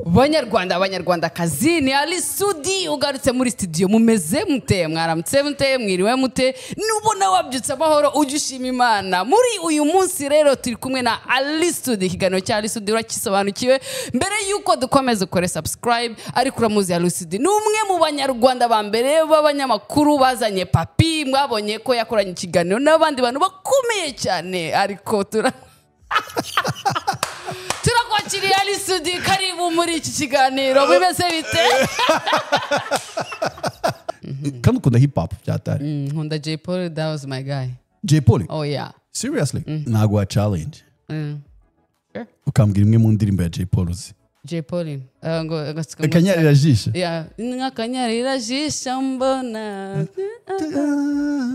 Banyarwanda, Abanyarwandakazi, ni Ally Soudy ugarutse muri studio. Mumeze mute? Mwaramutse mute? Mwiriwe mute? Nubona wabyutse amahoro, ujye ushima Imana. Muri uyu munsi rero turi kumwe na Ally Soudy. Ikiganiro cya Ally Soudy urakisobanukiwe. Mbere yuko dukomeza, ukore subscribe. Ariko uramuzi, Ally Soudy ni umwe mu Banyarwanda ba mbere b'abanyamakuru bazanye Papi. Mwabonye ko yakoranye ikiganiro n'abandi bantu bakomeye cyane, ariko turakwakiriye. Ally Soudy, karibu muri iki kiganiro. Bimeze bite? Kandi ukunda hip hop byatari? Nkunda Jay Polly, that was my guy. Jay Polly? Oh yeah. Seriously, naguha challenge. Sure. Ukambwira imwe mu ndirimbo ya Jay Polly uzi. Jay Polly, ngo Akanyarira jisho. Yeah, nk'akanyarira jisho mbona.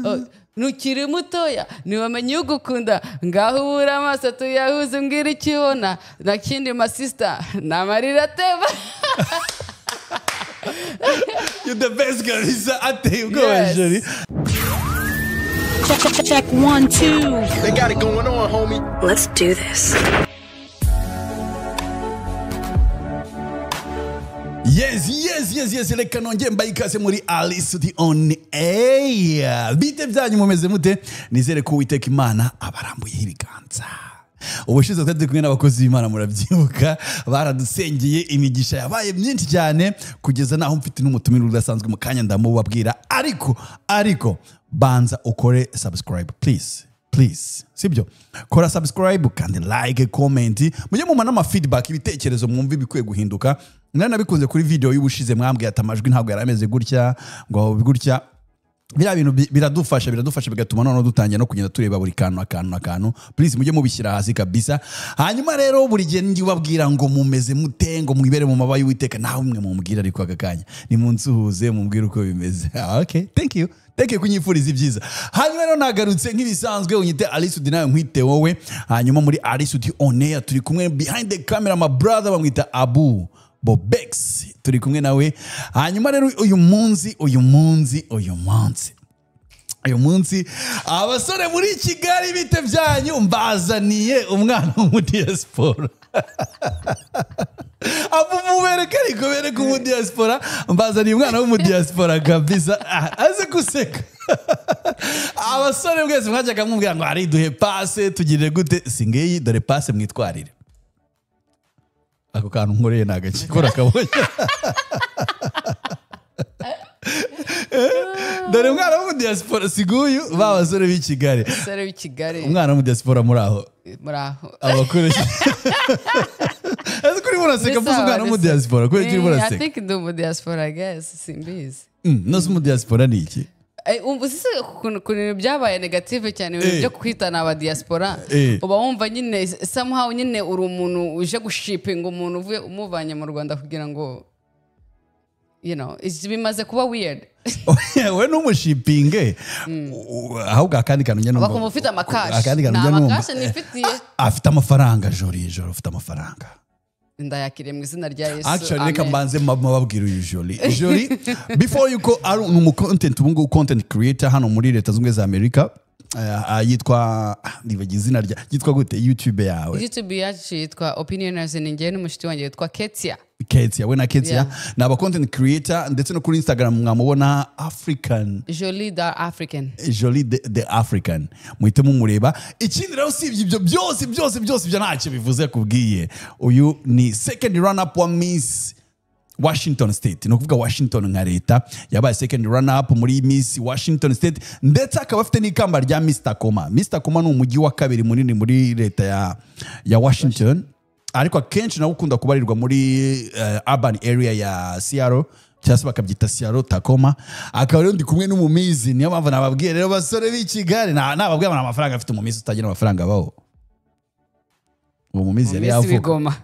Oh, nukiri mutoya ntiwamenye ugukunda, ngaho ubura amaso tuyahuze, mbwira icyo ubona, na kindi masista ni amarira atemba. You the best kabisa, ateye ubwoba. Yes. Jolie. Check, check, check, one, two. They got it going on, homie. Let's do this. Yes, reka nongere mbaye ikaze muri Ally Soudy on Air. Bite byanyu, mumeze mute? Nizere ko Uwiteka Imana abarambuyeho ibiganza. Ubushize twari turi kumwe n'abakozi b'Imana, murabyibuka, baradusengeye, imigisha yabaye myinshi cyane, kugeza naho mfite n'umutumire udasanzwe. Mu kanya ndamubabwira, ariko banza ukore subscribe, please, please. Sibyo? Kora subscribe kandi like, comment, mujye mumpa n'ama feedback, ibitekerezo mwumva ibikwiye guhinduka. Nari nabikunze kuri video y'ubushize, mwambwiye ati amajwi ntabwo yari ameze gutya, ngo gutya. Biriya bintu biradufasha, bigatuma noneho dutangira no kugenda tureba buri kantu, akantu akantu. Please, mujye mubishyira hasi kabisa. Hanyuma rero buri gihe njye ubabwira ngo mumeze mute, ngo mwibere mu mababa y'Uwiteka, nawe umwe mumbwira. Ariko aka kanya nimunsuhuze, mumbwire uko bimeze. Ah, okay, thank you, thank you kunyifuriza ibyiza. Hanyuma rero nagarutse nk'ibisanzwe, unyite Ally Soudy nawe nkwite wowe. Hanyuma muri Ally Soudy on Air turi kumwe behind the camera, my brother bamwita Abu Bobex, turi kumwe nawe. Hanyuma rero uyu munsi abasore muri Kigali, bite byanyu? Mbazaniye umwana wo muri diaspora. Abu, mubereke, ariko bereke umu diaspora. Mbazaniye umwana wo mu diaspora kabisa. Ah, aze guseka. Abasore mwese mwajyaga mwumvira ngo ari duhe passe, tugirire gute, singeyi dore passe, mwitwarire. Ako kantu nkoreye ni agakikora kabonye. Dore umwana wo mu diaspora, siguyu ba basore b'i Kigali. Umusore w'i Kigali. Umwana wo mu diaspora, muri aho? Muri aho. Abakuru, ese kuri muraseka mvuze umwana wo mu diaspora, kubera iki urimo I uraseka? think ndi umu diaspora, I guess, simbizi. No se umu diaspora ni iki? Umva uzi se ukuntu ibintu byabaye negative cyane, ibintu byo kwitana aba diaspora? Uba wumva nyine somehow nyine uri umuntu uje gushipinga umuntu uvuye, umuvanye mu Rwanda kugira ngo bimaze kuba weird. We n'umushipinge ahubwo. Akandi kantu njya numva, Bakumva ufite amakashi. akandi kantu Ni njya numva, amakashi nifitiye. Afite amafaranga. Jolie, Jolie ufite amafaranga. Ndayakiriye mu izina rya Yesu. Actually, reka Amen. mbanze mababwira uyu Jolie. Jolie, before yuko ari umu content, ubu ngubu content creator hano muri Leta Zunze Ubumwe za Amerika. Yitwa, nibagize izina rya, yitwa gute YouTube yawe? YouTube yacu yitwa Opinioners, ni njyewe n'umushuti wanjye witwa Ketia. Ketia, we na Ketia ni aba content creator, ndetse no kuri Instagram mwamubona, African Jolie the African. Jolie the African, muhite mumureba. Ikindi rero, usibye ibyo byose byose byose, ibyo ntacyo bivuze kubwiye, uyu ni second runner up wa Miss Washington State. Ni ukuvuga Washington nka leta, yabaye second runner up muri Miss Washington State, ndetse akaba afite n'ikamba rya Miss Tacoma. Miss Tacoma ni umujyi wa kabiri munini muri leta ya Washington, ariko akenshi nawe ukunda kubarirwa muri urban area ya Seattle, cyangwa se bakabyita Seattle Tacoma. Akaba rero ndi kumwe n'umumiss, niyo mpamvu nababwiye rero basore b'i Kigali, nababwiye ngo amafaranga afite. Umumiss utagira amafaranga abaho? Uwo mumiss yari Miss yavuka. Bigoma.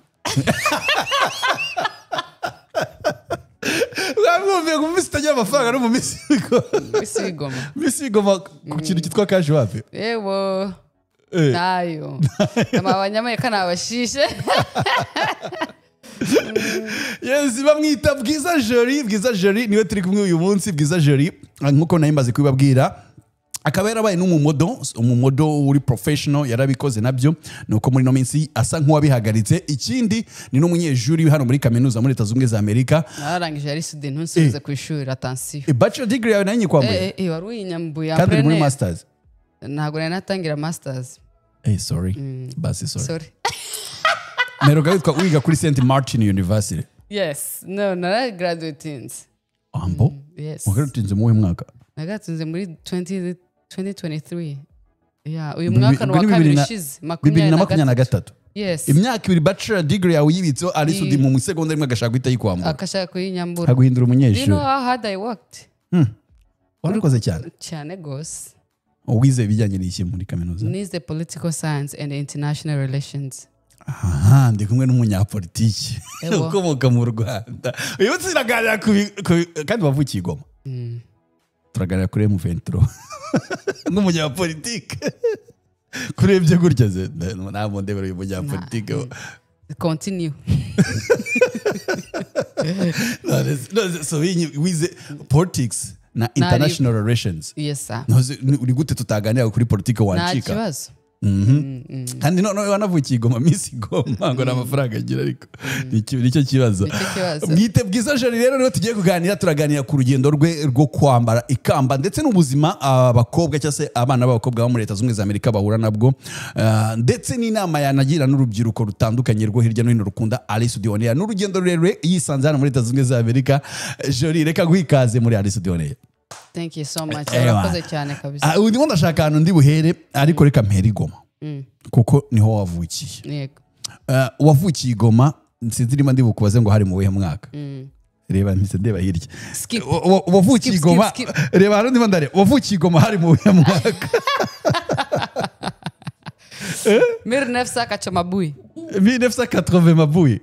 Mwamwumviye ngo umumiss utagira amafaranga n'umumiss w'Igoma. Miss Bigoma. Miss Bigoma ku kintu cyitwa cash wapi? Yewe, nayo abanyamerika ni abashishe. Yes, bamwita Bwiza Jolie. Bwiza Jolie niwe turi kumwe uyu munsi. Bwiza Jolie, nkuko nari maze kubibabwira, Akaba yarabaye n'umumodel, umumodel uri professional, yarabikoze nabyo, nuko muri ino minsi asa nk'uwabihagaritse. Ikindi ni n'umunyeshuri hano muri kaminuza muri Leta Zunze Ubumwe za Amerika. Nararangije Ally Soudy, ntunsubize ku ishuri, attention. Bachelor degree yawe nayo nyikwambuye? Wari uyinyambuye. Kandi uri muri Apprenez. masters. Ntabwo nari natangira masters. Sorry, basi sorry. Sorry. Mperuka witwa wiga kuri St Martin University. Yes, no, naragraduatinze. Ambo? Yes. Wagraduatinze mu wuhe mwaka? Nagatsinze muri 20 2023, yeah, uyu mwaka ni Ubwo uwa ni kabiri ushize. 2023. Yes. Imyaka 2 bachelor degree yawe uyibitseho, Ally Soudy mu isegonda rimwe agashaka guhita yikwambura. Akashaka kuyinyambura. Aguhindura Do you umunyeshuri. know how hard I worked? Warakoze cyane. Cyane gose. Wize ibijyanye n'iki muri kaminuza? Nize political science and international relations. Aha ndi kumwe n'umunyapolitiki Ewo. ukomoka mu Rwanda. Uyu munsi turaganira kandi wavukiye i Goma. Turaganira kuri M23 nk'umunyapolitike. Kurebye gutya se ntabwo ndebera uyu munyapolitike. Continue. None so wize politics na international relations? Yes, sir. None uri gute tutaganira kuri politike Nta wancika? kibazo. Kandi none wanavukiye i Goma, Miss Goma, ngo nta mafaranga agira, ariko nicyo kibazo. Nicyo kibazo. Mwite Bwiza Jolie rero niwe tugiye kuganira. Turaganira ku rugendo rwe rwo kwambara ikamba ndetse n'ubuzima abakobwa cyangwa se abana b'abakobwa bo muri Leta Zunze Ubumwe za Amerika bahura nabwo, ndetse n'inama yanagira n'urubyiruko rutandukanye rwo hirya no hino rukunda Ally Soudy On Air, n'urugendo rurerure yisanze hano muri Leta Zunze Ubumwe za Amerika. Jolie, reka guha ikaze muri Ally Soudy On Air. Thank you so much. Ewa. Urakoze cyane kabisa. Ah, ubu ndimo ndashaka ahantu ndi buhere, ariko reka mpere i Goma kuko niho wavukiye. Yego. Wavukiye i Goma, sinzi niba ndi bukubaze ngo hari mu wuhe mwaka. Reba, mpise ndeba hirya. Skip. Wavukiye i Skip, Goma. skip, Reba hano ndimo ndareba. Wavukiye i Goma hari mu wuhe mwaka? 1900 Kacamabui. 1980 mabuye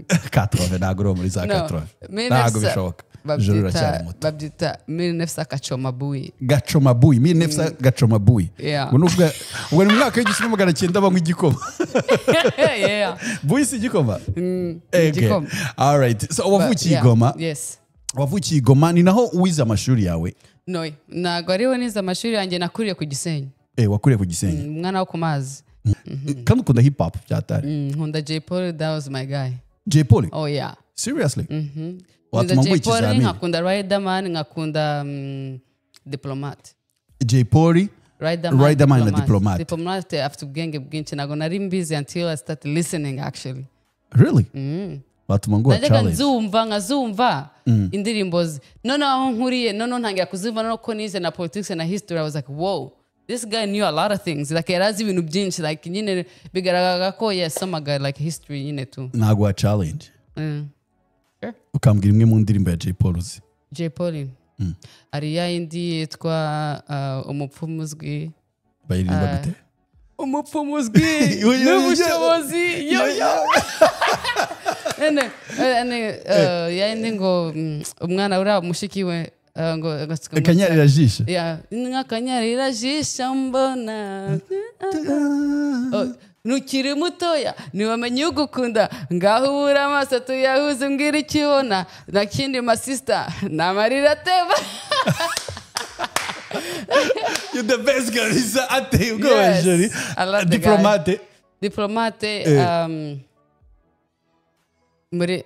80, ntabwo uri uwo muri za No. 80, ntabwo bishoboka. Joro uracyari muto. Babyita 1900 Kacamabui. Gacomabuye, 1900 Gacomabuye. Yeah. Ubwo ni ubwo ni mu mwaka w'1900 banywa igikoma. Buyi si igikoma? Okay. Igikoma. Alright, so wavukiye i Goma. Yes. Wavukiye i Goma, ni naho wize amashuri yawe? No, ntabwo ariho nize amashuri yanjye, nakuriye ku Gisenyi. Wakuriye ku Gisenyi. Umwana wo ku mazi. Kandi ukunda hip hop byatari. Nkunda Jay Polly, that was my guy. Jay Polly? Oh yeah. Seriously? Nkunda Watuma Jay nguha Polly, ikizamini. nkakunda Riderman, nkakunda Diplomat. Jay Polly, Riderman, Riderman na Diplomat. Diplomat afite ubwenge bwinshi, ntabwo nari mbizi until I started listening, actually. Really? Watuma nguha Najyaga challenge. nzumva, nkazumva indirimbo ze, noneho aho nkuriye noneho ntangira kuzumva, noneho ko nize na politics na history, I was like, "Wow, this guy knew a lot of things." Like, yari azi ibintu byinshi, like nyine bigaragara ko yasomaga like history nyine tu. Naguha challenge. Sure. Ukambwira imwe mu ndirimbo ya Jay Polly uzi. Jay Polly hari ya yindi yitwa Umupfumu Uzwi. Bayiririmba gute? Umupfumu uzwi Yo, yo, yo. n'ubushobozi, yo yo. Nene, ya yindi ngo umwana uriya mushiki we ngo Akanyarira jisho. Yeah, nk'akanyarira jisho mbona. Oh, ntukiri mutoya ntiwamenye ugukunda, ngaho ubura amaso tuyahuze, mbwira icyo ubona, na kindi masista ni amarira atemba. You the best kabisa, ateye ubwoba. Yes, Jolie. I love the guy. Diplomate? Diplomate, muri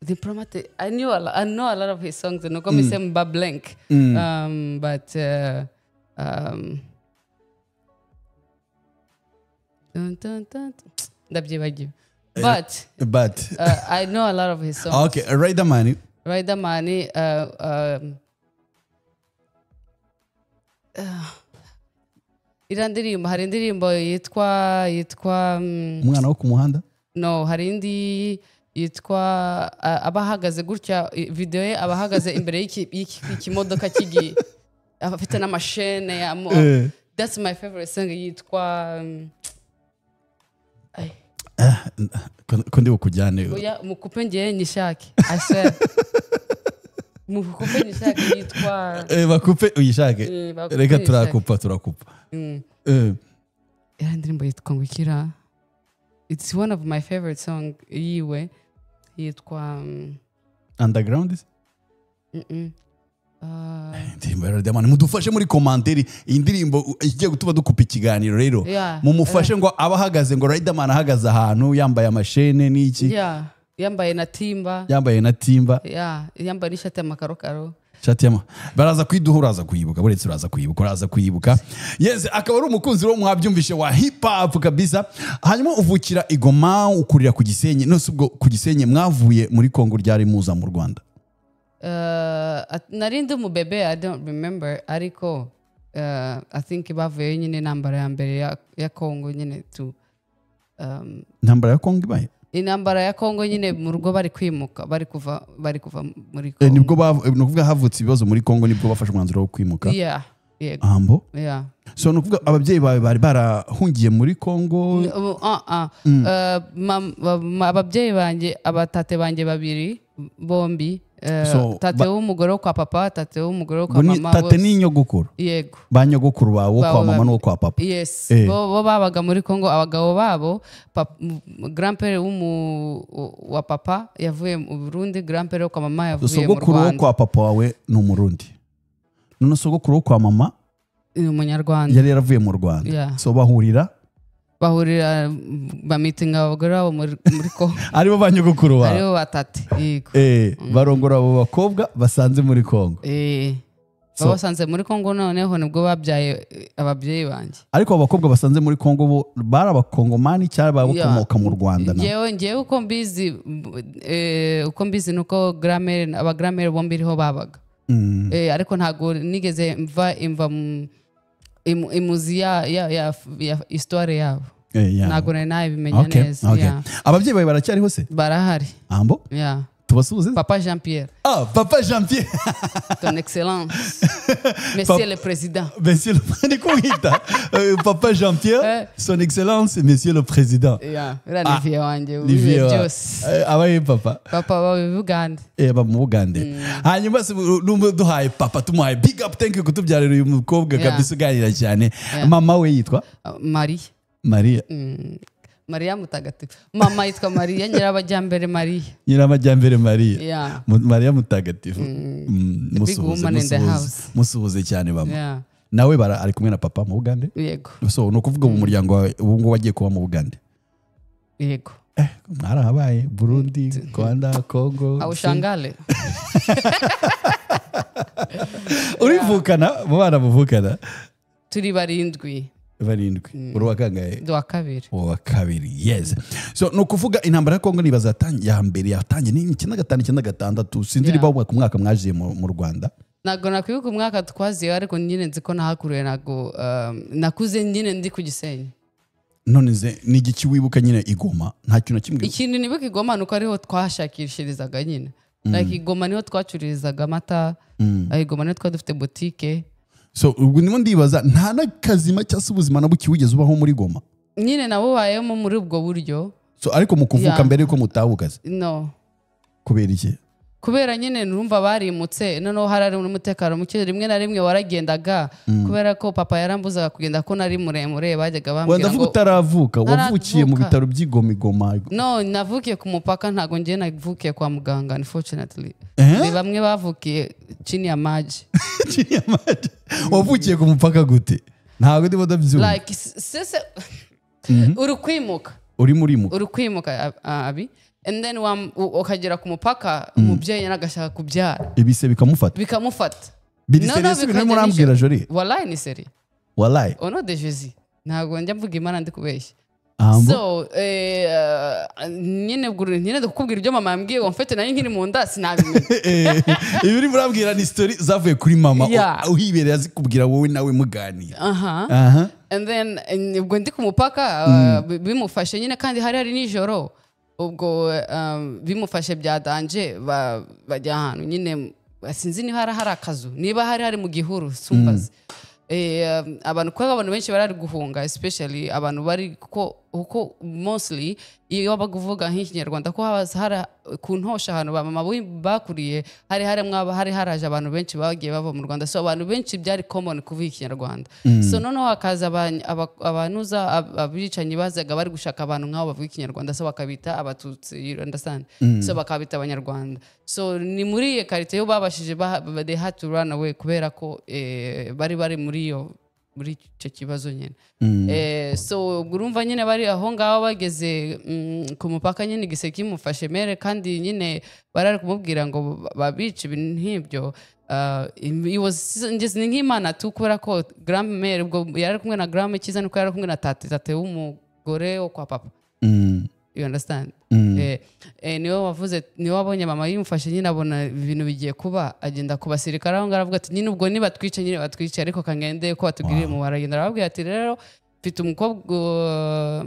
Diplomate, I know a lot of his songs, nuko mpise mba blank, but dun, dun, dun, ndabyibagiwe, but But I know a lot of his songs. Okay, Riderman? Riderman, iriya ndirimbo, hari indirimbo yitwa Umwana wo ku muhanda? No, hari indi yitwa aba ahagaze gutya, video ye aba ahagaze imbere y'ikimodoka kigiye, aba afite n'amashene ya That's my favorite song, yitwa ay, Ko ndi bukujyane? Oya, mukupe ngewe nyishake, I swear, mukupe nyishake, yitwa Bakupe uyishake. Bakupe Reka. uyishake. Turakupa, turakupa. Iriya ndirimbo yitwa ngo ikira, it's one of my favorite song yiwe, yitwa Underground? Mm-mm. Indirimbo ya Riderman, mudufashe muri commentaire. Iyi ndirimbo igiye gutuma dukupa ikiganiro rero. Mumufashe ngo aba ahagaze, ngo Riderman ahagaze ahantu yambaye amashene n'iki. Yeah, yambaye na timba. Yambaye na timba. Yeah, yambaye n'ishati y'amakarokaro. Shati yama baraza kwiduha, uraza kuyibuka, buretse uraza kuyibuka, uraza kuyibuka. Yes, akaba ari umukunzi wo mwabyumvishe wa hip hop kabisa. Hanyuma uvukira i Goma, ukurira ku Gisenyi. None se ubwo ku Gisenyi mwavuye muri Kongo ryari muza mu Rwanda? Nari ndi umubebe, I don't remember, ariko I think bavuyeyo nyine intambara ya mbere ya Congo nyine tu Intambara ya Kongo ibaye? Intambara ya Congo nyine, mu rugo bari kwimuka, bari kuva muri Eh, Congo. Nibwo ni ukuvuga havutse ibibazo muri Kongo, nibwo bafashe umwanzuro wo kwimuka? Yeah, yego. Ambo. Yeah. So ni ukuvuga ababyeyi bawe bari barahungiye muri Kongo? Ah, ah. Ababyeyi banjye, abatate banjye babiri bombi, So, tate w'umugore wo kwa papa, tate w'umugore wo kwa Ngo ni mama. tate Bose. ni nyogokuru? Yego. Ba nyogokuru bawe wo kwa Bawe mama n'uwo kwa papa? Yes. Eh. Bo babaga muri Congo, abagabo babo, grand-père wa papa yavuye mu Burundi, grand-père wo kwa mama yavuye mu Sogokuru wo Rwanda. kwa papa wawe ni Umurundi, none sogokuru wo kwa mama? Ni Umunyarwanda. Yari yaravuye mu Rwanda? Yeah. So bahurira? Bahurira, bamitinga abagore babo muri Congo. Aribo ba nyogokuru bawe? Aribo batate, yego. Eh, barongora abo bakobwa basanze muri Kongo? Eh, babasanze muri Congo, noneho nibwo babyaye ababyeyi banjye. Ariko abo bakobwa basanze muri Kongo bo bari Abakongomani cyangwa bakomoka mu Rwanda na? Ngewe uko mbizi nuko grand-mère, aba grand-mère bombi iriho babaga. Ariko ntabwo nigeze mva imva imuzi ya histoire yabo. Eh, yeah. Ntabwo nari nabimenya neza. Okay. Yeah. Ababyeyi bawe baracyariho se? Barahari. Ambo. Yeah. Tubasuhuze. Papa Jean Pierre. Ah, papa Jean Pierre. Ton excellence, monsieur le président. Monsieur le, ni kumwita papa Jean Pierre? Eh. Son excellence monsieur le président. Yeah, uriya ni vieux wanjye Ni w'ibihe vieux byose. Abaye papa? Papa bawe Bugande. Eh, aba mu Bugande. Hanyuma se numva duhaye papa, tumuhaye big up, thank you kutubyarira uyu mukobwa kabisa uganira cyane. Mama we yitwa? Maria. Maria? Mariya Mutagatifu. Mama yitwa Mariya Nyirabajyambere Mariya. Nyirabajyambere Maria. Yeah. Mariya Mutagatifu. Big Musuhuze. woman in the Musuhuze. house. Musuhuze cyane mama. Yeah. Nawe ari kumwe na papa mu Bugande? Yego. So ni ukuvuga mu muryango wawe ubu ngubu wagiye kuba mu Bugande? Yego. Eh, mwarahabaye: Burundi, Rwanda, Congo. Awushangale. Urivukana mu bana muvukana? Turi barindwi. Barindwi, uri uwa kangahe? Ndi uwa kabiri. Uwa kabiri, yes. So ni ukuvuga intambara ya Kongo nibaza ya mbere yatangiye ni 95, 96, sinzi niba ku mwaka mwajiye mu Rwanda. Ntabwo nakwibuka umwaka twaziye, ariko nyine nzi ko nahakuriye. Ntabwo nakuze nyine ndi ku Gisenyi. None ze ni igiki wibuka nyine i Goma? Nta kintu na kimwe? Ikintu nibuka i Goma ni uko ariho twashakishirizaga nyine, like i Goma niho twacururizaga amata, i Goma niho twari dufite butike. So ubwo ndimo ndibaza, nta n'akazima cyangwa se ubuzima na buke wigeze ubaho muri Goma? Nyine nabubayemo muri ubwo buryo. So ariko mu kuvuka, mbere yuko mutahuka se? No. Kubera iki? Kubera nyine nurumva barimutse, noneho hari n'umutekano muke. Rimwe na rimwe waragendaga, kubera ko papa yarambuzaga kugenda ko nari muremure, bajyaga Wenda bambwira ndavuga ngo utaravuka, wavukiye mu Ntaravuka. bitaro by'i Goma, i Goma? No, navukiye ku mupaka, ntabwo ngiye navukiye kwa muganga, unfortunately. Eh? Ni bamwe bavukiye chini ya maji. Chini ya maji. Wavukiye ku mupaka gute? Ntabwo ndimo ndabyumva. Like sese uri kwimuka. Urimo urimuka. Uri kwimuka abi, and then ukagera ku mupaka, umubyeyi nyine agashaka kubyara. Ibise bikamufata? Bikamufata. Biri Noneho sérieux ibintu urimo bikajya urambwira, nijoro. Jolie? Wallahi ni sérieux. Wallahi. Au nom de Jésus, ntabwo njya mvuga Imana ndi kubeshya. Ambo. So nyine ubwo nyine ndakubwira ibyo mama yambwiye ngo mfite nari nkiri mu nda, sinabimenya. Eh, ibi urimo urambwira ni story zavuye kuri mama? Uhibereye azikubwira, wowe nawe muganira? Aha. Aha. And then ubwo ndi ku mupaka, bimufashe nyine, kandi hari nijoro. Ubwo bimufashe bya danger, bajya ahantu nyine, sinzi niba hari akazu, niba hari mu gihuru, sumbaze. Abantu, kuko abantu benshi bari guhunga, especially abantu bari kuko Kuko mostly iyo wabaga uvuga nk'Ikinyarwanda, ko haba hari ku Ntosha, ahantu ba mama bakuriye, hari hari haraje abantu benshi bagiye bava mu Rwanda. So abantu benshi byari common kuvuga Ikinyarwanda. So noneho hakaza abanuza abicanyi bazaga bari gushaka abantu nk'abo bavuga Ikinyarwanda, so bakabita Abatutsi, you understand? So bakabita Abanyarwanda. So ni muri iyo quartier yo babashije they had to run away, kubera ko bari muri icyo kibazo nyine. So ubwo urumva nyine bari aho ngaho, bageze ku mupaka nyine, igise kimufashe mere, kandi nyine bari kumubwira ngo babice, ibintu nk'ibyo. It was ngeze ni nk'Imana tu, kubera ko grand-mère ubwo yari kumwe na grand, cyiza nuko yari kumwe na tate w'umugore wo kwa papa, you understand? Niwe wavuze, niwe wabonye mama yimufashe nyine, abona ibintu bigiye kuba, agenda ku basirikare aho ngaho, aravuga ati: "Nyine ubwo nibatwice nyine batwice, ariko kangende ko batugirire mu." Baragenda, arababwira ati: "Rero mfite umukobwa,"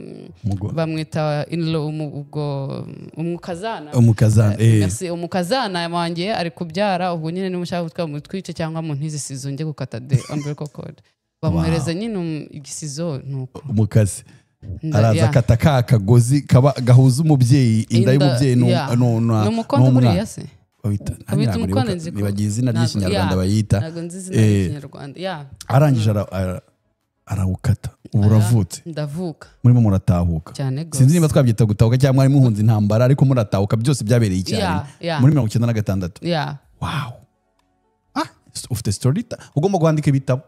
bamwita in-law, ubwo umukazana. Umukazana. Merci, umukazana wanjye ari kubyara, ubwo nyine niba ushaka gutwara mutwice cyangwa mu ntizi ciseau njye gukata the umbilical cord. Bamuhereza nyine igisizo, nuko Umukasi araza akata ka kagozi kaba gahuza umubyeyi, inda y'umubyeyi Ni umukondo. n'umwana. Buriya se Bawita Bawita ntabwo umukondo, nibuka- nzi ko- nibagiye izina ry'Ikinyarwanda bayita. Ntabwo nzi izina ry'Ikinyarwanda, yeah. Arangije arawukata, ubu uravutse. Ndavuka. Murimo muratahuka. Cyane rwose. Sinzi niba twabyita gutahuka cyangwa mwari muhunze intambara ariko muratahuka, byose byabereye icyarimwe muri 96. Yeah. Wow, ufite story, ugomba kwandika ibitabo.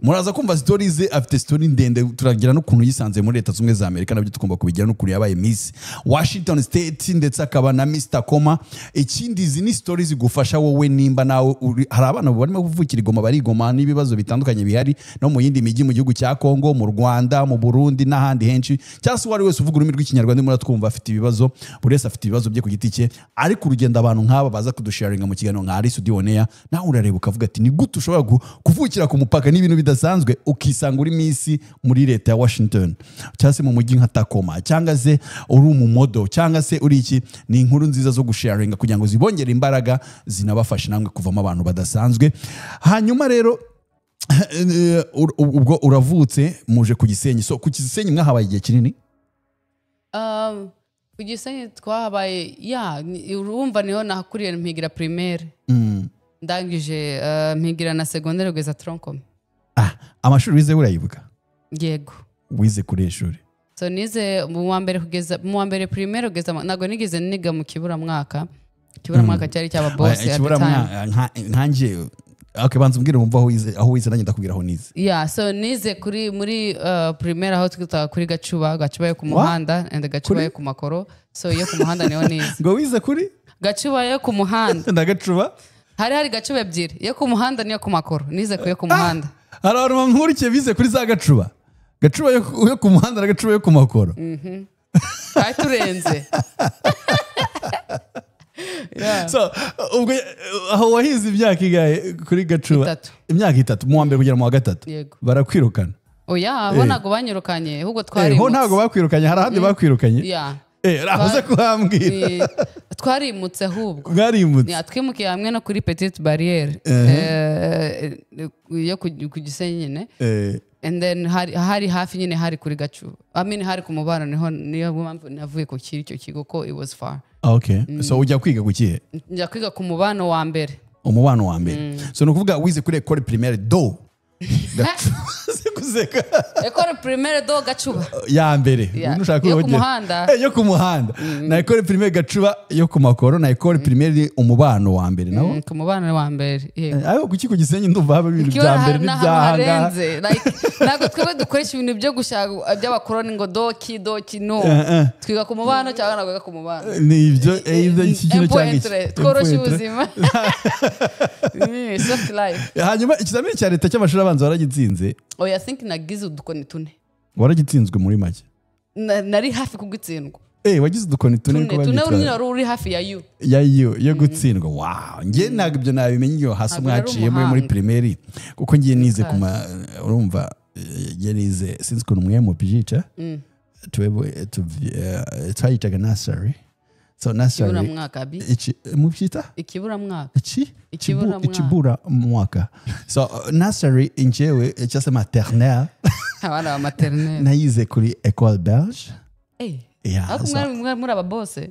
Muraza kumva story ze, afite story ndende. Turagira n'ukuntu yisanze muri Leta Zunze Ubumwe za Amerika, nabyo tugomba kubigira, n'ukuntu yabaye Miss Washington State ndetse akaba na Miss Tacoma. Ikindi, izi ni story zigufasha wowe nimba nawe hari abana barimo kuvukira i Goma, bari i Goma n'ibibazo bitandukanye bihari no mu yindi mijyi mu gihugu cya Congo, mu Rwanda, mu Burundi n'ahandi henshi, cyangwa se uwo ari wese uvuga ururimi rw'Ikinyarwanda urimo uratwumva afite ibibazo. Buri wese afite ibibazo bye ku giti cye, ariko urugendo abantu nk'aba baza kudusharinga mu kiganiro nka Ally Soudy On Air, nawe urareba ukavuga ati: "Ni gute ushobora kuvukira ku mupaka?" Ni ibintu bidasanzwe, ukisanga uri Miss muri leta ya Washington cyangwa se mu mujyi nka Tacoma, cyangwa se uri umumodel, cyangwa se uri iki. Ni inkuru nziza zo gusharinga kugira ngo zibongere imbaraga, zinabafashe namwe kuvamo abantu badasanzwe. Hanyuma rero ubwo uravutse, muje ku Gisenyi. So ku Gisenyi mwahabaye igihe kinini? Ku Gisenyi twahabaye, ya, urumva niho nahakuriye, mpigira primaire, ndangije mpigira na secondaire kugeza tronc commun. Ah, amashuri wize urayibuka? Yego. Wize kuri iri shuri? So nize mu wa mbere kugeza mu wa mbere primaire kugeza ntabwo nigeze niga mu kiburamwaka. Ikiburamwaka cyari cy'aba boss at the time. Nkanjye, okay, banza umbwire wumva aho wize, aho wize, nanjye ndakubwira aho nize. Yeah, so nize kuri muri primaire aho twitaga kuri Gacuba, Gacuba yo ku muhanda and Gacuba yo ku makoro. So iyo ku muhanda niho nize. Ngo wize kuri? Gacuba yo ku muhanda. Ndagacuba. Hari Gacuba ebyiri, iyo ku muhanda niyo ku makoro. Nize ku yo ku muhanda. Hari abantu bankurikiye bize kuri za Gacuba, Gacuba yo ku muhanda na Gacuba yo ku makoro. Twari turenze. Yeah. So ubwo aho wahize imyaka ingahe kuri Gacuba? 3. Imyaka 3, mu wa mbere kugera mu wa gatatu? Yego. Barakwirukana? Oya, ho ntabwo banyirukanye, ahubwo Ho twarimutse. ntabwo bakwirukanye, hari ahandi bakwirukanye? Yeah. Rahuze kuhambwira. Twarimutse ahubwo. Mwarimutse? Yeah, twimukiye hamwe no kuri Petite Barriere yo ku Gisenyi nyine. And then hari hafi nyine, hari kuri Gacuba, I mean, hari ku Mubano, niho niyo mpamvu navuye ku kiri icyo kigo, ko it was far. Okay, so ujya kwiga ku kihe? Njya kwiga ku Mubano wa mbere. Umubano wa mbere. So ni ukuvuga wize kuri École Primaire do guseka. École Primaire do Gacuba. Ya mbere. Yeah. Nushaka Yo ku wongera. muhanda. Yo ku muhanda na École Primaire Gacuba yo ku makoro na École Primaire Umubano wa mbere nabo. Ku Mubano wa mbere, yego. Ariko kuki ku Gisenyi ndumva haba ibintu Ikiba bya mbere n'ahantu n'ibyahangaha? harenze. Like, ntabwo twebwe dukoresha ibintu byo gushaka by'abakoroni ngo doki doki, no. Twiga ku Mubano cyangwa ntabwo wiga ku Mubano. Ni ibyo, ibyo iki kintu cyangwa iki. Empo tworoshye Empo ubuzima. Soft life. Hanyuma ikizamini cya leta cy'amashuri abanza waragitsinze? Oya, think nagize udukoni tune. Waragitsinzwe muri make? Nari hafi kugutsindwa. Wagize udukoni tune? Tune. Niko Tune. babyitwara. Nyine wari uri hafi ya yu. Ya yo gutsindwa. Wow, njye ntabwo ibyo nabimenye iyo hasi Ntabwo nari mwaciyemo muri umuhanga. primaire, kuko ngiye nize ku ma, urumva, ngiye nize, sinzi ukuntu mwe mubyica, twebwe twayitaga nursery. So nursery Ikiburamwaka bi. Iki mubyita? Ikiburamwaka. Iki? Ikiburamwaka. Ikibura mwaka. So nursery njyewe, cyangwa se maternelle. Abana ba maternelle. Nayize kuri Ecole Belge. Yeah, Ariko so- mwari muri aba bose,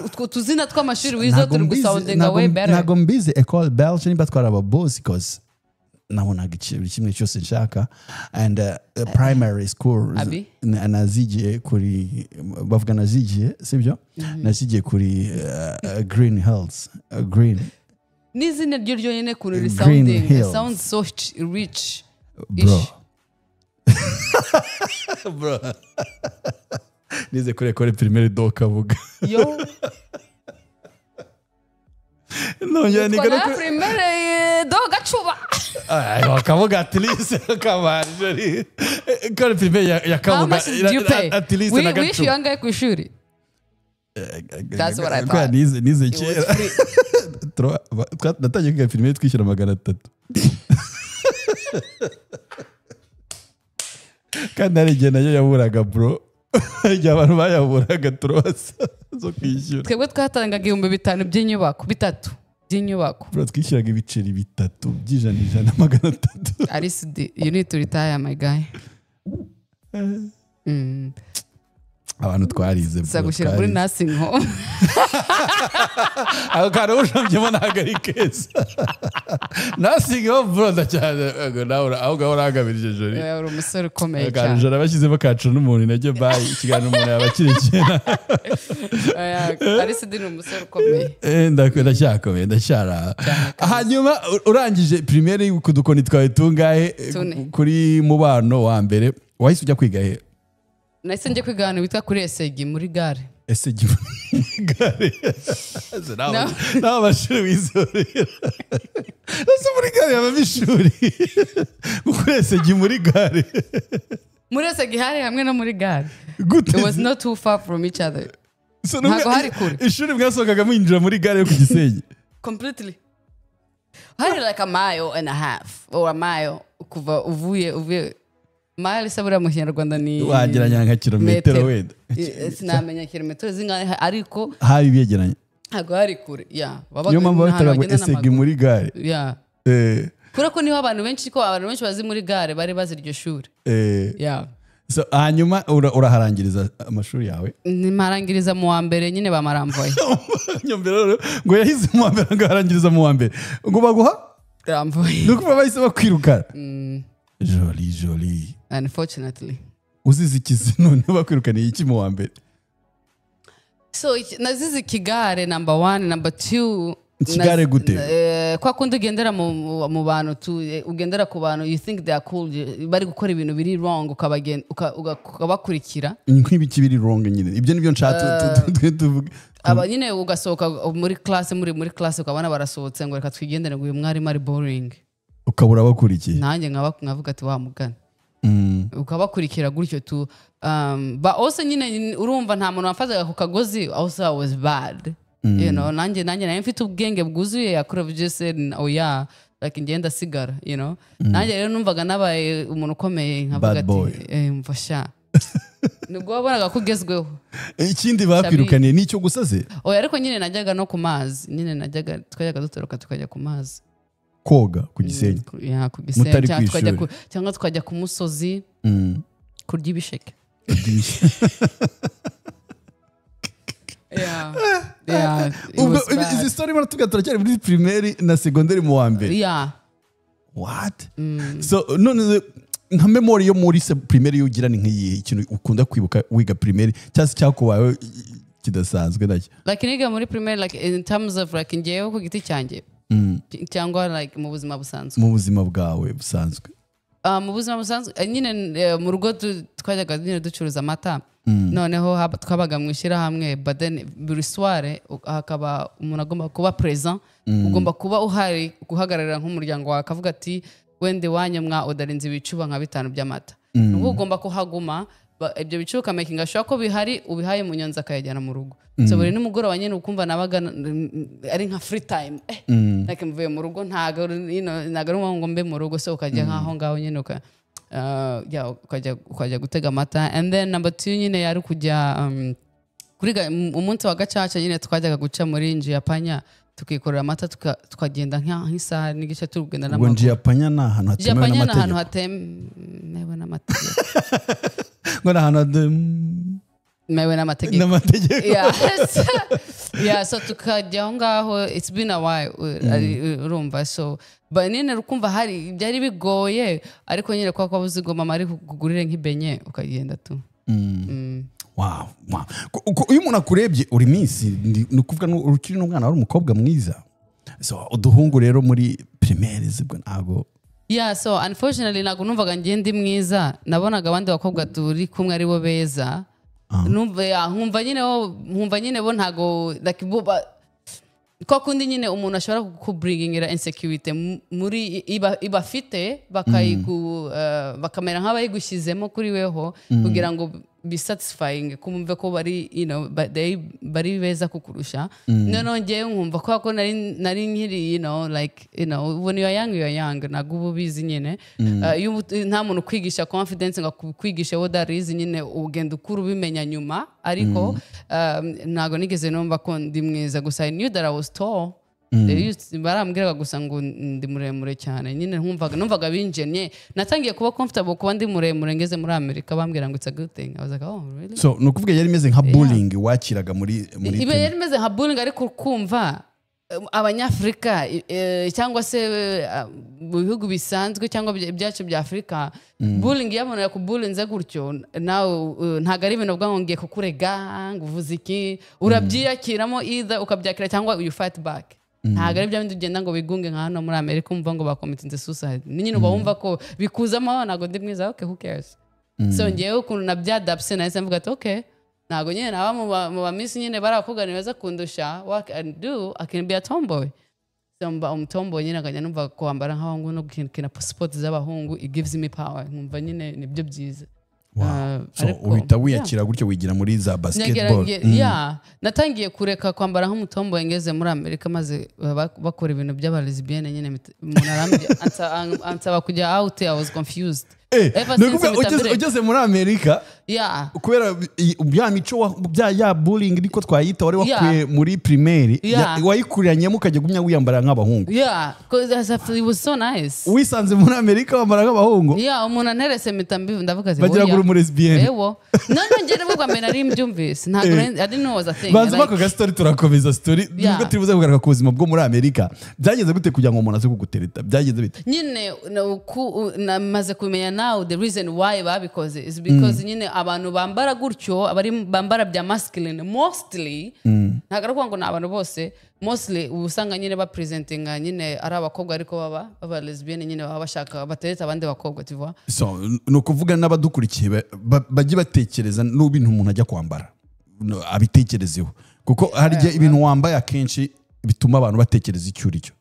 utwo tuzina tw'amashuri wize Ntago turi mbizi- gusoundinga way better. Ntago mbizi Ecole Belge niba twari aba boss, 'cause nabonaga buri kimwe cyose nshaka. And primary school Abi? Nazigiye kuri, bavuga nazigiye, sibyo, nazigiye kuri Green Hills, Green N'izina ryo ryonyine kuntu Green risounding Hills. Sounds so rich. Bro. Ish. Bro, nize kuri Ecole Primaire do Kabuga. Yo. Nongera niga no Twara kuri primaire do Gacuba. Ay, Kabuga at least kabanje Ecole Primaire ya How Kabuga. much did you pay? At least na Wishyuye Gacuba. angahe ku ishuri? That's what I Kubera thought. nize It was kera. free. Natangiye kwiga primaire twishyura 300, kandi hari igihe nayo yaburaga, bro, igihe abantu bayaburaga turose zo kwishyura. Twebwe twatangaga 5000 by'inyubako, bitatu by'inyubako. Bro, twishyuraga ibiceri bitatu by'ijana ijana, 300. Arisidi, you need to retire, my guy. Abantu twarize, bro, Gusa gushyira muri twarize. nursing home. Ako kantu ushambyemo ntabwo ari keza, nursing home, bro, ndacyane. Nawe aho ngaho urangabirije jori. Oya, uri umusore ukomeye Akantu cyane. joro bashyizemo kacu n'umuntu intege bayi ikiganiro umuntu yaba akirikiye. Oya, Arisidi ni umusore ukomeye. Ndacyakomeye, ndacyara. Cyane kabisa. Hanyuma urangije primaire, ku dukoni twawe tungahe? Tune. Kuri mubano wa mbere wahise ujya kwiga he? Nahise njya kwiga ahantu bita kuri Esegi muri gare. Ese gare No. nawe amashuri wizorera ese muri gare habamo ishuri? Kuri Esegi muri gare? Muri Esegi hari hamwe no muri gare. Gute? It was not too far from each other. So, Ntabwo hari kure. Ishuri mwasohokaga mwinjira muri gare yo ku Gisenyi? Completely. Hari like a mile and a half or a mile kuva uvuye mile se buriya mu Kinyarwanda ni Wageranya nka kilometero Metero. wenda. Sinamenya kilometero zingahe, ariko Hari byegeranye. Ntabwo hari kure, yeah. Wabaga Niyo mpamvu ahantu babitaga ngo bagenda Esegi n'amaguru. muri gare. Yeah, kubera ko niho abantu benshi, ko abantu benshi bazi muri gare bari bazi iryo shuri. Yeah. So, hanyuma uraharangiriza amashuri yawe? Ntimarangiriza mu wa mbere nyine bamaramvoye. Nyombera rero ngo yahize mu wa mbere, ngo arangiriza mu wa mbere ngo baguha Ramvoye. Ni ukuvuga bahise bakwirukana, joli joli. Unfortunately. Uzize ikizi none? Bakwirukaniye iki mu wa mbere? So nazize ikigare, number one. Number two, Ikigare gute? Kwa kundi ugendera mu bantu tu, ugendera ku bantu, you think they are cool, bari gukora ibintu biri wrong, ukabakurikira. Nk'ibiki biri wrong nyine? Ibyo nibyo nshaka tuvuge. Aba nyine ugasohoka muri classe, muri classe ukabona barasohotse ngo reka twigendere, ngo uyu mwarimu ari boring. Ukabura bakurikiye. Nanjye nkavuga ati wa mugani, ukabakurikira gutyo tu. But also nyine urumva nta muntu wamfataga ku kagozi. Also I was bad. Nanjye nari mfite ubwenge bwuzuye. I could have just said, "Oh yeah," like ngenda sigara. Nanjye rero numvaga nabaye umuntu ukomeye, nkavuga Bad ati boy. Mfasha, nibwo wabonaga ko ugezweho. Ikindi bakwirukaniye ni icyo gusa se? Oya, ariko nyine najyaga no ku mazi nyine, najyaga, twajyaga dutoroka tukajya ku mazi. Koga ku Gisenyi? Yeah, ku Gisenyi. Mutari Cyangwa ku tukajya ishuri? Cyangwa tukajya ku musozi kurya ibisheke. Yeah, it Ubwo was bad. izi story baratubwira, turacyari muri primaire na segonderi mu wa mbere. Yeah. What? So none nka memory yo muri se primaire yo ugira ni nk'iyihe? Ikintu ukunda kwibuka wiga primaire cyangwa se cyakubayeho kidasanzwe nacyo? Like niga muri primaire, like in terms of like ngewe ku giti cyanjye cyangwa like mu buzima busanzwe? Mu buzima bwawe busanzwe. Mu buzima busanzwe, nyine mu rugo twajyaga nyine ducuruza amata, noneho twabaga mu ishyirahamwe, but then buri soir hakaba umuntu agomba kuba present, ugomba kuba uhari guhagararira nk'umuryango wawe, akavuga ati wenda iwanyu mwa odarinze ibicuba nka bitanu by'amata. Ubwo ugomba kuhaguma, ibyo bicuba ukamakinga sure ko bihari, ubihaye umunyonzi akayajyana mu rugo. So buri nimugoroba nyine ukumva nabaga ari nka free time, like mvuye mu rugo, ntago ntago ari ngombwa ngo mbe mu rugo. So ukajya nk'aho ngaho nyine yeah, ukajya gutega amata. And then number two nyine yari kujya kuri umunsi wa gacaca nyine, twajyaga guca muri nji ya panya. Tukikorera amata, tukagenda nk'isaha n'igice tugenda Ubwo n'amaguru. Njia Panya ni ahantu hatemewe Njia Panya ni ahantu n'amategeko. Hatemewe n'amategeko. Ngo ni ahantu Mewe n'amategeko. N'amategeko. Yes. Yeah, so tukajya aho ngaho. It's been a while, urumva. So but nyine ukumva hari byari bigoye, ariko nyine kwa uzi ngo mama ari kugurire nk'ibenye, ukagenda tu. Wow. Iyo umuntu akurebye uri minsi, ni ukuvuga ukiri n'umwana wari umukobwa mwiza. So uduhungu rero muri primaire zibwo ntabwo? Yeah, so unfortunately ntabwo numvaga ngiye ndi mwiza. Nabonaga abandi bakobwa turi kumwe ari bo beza. Numva, yeah, nkumva nyine bo ntago like bo kwa kundi nyine umuntu ashobora kubringingira insecurity muri iba afite, bakayigu bakamera nk'abayigushyizemo kuri weho kugira ngo be satisfying, kumve ko bari they bari beza kukurusha. Noneho ngewe nkumva ko nari nkiri like when you are young, you are young, ntabwo uba ubizi nyine. Iyo nta muntu ukwigisha confidence ngo akwigishe what that is, nyine ugenda ukura ubimenya nyuma. Ariko ntabwo nigeze numva ko ndi mwiza. Gusa I knew that I was tall. Barambwiraga gusa ngo ndi muremure cyane. Nyine numvaga binjennye. Natangiye kuba comfortable kuba ndi muremure ngeze muri Amerika, bambwira ngo it's a good thing. I was like, "Oh, really?" So ni ukuvuga yari imeze nka bullying wakiraga muri Iba yari imeze nka bullying, ariko kumva Abanyafurika, cyangwa se mu bihugu bisanzwe cyangwa byacu bya Afurika, bullying yabonera ku bullyinze gutyo nawe, ntabwo ari ibintu uvuga ngo ngiye kukurega ngo uvuze iki. Urabyiyakiramo, either ukabyakira cyangwa you fight back. Ntabwo ari bya bindi ugenda ngo wigunge nka hano muri Amerika, umva ngo bacommittinze suicide. Ni nyine uba wumva ko bikuzamo, "Oh, ntabwo ndi mwiza, okay, who cares?" So ngewe ukuntu nabyadapse, nahise mvuga ati, "Okay, ntabwo nyine naba mu ba miss nyine bari abakobwa ni beza kundusha. What I can do, I can be a tomboy." So mba umutomboy nyine, nkajya numva kwambara nk'abahungu no gukina sport z'abahungu, it gives me power. Nkumva nyine nibyo byiza. So Ariko, uhita wiyakira gutyo, wigira muri za basketball. Yeah, natangiye kureka kwambara nk'umutomboy ngeze muri Amerika, maze bakora ibintu by'abalesbienne nyine, umuntu ansaba kujya out. I was confused. Ever Ni since ukuvuga mpita ugeze muri Amerika, kubera bya mico bya ya bullying niko twayita, wari wakuye muri primaire, wayikuriranyemo, ukajya gumya wiyambara nk'abahungu. Yeah, 'cause it was so nice. Wisanze muri Amerika wambara nk'abahungu. Yeah, umuntu anterese mpita ndavuga ati, Bagira ngo "Oya." uri umulesbienne. Ewo, none njye nibwo bwa mbere nari mbyumvise. Ntabwo I didn't know it was a thing. Banza Like, ako gastori, turakomeza story nubwo turi buze kugaruka ku buzima bwo muri Amerika. Byagenze gute kugira ngo umuntu aze kugutereta? Byagenze bite? Nyine namaze kumenya now the reason why babikoze is because nyine abantu bambara gutyo, abari bambara bya masculine mostly, ntabwo ari ukuvuga ngo ni abantu bose, mostly uba usanga nyine bapresentinga nyine ari abakobwa, ariko baba lesbienne nyine, baba bashaka batereta abandi bakobwa, tu vois. So ni ukuvuga n'abadukurikiye bajye batekereza n'ibintu umuntu ajya kwambara, no, abitekerezeho, kuko hari igihe ibintu wambaye akenshi bituma abantu batekereza icyo uri cyo.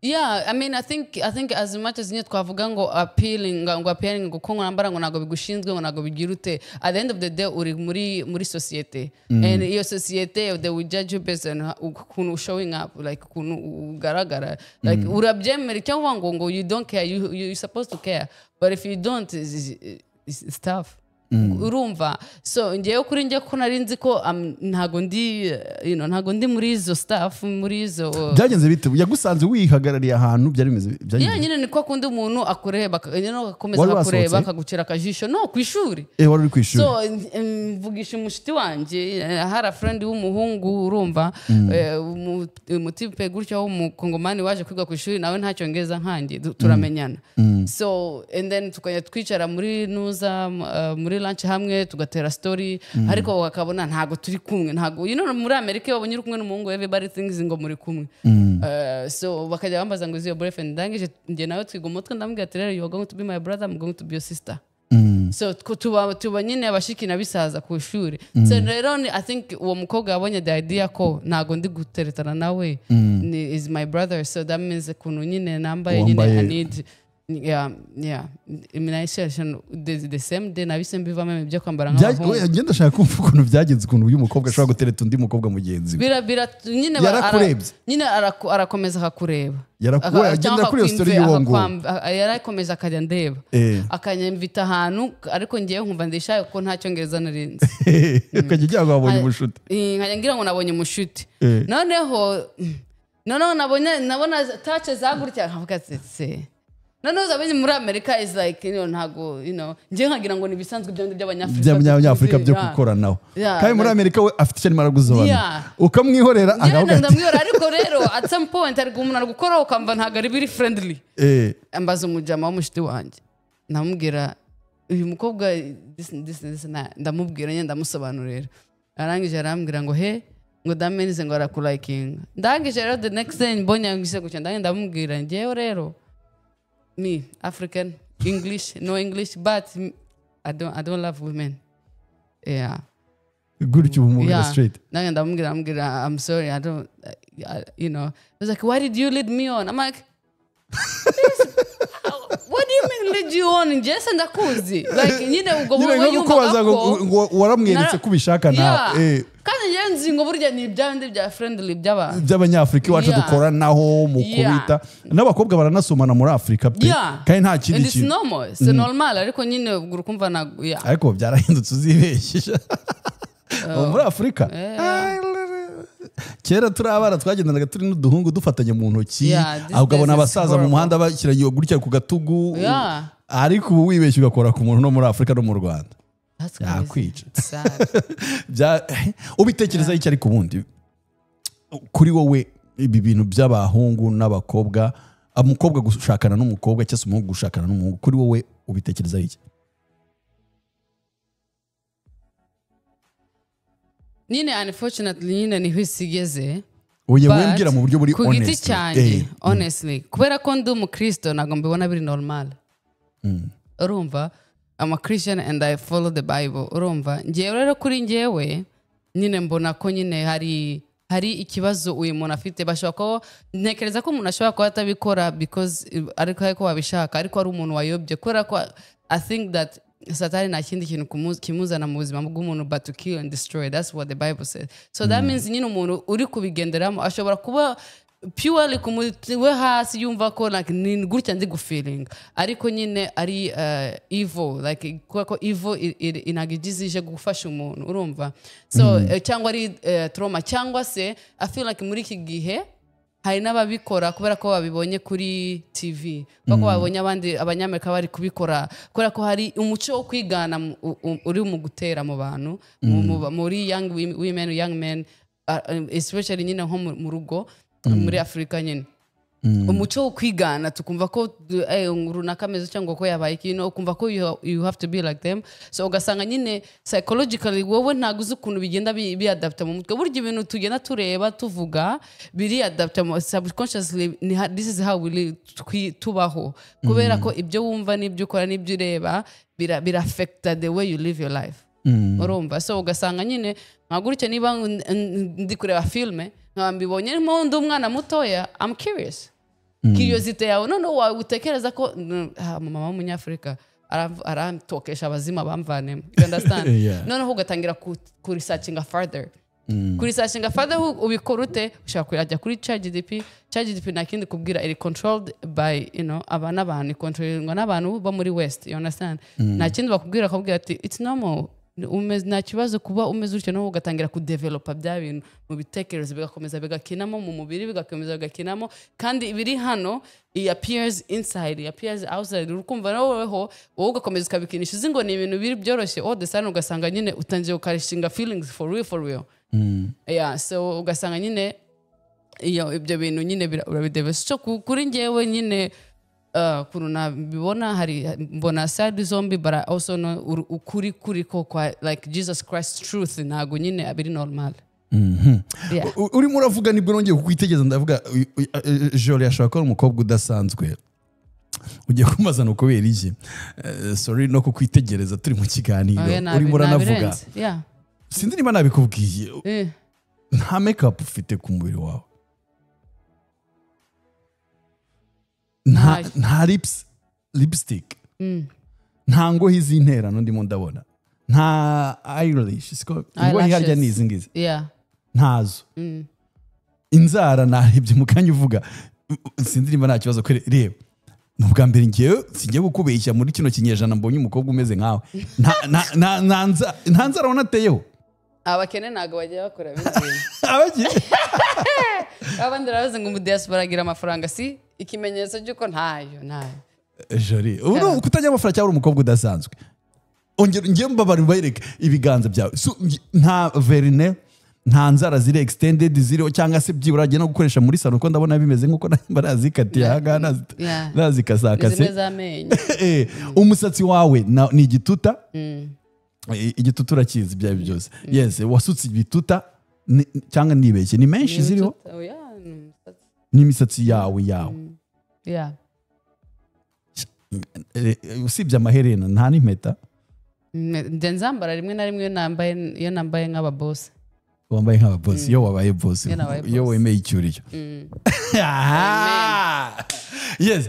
Yeah, I mean, I think as much as nyine twavuga ngo appealing, ngo appealing, ngo ko mwambara ngo ntabwo bigushinzwe, ngo ntabwo bigira ute, at the end of the day uri muri societe, and iyo societe, they will judge you based on ukuntu showing up, like ukuntu ugaragara, like urabyemera cyangwa ngo you don't care. You supposed to care, but if you don't, it's tough, urumva. So ngewe kuri njye, ko nari nzi ko ntago ndi ntago ndi muri izo stuff, muri izo. Byagenze bite? Yagusanze wihagarariye ahantu, byari bimeze byagenze Yeah, nyine ni ko akunda umuntu akureba, nyine agakomeza Wari akakureba, wasohotse? akagucira akajisho, no ku ishuri. Wari uri ku ishuri? So mvugisha umushuti wanjye, hari a friend w'umuhungu, urumva, umutipe gutyo w'umukongomani waje kwiga ku ishuri, nawe nta cyongereza nkanjye, turamenyana. So and then tukajya twicara muri nuza muri lunch hamwe, tugatera story, ariko bakabona ntago turi kumwe, ntago muri Amerika iyo babonye uri kumwe n'umuhungu, everybody thinks ngo muri kumwe. So bakajya bambaza ngo, "Is your boyfriend?" Ndangije njye nawe twiga umutwe, ndamubwira ati, "Rero you are going to be my brother, I'm going to be your sister." So tuba nyine abashiki na bisaza ku ishuri. So rero I think uwo mukobwa yabonye the idea ko ntago ndi guteretana nawe, ni is my brother. So that means ukuntu nyine nambaye nyine, Wambaye. I need, yeah, immunization the same day nabise mbivamo ibyo kwambara nk'abahungu. Oya, ngenda ndashaka kumva ukuntu byagenze, ukuntu uyu mukobwa ashobora gutereta undi mukobwa mugenzi we. Bira nyine Yarakurebye? Nyine arakomeza akakureba. Oya, agendera Cyangwa kuri iyo story y'uwo nguwo. Yarakomeza akajya ndeba, akanyamvita ahantu, ariko ngewe nkumva ndishaye kuko nta cyongereza narinzi. Ukajya ugira ngo wabonye umushuti. Nkajya ngira ngo nabonye umushuti. Noneho Noneho nabona touch zagurutse nkavuga se noneho zabonye muri Amerika is like, you know, ntago, you know, njye nkagira ngo ni ibisanzwe by'abanyafurika by'abanyafurika byo gukoranaho. Kandi muri Amerika we afite icyo arimo aragusobanura, ukamwihorera akavuga ndamwihorera. Ariko rero at some point ari umuntu ari gukoraho ukamva ntago ari biri friendly. Ambaza umujama w'umushiti wanjye, ndamubwira uyu mukobwa this ndamubwira nyine ndamusobanurira. Arangije arambwira ngo he ngo damenize ngo arakulakinga. Ndangije rero the next day mbonye ngise gucya ndamubwira njyewe rero me African English no English but I don't love women. Yeah. Gutyo umubwira straight. Nange ndamubwira I'm sorry I don't you know. He was like, why did you lead me on? I'm like, what do you mean lead you on? Njye ndakuzi. Like nyine ubwo wowe yumva ngo waramweretse kubishaka na kandi njye nzi ngo burya ni ibyandi bya friendly by'abantu by'abanyafrika iwacu dukoranaho mu kubita n'abakobwa baranasomana muri Afrika pe kandi nta kindi kintu. It's normal, it's normal. Ariko nyine ubwo urukumva na ariko byarahindutse uzibeshyisha muri Afrika. Kera turi abana twagendanaga turi n'uduhungu dufatanye mu ntoki, ukabona abasaza mu muhanda bashyiranye gutya ku gatugu, ariko ubu wibeshye ugakora ku muntu no muri Afrika no mu Rwanda yakwica. Ubitekereza iki ariko ubundi kuri wowe ibi bintu by'abahungu n'abakobwa, umukobwa gushakana n'umukobwa cyangwa se umuhungu gushakana n'umuhungu, kuri wowe ubitekereza iki? Nyine unfortunately nyine niho isi igeze. Oya wembwira mu buryo buri honest. Ku giti cyanjye honestly kubera ko ndi umukristo ntabwo mbibona biri normal. Urumva I'm a Christian and I follow the Bible. Urumva njyewe rero kuri njyewe nyine mbona ko nyine hari ikibazo uyu muntu afite. Bashobora ko ntekereza ko umuntu ashobora kuba atabikora because ariko wabishaka, ariko ari umuntu wayobye kubera ko I think that Satani nta kindi kintu kimuzana mu buzima bw'umuntu but to kill and destroy. That's what the Bible says. So that means nyine umuntu uri kubigenderamo ashobora kuba purely we hasi yumva ko like ni gutya ndi gufeeling, ariko nyine ari evil, like kuko evil inagijizije gufasha umuntu, urumva. So cyangwa ari trauma, cyangwa se I feel like muri iki gihe hari n'ababikora kubera ko babibonye kuri TV, kuko babonye abandi abanyamerika bari kubikora, kubera ko hari umuco wo kwigana uri mu gutera mu bantu, muri young women, young men, especially nyine nko mu rugo muri Afrika nyine umuco wo kwigana, tukumva ko runaka ameze cyangwa ko yabaye ikintu, ukumva ko you have to be like them. So ugasanga nyine psychologically wowe ntago uzi ukuntu bigenda biadapta mu mutwe. Burya ibintu tugenda tureba tuvuga biri adapta subconsciously, this is how we live, tubaho kubera ko ibyo wumva n'ibyo ukora n'ibyo ureba bira affect the way you live your life. Urumva. So ugasanga nyine nkagurike niba ndi kureba filme nkambibonye ndi umwana mutoya, I'm curious. Curiosity yawe noneho utekereza ko mama w'umunyafurika arantokesha abazima bamvanemo, you understand? Noneho ugatangira ku researchinga further. Ku researchinga further ubikora ute? Ushobora kujya kuri ChatGPT. ChatGPT nta kindi kubwira, iri controlled by, you know, aba n'abantu, ikontrolingwa n'abantu bo muri West, you understand? Nta kindi bakubwira, akakubwira ati it's normal, nta kibazo kuba umeze utyo. Nawe ugatangira kudevelopa bya bintu mu bitekerezo, bigakomeza bigakinamo mu mubiri, bigakomeza bigakinamo, kandi ibiri hano it appears inside, it appears outside. Urukumva naweho wowe ugakomeza ukabikinisha uzi ngo ni ibintu biri byoroshye, all the sudden ugasanga nyine utangiye ukarishinga feelings for real, for real. Yeah, so ugasanga nyine iyo ibyo bintu nyine urabidevelopa. So kuri njyewe nyine kuntu nabibona, hari mbona side zombi, but I also know ukuri kuri ko kwa like Jesus Christ truth ntago nyine abiri normal. Urimo uravuga nibwo nongeye kukwitegereza ndavuga Jolie ashobora kuba umukobwa udasanzwe. Ugiye kumazana ukubera iki? Sorry no kukwitegereza turi mu kiganiro urimo uranavuga. Sinzi niba nabikubwiye. Nta makeup ufite ku mubiri wawe. Nta lipstick. Nta ngohi z'interano ndimo ndabona. Nta eyelash, siko ngohi harya ni izi ngizi. Ntazo. Inzara narebye mu kanya uvuga sinzi niba nta kibazo kwere. Reba nubwa mbere ngiye singiye gukubeshya muri kino kinyejana mbonye umukobwa umeze nkawe. Nta nzara wanateyeho. Abakene ntago bagiye bakora bino bintu. Abagiye. Abandi baravuze ngo umudiaspora agira amafaranga, si ikimenyetso cy'uko ntayo. Jori, ubu kutagira amafaranga cyangwa uri umukobwa udasanzwe. Ongera ngiye mbabara bayereke ibiganza byawe. Nta verine, nta nzara ziri extended ziriho, cyangwa se byibura agiye no gukoresha muri salo, kuko ndabona bimeze nk'uko barazikatiye aha ngaha, nazikasakase. Umusatsi wawe ni igituta. Igituta urakizi ibyo ari byo byose. Yes, wasutse ibituta cyangwa nibeshye ni menshi ziriho. Ni imisatsi yawe. Yeah. Usibye amaherena nta n'impeta. Nzambara rimwe na rimwe iyo nambaye nk'aba boss. Wambaye nk'aba boss, iyo wabaye boss, iyo wemeye icyuriyo. Yes.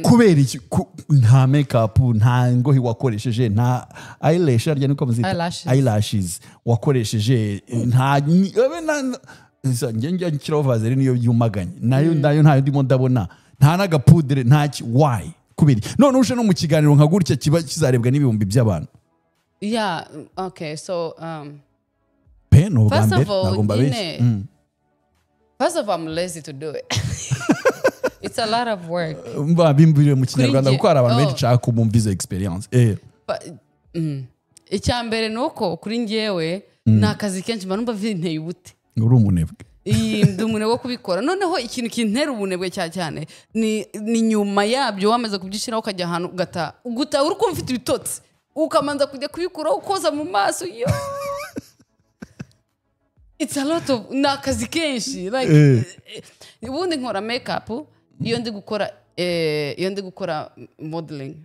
Kubera iki nta makeup, nta ngohi wakoresheje, nta eyelash arya niko muzita, eyelashes wakoresheje, nta njye nshyiraho vaseline niyo yumaganye nayo ntayo ndimo ndabona, nta n'agapudere, nta why kubera none uje no mu kiganiro nka gutya kiba kizarebwa n'ibihumbi by'abantu. Yeah, okay, so first of all, first of all, I'm lazy to do it. It's a lot of work. Bimbwire mu Kinyarwanda kuko hari abantu benshi nshaka kumva izo experience. Icya mbere ni uko kuri njyewe ni akazi kenshi mba numva binteye ubute. Uri umunebwe. Ndi umunebwe wo kubikora. Noneho ikintu kintera ubunebwe cyane ni nyuma yabyo wamaze kubyishyiraho ukajya ahantu ugata uri kumva ufite ibitotsi, ukamanza kujya kubikuraho ukoza mu maso yo. It's a lot of ni akazi kenshi like ubundi nkora makeup iyo ndi gukora modeling.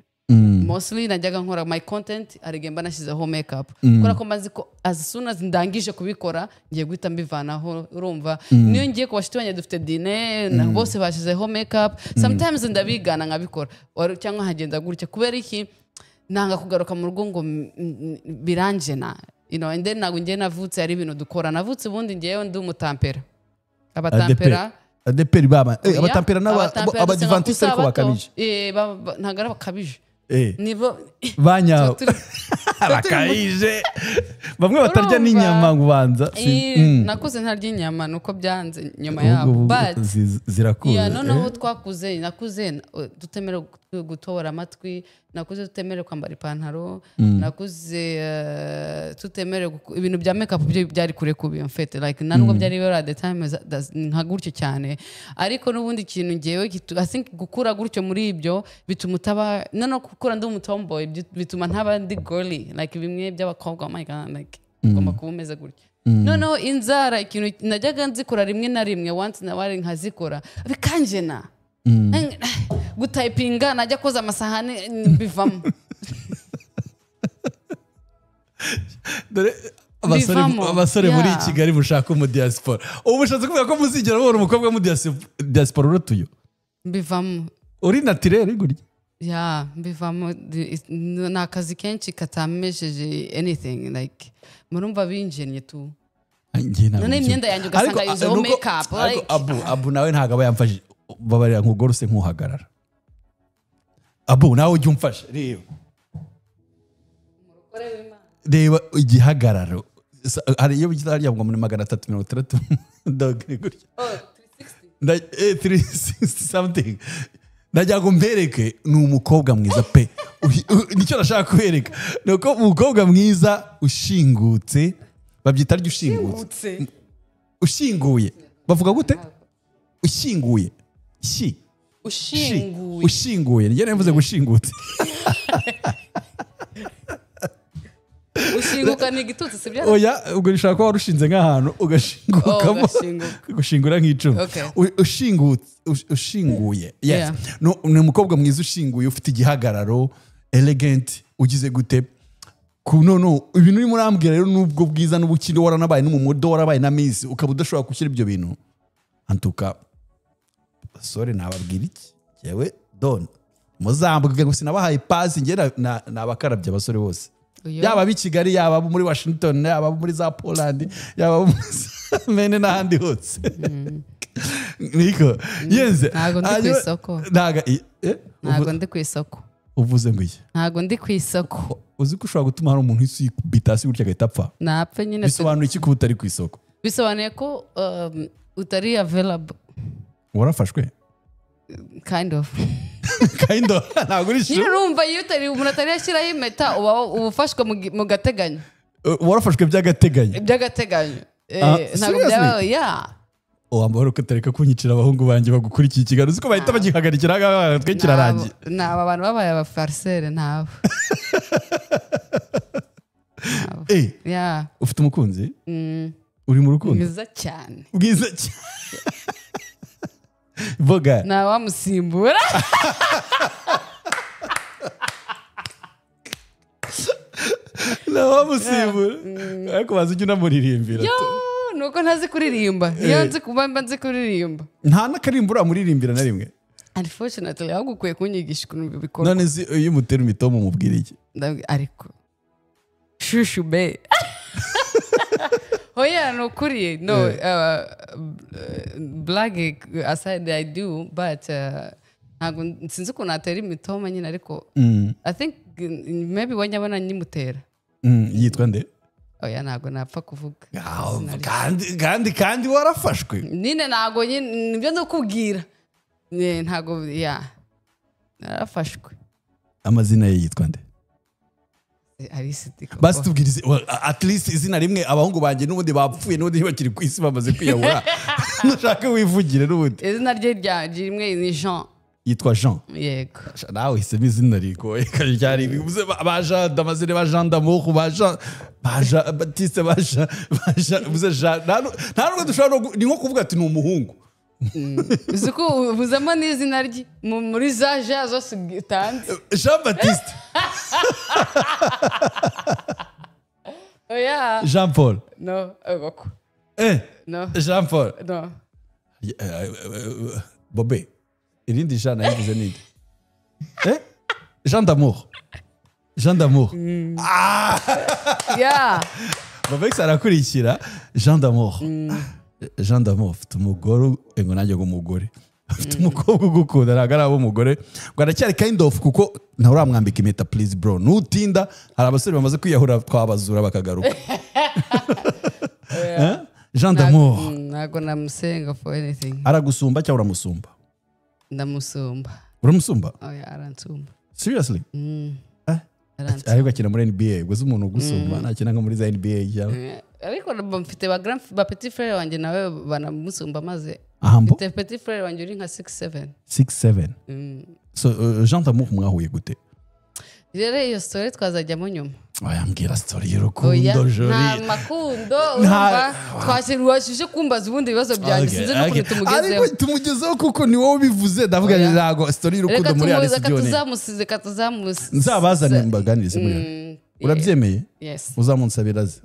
Mostly najyaga nkora my content hari mba nashyizeho makeup kubera ko mazi ko as soon as ndangije kubikora ngiye guhita mbivanaho, urumva. Niyo ngiye ku bashuti banjye dufite dine bose bashyizeho makeup, sometimes ndabigana nkabikora cyangwa nkagenda gutya kubera iki nanga kugaruka mu rugo ngo biranjena. You know, and then ntabwo ngiye navutse ari ibintu dukora. Navutse ubundi ngewe ndi umutampera. Abatampera ADPR baba abatampera n'abadivantiste ariko bakabije. Ntabwo ari bakabije. Nibo banya bakabije. Bamwe batarya n'inyama ngubanza. Nakuze ntarya inyama nuko byanze nyuma yabo. But zirakuze. Yeah, noneho twakuze, nakuze tutemerewe gutobora amatwi, nakuze tutemerewe kwambara ipantaro, nakuze tutemerewe ibintu bya makeup byo byari kure kubi en fait, like nubwo byari biri at the time nka gutyo cyane. Ariko n'ubundi kintu ngewe I think gukura gutyo muri ibyo bituma utaba no gukura ndi umutomboy bituma ntaba ndi girly like bimwe by'abakobwa, oh my god, like ugomba kuba umeze gutyo. Noneho inzara ikintu najyaga nzikora rimwe na rimwe once na wari nkazikora bikanjena. Gutayipinga najya koza amasahani bivamo. Dore abasore muri Kigali mushaka mu diaspora. Ubu mushatse kuvuga ko muzigera mubona umukobwa mu diaspora urutuyo. Bivamo. Uri naturel gurya. Yeah, bivamo ni akazi kenshi katamesheje anything like murumva binjennye tu. None imyenda yanjye ugasanga yuzeho makeup like Abu nawe ntago aba yamfashije. Babarira nkugoruse nkuhagarara. Abu nawe ujye umfasha. Reba igihagararo. Hari iyo bigita hariya ngo muri 360 dogri gutya. Oh, 360. 360 something. Najya ngo mbereke ni umukobwa mwiza pe. Nicyo nashaka kubereka. Nuko umukobwa mwiza ushingutse, babyita ryo ushingutse. Ushinguye. Bavuga gute? Ushinguye. Shi. Ushinguye. Ushinguye. Njye navuze gushingutse. Ushinguka ni igitutsi sibyo? Oya, ubwo nishaka ko warushinze nk'ahantu ugashingukamo. Gushingura nk'icumi. Ushinguye. Yes. No, ni umukobwa mwiza ushinguye ufite igihagararo, elegant, ugize gute? Ku no ibintu urimo urambwira rero nubwo bwiza n'ubukire waranabaye n'umumodo warabaye na miss ukaba udashobora gushyira ibyo bintu. Antuka sorry nababwira iki? Yewe don muzambwe ngo sinabahaye pass nge nabakarabye abasore bose. Yaba abi Kigali, yaba muri Washington, yaba muri za Poland, yaba mene n'ahandi hose. Niko yenze ntago ndi ku isoko. Ntago ndi ku isoko. Uvuze ngo iki? Ntago ndi ku isoko. Uzi ko ushobora gutuma hari umuntu isi bitasi gutya agahita apfa. Napfe nyine. Bisobanuye iki kuba utari ku isoko? Bisobanuye ko utari available. Warafashwe? Kind of. Kind of. Ntabwo uri Nyine sure. urumva iyo utari umuntu atari yashyiraho impeta, uba ufashwe mu gateganyo. Warafashwe by'agateganyo. By'agateganyo. Ah, Ntabwo seriously? byaba, yeah. Wambara ukatareka kunyicira abahungu banjye bagukurikiye ikiganiro, uzi ko bahita bagihagarikira ahangaha, twe kirarangiye. Nabo abantu babaye abafarisere, ntabo. Yeah. Ufite umukunzi? Uri mu rukundo? Mwiza cyane. Bwiza cyane. Boga. Ntawamusimbura. Ntawamusimbura. Ariko bazi ujya unamuririmbira. Yo, nuko ntazi kuririmba. Iyo nzi kuba mba nzi kuririmba. Nta n'akarimbo uramuririmbira na rimwe. Unfortunately, ahubwo ukwiye kunyigisha ukuntu bikorwa. None si iyo umutera imitomo umubwira iki? Ariko shushu be. Oya, ni ukuri. No, blague aside, I do, but ntabwo sinzi ukuntu natera imitoma nyine, ariko I think maybe wanyabona nyimutera. Yitwa nde? Oya, ntabwo napfa kuvuga. Kandi warafashwe. Nyine ntabwo nyine nibyo ndakubwira. Ntabwo ya narafashwe. Amazina ye yitwa nde? Basi tubwirize at least izina rimwe, abahungu banjye n'ubundi bapfuye, n'ubundi ntibakiri ku isi, bamaze kwiyahura. Nushaka wivugire n'ubundi. Izina rye rya rimwe ni Jean. Yitwa Jean. Yego. Nawe uhisemo izina rigoye ryari bivuze ba Jean, amazina ba Jean d'amour, ba Jean, ba Jean Baptiste, ba Jean, ba Jean, bivuze Jean. Nta nubwo dushobora ni nko kuvuga ati ni umuhungu. Uzi ko uvuzemo n'izina rye muri za Jean zose utanze. Jean Baptiste. Oya. Jean Paul. No, agoko. No. Jean Paul. No. Bobe. Irindi Jean nayivuze ninde? Jean d'amour. Jean d'amour. Ah! Yeah. Bobe arakurikira Jean d'amour. Jean d'amour afite umugore, ngo nanjye ngo umugore. Afite umukobwa ugukunda, ntabwo ari ab'umugore. Ngo aracyari kind of kuko ntawe uramwambika impeta, please bro. Nutinda hari abasore bamaze kwiyahura twabazura bakagaruka. Jean d'amour. Ntabwo namusenga for anything. Aragusumba cyangwa uramusumba? Ndamusumba. Uramusumba? Oya, aransumba. Seriously? Ariko akina muri NBA, ubwo se umuntu ugusumba ntakina nko muri za NBA cyangwa? Ariko mfite ba grand ba petit frère wanjye nawe banamusumba maze. Ahambo? Mfite petit frère wanjye uri nka 6'7. 6'7. So Jean d'amour mwahuye gute? Rero iyo story twazajyamo nyuma. Oya, mbwira story y'urukundo Jolie. Nta makundo urumva twashije kumbaza ubundi bibazo byanjye, sinzi n'ukuntu tumugezeho. Ariko tumugezeho kuko ni wowe ubivuze, ndavuga ntago story y'urukundo muri Alice Dione. Reka tuzamusize. Nzabazane mbaganirize muri. Urabyemeye? Yes. Uzamunsabira ze?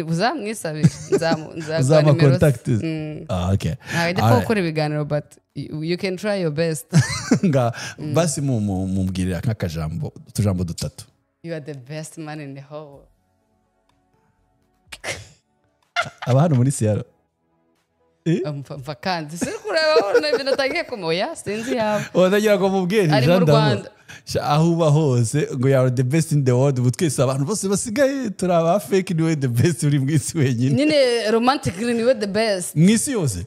Uzamwisabira. Nzama contact. Okay. Ntabwo gukora ibiganiro, but you can try your best. Nga basi mumbwirira nk'akajambo, utujambo dutatu. You are the best man in the whole world. Aba hano muri Seattle. Mva kandi siri kureba ubona ibintu atangiye kumuya, sinzi yaba. Ndagira ngo mubwire Ari mu Rwanda. Aho uba hose ngo you are the best in the world, ubu twese abantu bose basigaye turi aba fake, niwe the best uri mu isi wenyine. Nyine romantically niwe the best. Mu isi yose.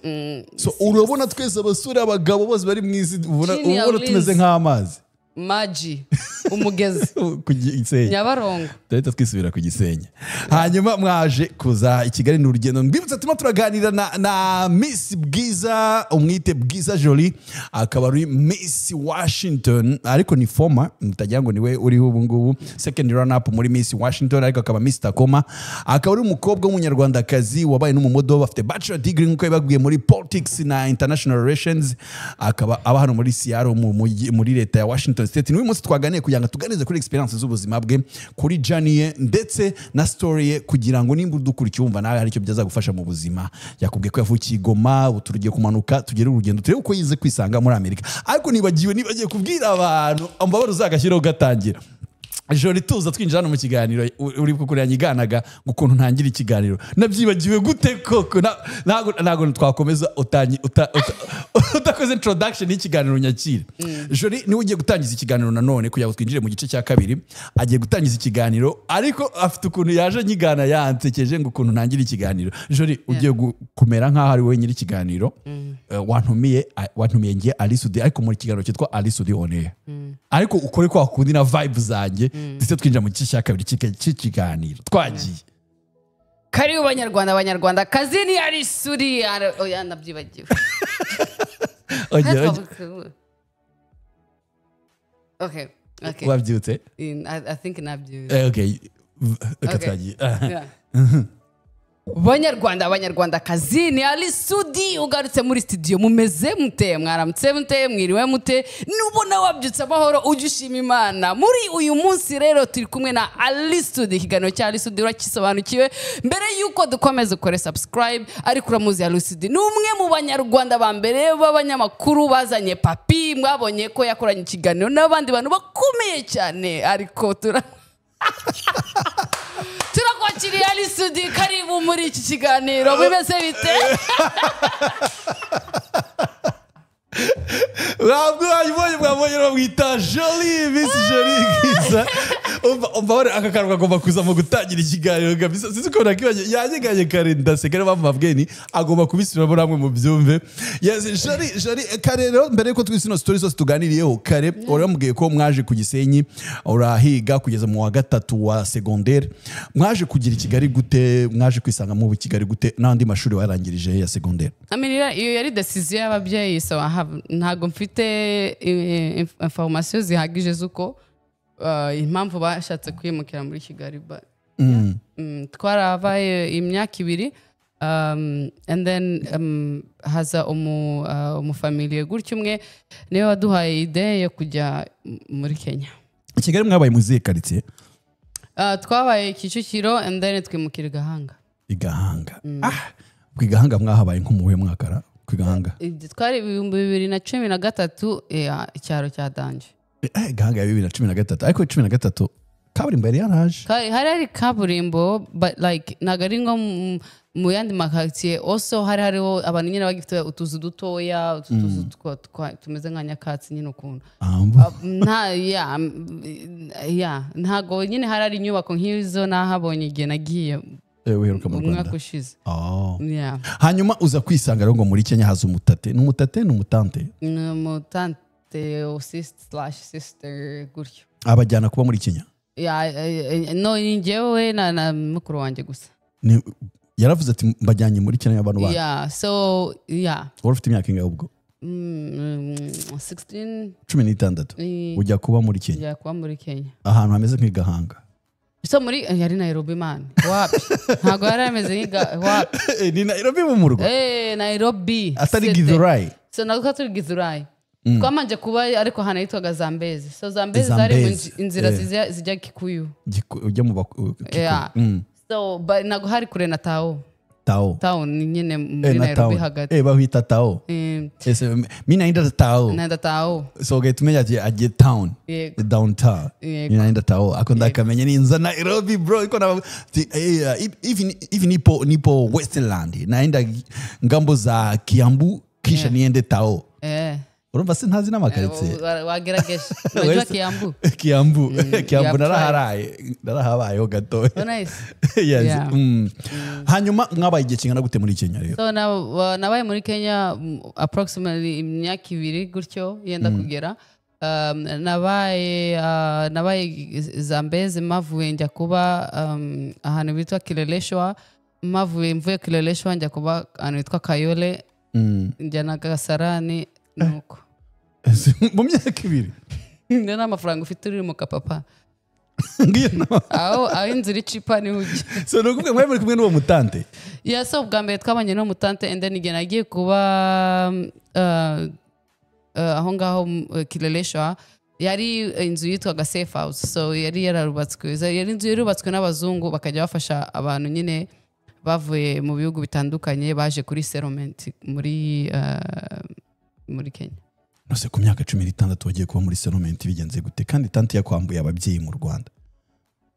So urabona twese abasore abagabo bose bari mu isi, ubona tumeze nk'amazi. Maji umugezi ku Gisenyi. Nyabarongo. Turahita twisubira ku Gisenyi. Hanyuma mwaje kuza i Kigali ni urugendo. Mbibutsa turimo turaganira na Miss Bwiza, umwite Bwiza Jolie, akaba ari Miss Washington, ariko ni former, mutagira ngo niwe uriho ubu ngubu, second run up muri Miss Washington, ariko akaba Miss Tacoma, akaba ari umukobwa w'umunyarwandakazi wabaye n'umumodo, bafite bachelor degree nkuko yababwiye muri politics na international relations, akaba aba hano muri Seattle muri leta ya Washington State. Ni uyu munsi twaganiye kugira ngo tuganirize kuri experience z'ubuzima bwe, kuri journey ye ndetse na story ye, kugira ngo nimba udukurikiye wumva nawe hari icyo byazagufasha mu buzima. Yakubwiye ko yavukiye i Goma, ubu tugiye kumanuka tugere urugendo turebe uko yize kwisanga muri Amerika. Ariko nibagiye kubwira abantu ambabaro uzagashyiraho gatangira. Jori, tuza twinjira hano mu kiganiro, uri kukurira nyiganaga ngo ukuntu ntangira ikiganiro nabyibagiwe gute koko? Ntabwo twakomeza utakoze introduction y'ikiganiro. Nyakira Jori, niwe ugiye gutangiza ikiganiro nanone kugira ngo twinjire mu gice cya kabiri. Agiye gutangiza ikiganiro, ariko afite ukuntu yaje nyigana yansekeje ngo ukuntu ntangira ikiganiro. Jori, ugiye kumera nk'aho ari wowe nyiri ikiganiro. Wantumiye ngiye Ally Soudy, ariko muri kiganiro cyitwa Ally Soudy On Air, ariko ukore kwa kundi na vibe zanjye, ndetse twinjira mu gice cya kabiri cy'ikiganiro. Twagiye. Karibu banyarwanda, banyarwanda kazi, ni Ally Soudy. Oya, nabyibagiwe. Ongera, ongera. Okay. Wabyutse? I think nabyibagiwe. Okay, reka Okay. twagiye. Yeah. Banyarwanda, abanyarwandakazi, ni Ally Soudy ugarutse muri studio. Mumeze mute? Mwaramutse mute? Mwiriwe mute? Nubona wabyutse amahoro, ujye ushima Imana. Muri uyu munsi rero turi kumwe na Ally Soudy. Ikiganiro cya Ally Soudy urakisobanukiwe. Mbere yuko dukomeza, ukore subscribe. Ariko uramuzi, Ally Soudy ni umwe mu banyarwanda ba mbere b'abanyamakuru bazanye Papi. Mwabonye ko yakoranye ikiganiro n'abandi bantu bakomeye cyane, ariko turakwakiriye Ally Soudy, karibu muri iki kiganiro. Bimeze bite? Mwabwo mwabonye, mwabonye, bamwita Jolie, Miss Jolie Bwiza. Umva wari aka kantu kagomba kuza mu gutangira ikiganiro kabisa. Sinzi ukuntu nakibagiwe, yanyeganye kare ndaseka. Niyo mpamvu mbabwiye ni agomba kubisubiramo namwe mu byumve. Yes, Jolie, Jolie, kare rero mbere yuko twisi ino story zose tuganiriyeho kare, uramubwiye ko mwaje ku Gisenyi, urahiga kugeza mu wa gatatu wa secondaire. Mwaje kugira i Kigali gute? Mwaje kwisanga mu Kigali gute? N'andi mashuri warangirije ya secondaire? I mean, iyo yari decision y'ababyeyi, so ntabwo mfite information zihagije z'uko impamvu bashatse kwimukira muri Kigali, but twarabaye imyaka 2, and then haza umufamiliye gutyo umwe, niwe waduhaye idée yo kujya muri Kenya. I Kigali mwabaye mu zihe quartier? Twabaye Kicukiro and then twimukira i Gahanga. I Gahanga. Ah, ku i Gahanga mwahabaye nko mu wuhe mwaka ra? Ku i Gahanga? Ibyo twari 2013, icyaro cya danger. Gahanga ya 2013, ariko 13 kaburimbo yari yaraje? Hari kaburimbo, but like ntabwo ari nko mu yandi makaritsiye. Also hari hariho abantu nyine bagifite utuzu dutoya, utu tuzu tumeze nka nyakatsi nyine ukuntu. Ambo. Nta ya ya ntago nyine hari inyubako nk'izo nahabonye igihe nagiye Uheruka mu umwaka Rwanda. ushize. Oh. Yeah. Hanyuma uza kwisanga rero ngo muri Kenya haza umutate, ni umutate, ni umutante? Ni umutante o sister/sister gutyo. Abajyana kuba muri Kenya? Yeah, no, ni njyewe na mukuru wanjye gusa. Yaravuze ati mbajyanye muri Kenya abantu banyu? Yeah, so yeah. Wari ufite imyaka ingahe ubwo? 16. 16. Ujya kuba muri Kenya? Njya kuba muri Kenya. Ahantu hameze nk'igahanga? So muri yari Nairobi man, wapi, ntabwo yari ameze nk'iga wapi. Ni Nairobi mu murwa? Eh, Nairobi Atari City. Githurai? So ntabwo turi Githurai, twamanje kuba ariko ahantu hitwaga Zambezi. So Zambezi zari mu Zambezi, inzira zijya Kikuyu. Ujya mu Kikuyu. Yeah. So but ntabwo hari kure na tao. Tao. Town nyine muri Na Nairobi town. hagati. Bahita tao? Ese mi naenda tao. Naenda tao. So ugahita umenya ati agiye town. Yego. Downtown. Yego. Mi naenda tao, ako ndakamenya ninza Nairobi bro, iko na ti- hivi nipo Westland, naenda ngambo za Kiambu, kisha niende tao. Urumva se ntazi n'amakaritsiye? Wagerageje, unajua Kiambu? Kiambu, Kiambu. Yeah. Naraharaye, narahabayeho gatoya. So nice. Yes. Yeah. Hanyuma mwabaye igihe kingana gute muri Kenya rero? So nabaye muri Kenya approximately imyaka 2 gutyo yenda kugera. Nabaye Zambezi, mavuye njya kuba ahantu bitwa Kileleshwa, mavuye mvuye Kileleshwa njya kuba ahantu hitwa Kayole, njya na Kasarani nuko. Mu myaka 2? Niyo n'amafaranga ufite uri mu kapapa. Ngiyo Aho inzira icipa niho ujya. So ni ukuvuga mwari muri kumwe n'uwo mutante? Yeah, so bwa mbere twabanye n'umutante, and then igihe nagiye kuba aho ngaho Kileleshwa, yari inzu yitwaga safe house. So yari yararubatswe, yari inzu yarubatswe n'abazungu, bakajya bafasha abantu nyine bavuye mu bihugu bitandukanye baje kuri settlement muri Kenya. Nose ku myaka 16 wagiye kuba muri settlement bigenze gute, kandi tante yakwambuye ababyeyi mu Rwanda?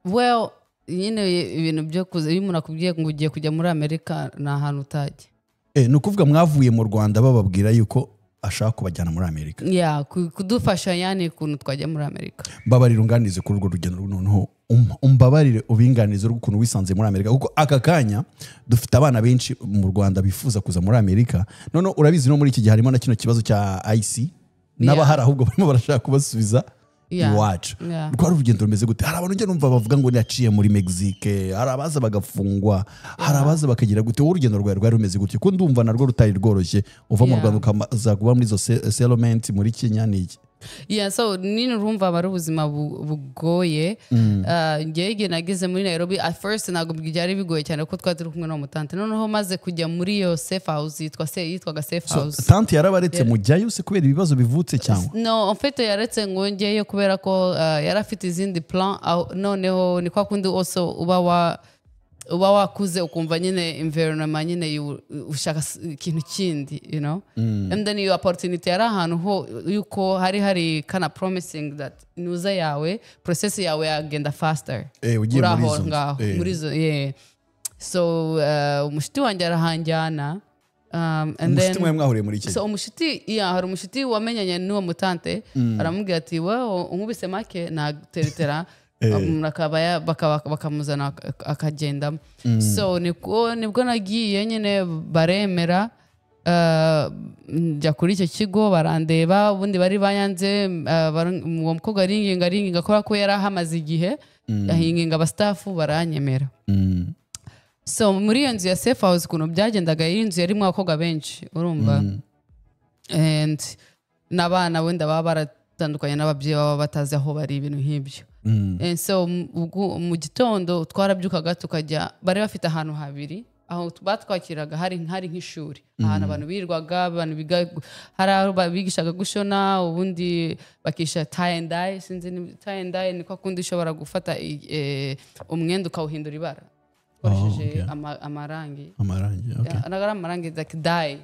Well, nyine ibintu byo kuza, iyo umuntu akubwiye ngo ugiye kujya muri Amerika, ni ahantu utajya. Ni ukuvuga mwavuye mu Rwanda bababwira yuko ashaka kubajyana muri Amerika? Yeah, kudufasha yani ukuntu twajya muri Amerika. Mbabarire unganirize kuri urwo rugendo noneho, umbabarire ubinganirize ukuntu wisanze muri Amerika, kuko aka kanya dufite abana benshi mu Rwanda bifuza kuza muri Amerika. Noneho urabizi no muri iki gihe harimo na kino kibazo cya IC n'abahari ahubwo barimo barashaka kubasubiza iwacu. Rwari urugendo rumeze gute? Hari abantu njya numva bavuga ngo naciye muri Mexique, hari abaza bagafungwa, hari abaza bakagira gute. Wowe urugendo rwawe rwari rumeze gute? Ko ndumva narwo rutari rworoshye, uva mu Rwanda ukaza kuba muri izo settlement muri Kenya n'iki? Yeah, so nyine urumva aba ari ubuzima bugoye. Njyewe igihe nageze muri Nairobi, at first ntabwo byari bigoye cyane kuko twari turi kumwe n'uwo mutante. Noneho maze kujya muri iyo safe house yitwaga safe So, house. Tante yarabaretse mujyayo se kubera ibibazo bivutse cyangwa? No, en fait yaretse ngo njyeyo kubera ko yari afite izindi plan. Noneho ni kwa kundi also uba wakuze ukumva nyine environment nyine ushaka ikintu kindi. And then iyo opportunity yari ahantu ho yuko hari kana promising that nuza yawe, process yawe yagenda faster. Ugiye Uri muri aho izo nzu. ngaho, muri izo, yeah. So umushuti wanjye arahanjyana, and Umushuti then mwe mwahuriye muri Kenya? So umushuti, yeah, hari umushuti wamenyanye n'uwo mutante, aramubwira ati: "Wewe unkubise make nateretera umuntu akaba bakamuzana akagendamo." So nibwo nagiye nyine, baremera, njya kuri icyo kigo barandeba. Ubundi bari banyanze, uwo mukobwa aringinga, aringinga kubera ko yari ahamaze igihe, ahinginga abastaff baranyemera. So muri iyo nzu ya safe house, ukuntu byagendaga, iyi nzu yarimo abakobwa benshi, urumva, and n'abana wenda baba baratandukanye n'ababyeyi, baba batazi aho bari, ibintu nk'ibyo. And so ubwo mu gitondo twarabyukaga tukajya, bari bafite ahantu habiri aho batwakiraga, hari nk'ishuri ahantu abantu birirwaga, abantu biga, hari aho bigishaga gushona, ubundi bakisha tie and dye. Sinzi tie and dye ni kwa kundi ushobora gufata umwenda ukawuhindura ibara ukoresheje amarangi. Amarangi, okay. Yeah, ntabwo ari amarangi, like dye,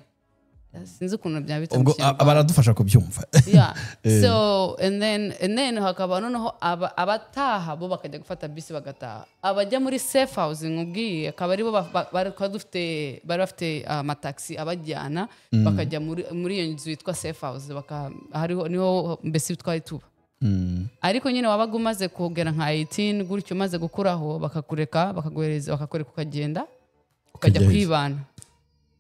sinzi ukuntu byabita mu Ubwo Kinyarwanda. Baradufasha kubyumva. Yeah, so and then hakaba noneho abataha bo bakajya gufata bisi bagataha. Abajya muri safe house nkubwiye akaba aribo bari twari dufite, bari bafite amataxi abajyana bakajya muri iyo nzu yitwa safe house, hariho niho mbese twari tuba. Ariko nyine wabaga umaze kugera nka 18 gutyo, umaze gukuraho, bakakureka, bakaguhereza, bakakureka ukagenda ukajya Ukajya he? kwibana, ukajya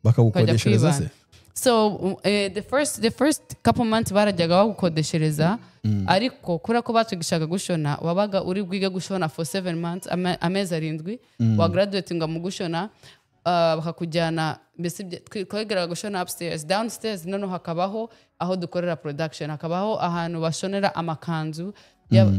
Bakagukodeshereza se? kwibana. So the first couple months barajyaga bagukodeshereza, ariko kubera ko batwigishaga gushona, wabaga uri bwige gushona for 7 months, amezi 7, wa graduatinga mu gushona, bakakujyana mbese twigiraga gushona upstairs, downstairs noneho hakabaho aho dukorera production, hakabaho ahantu bashonera amakanzu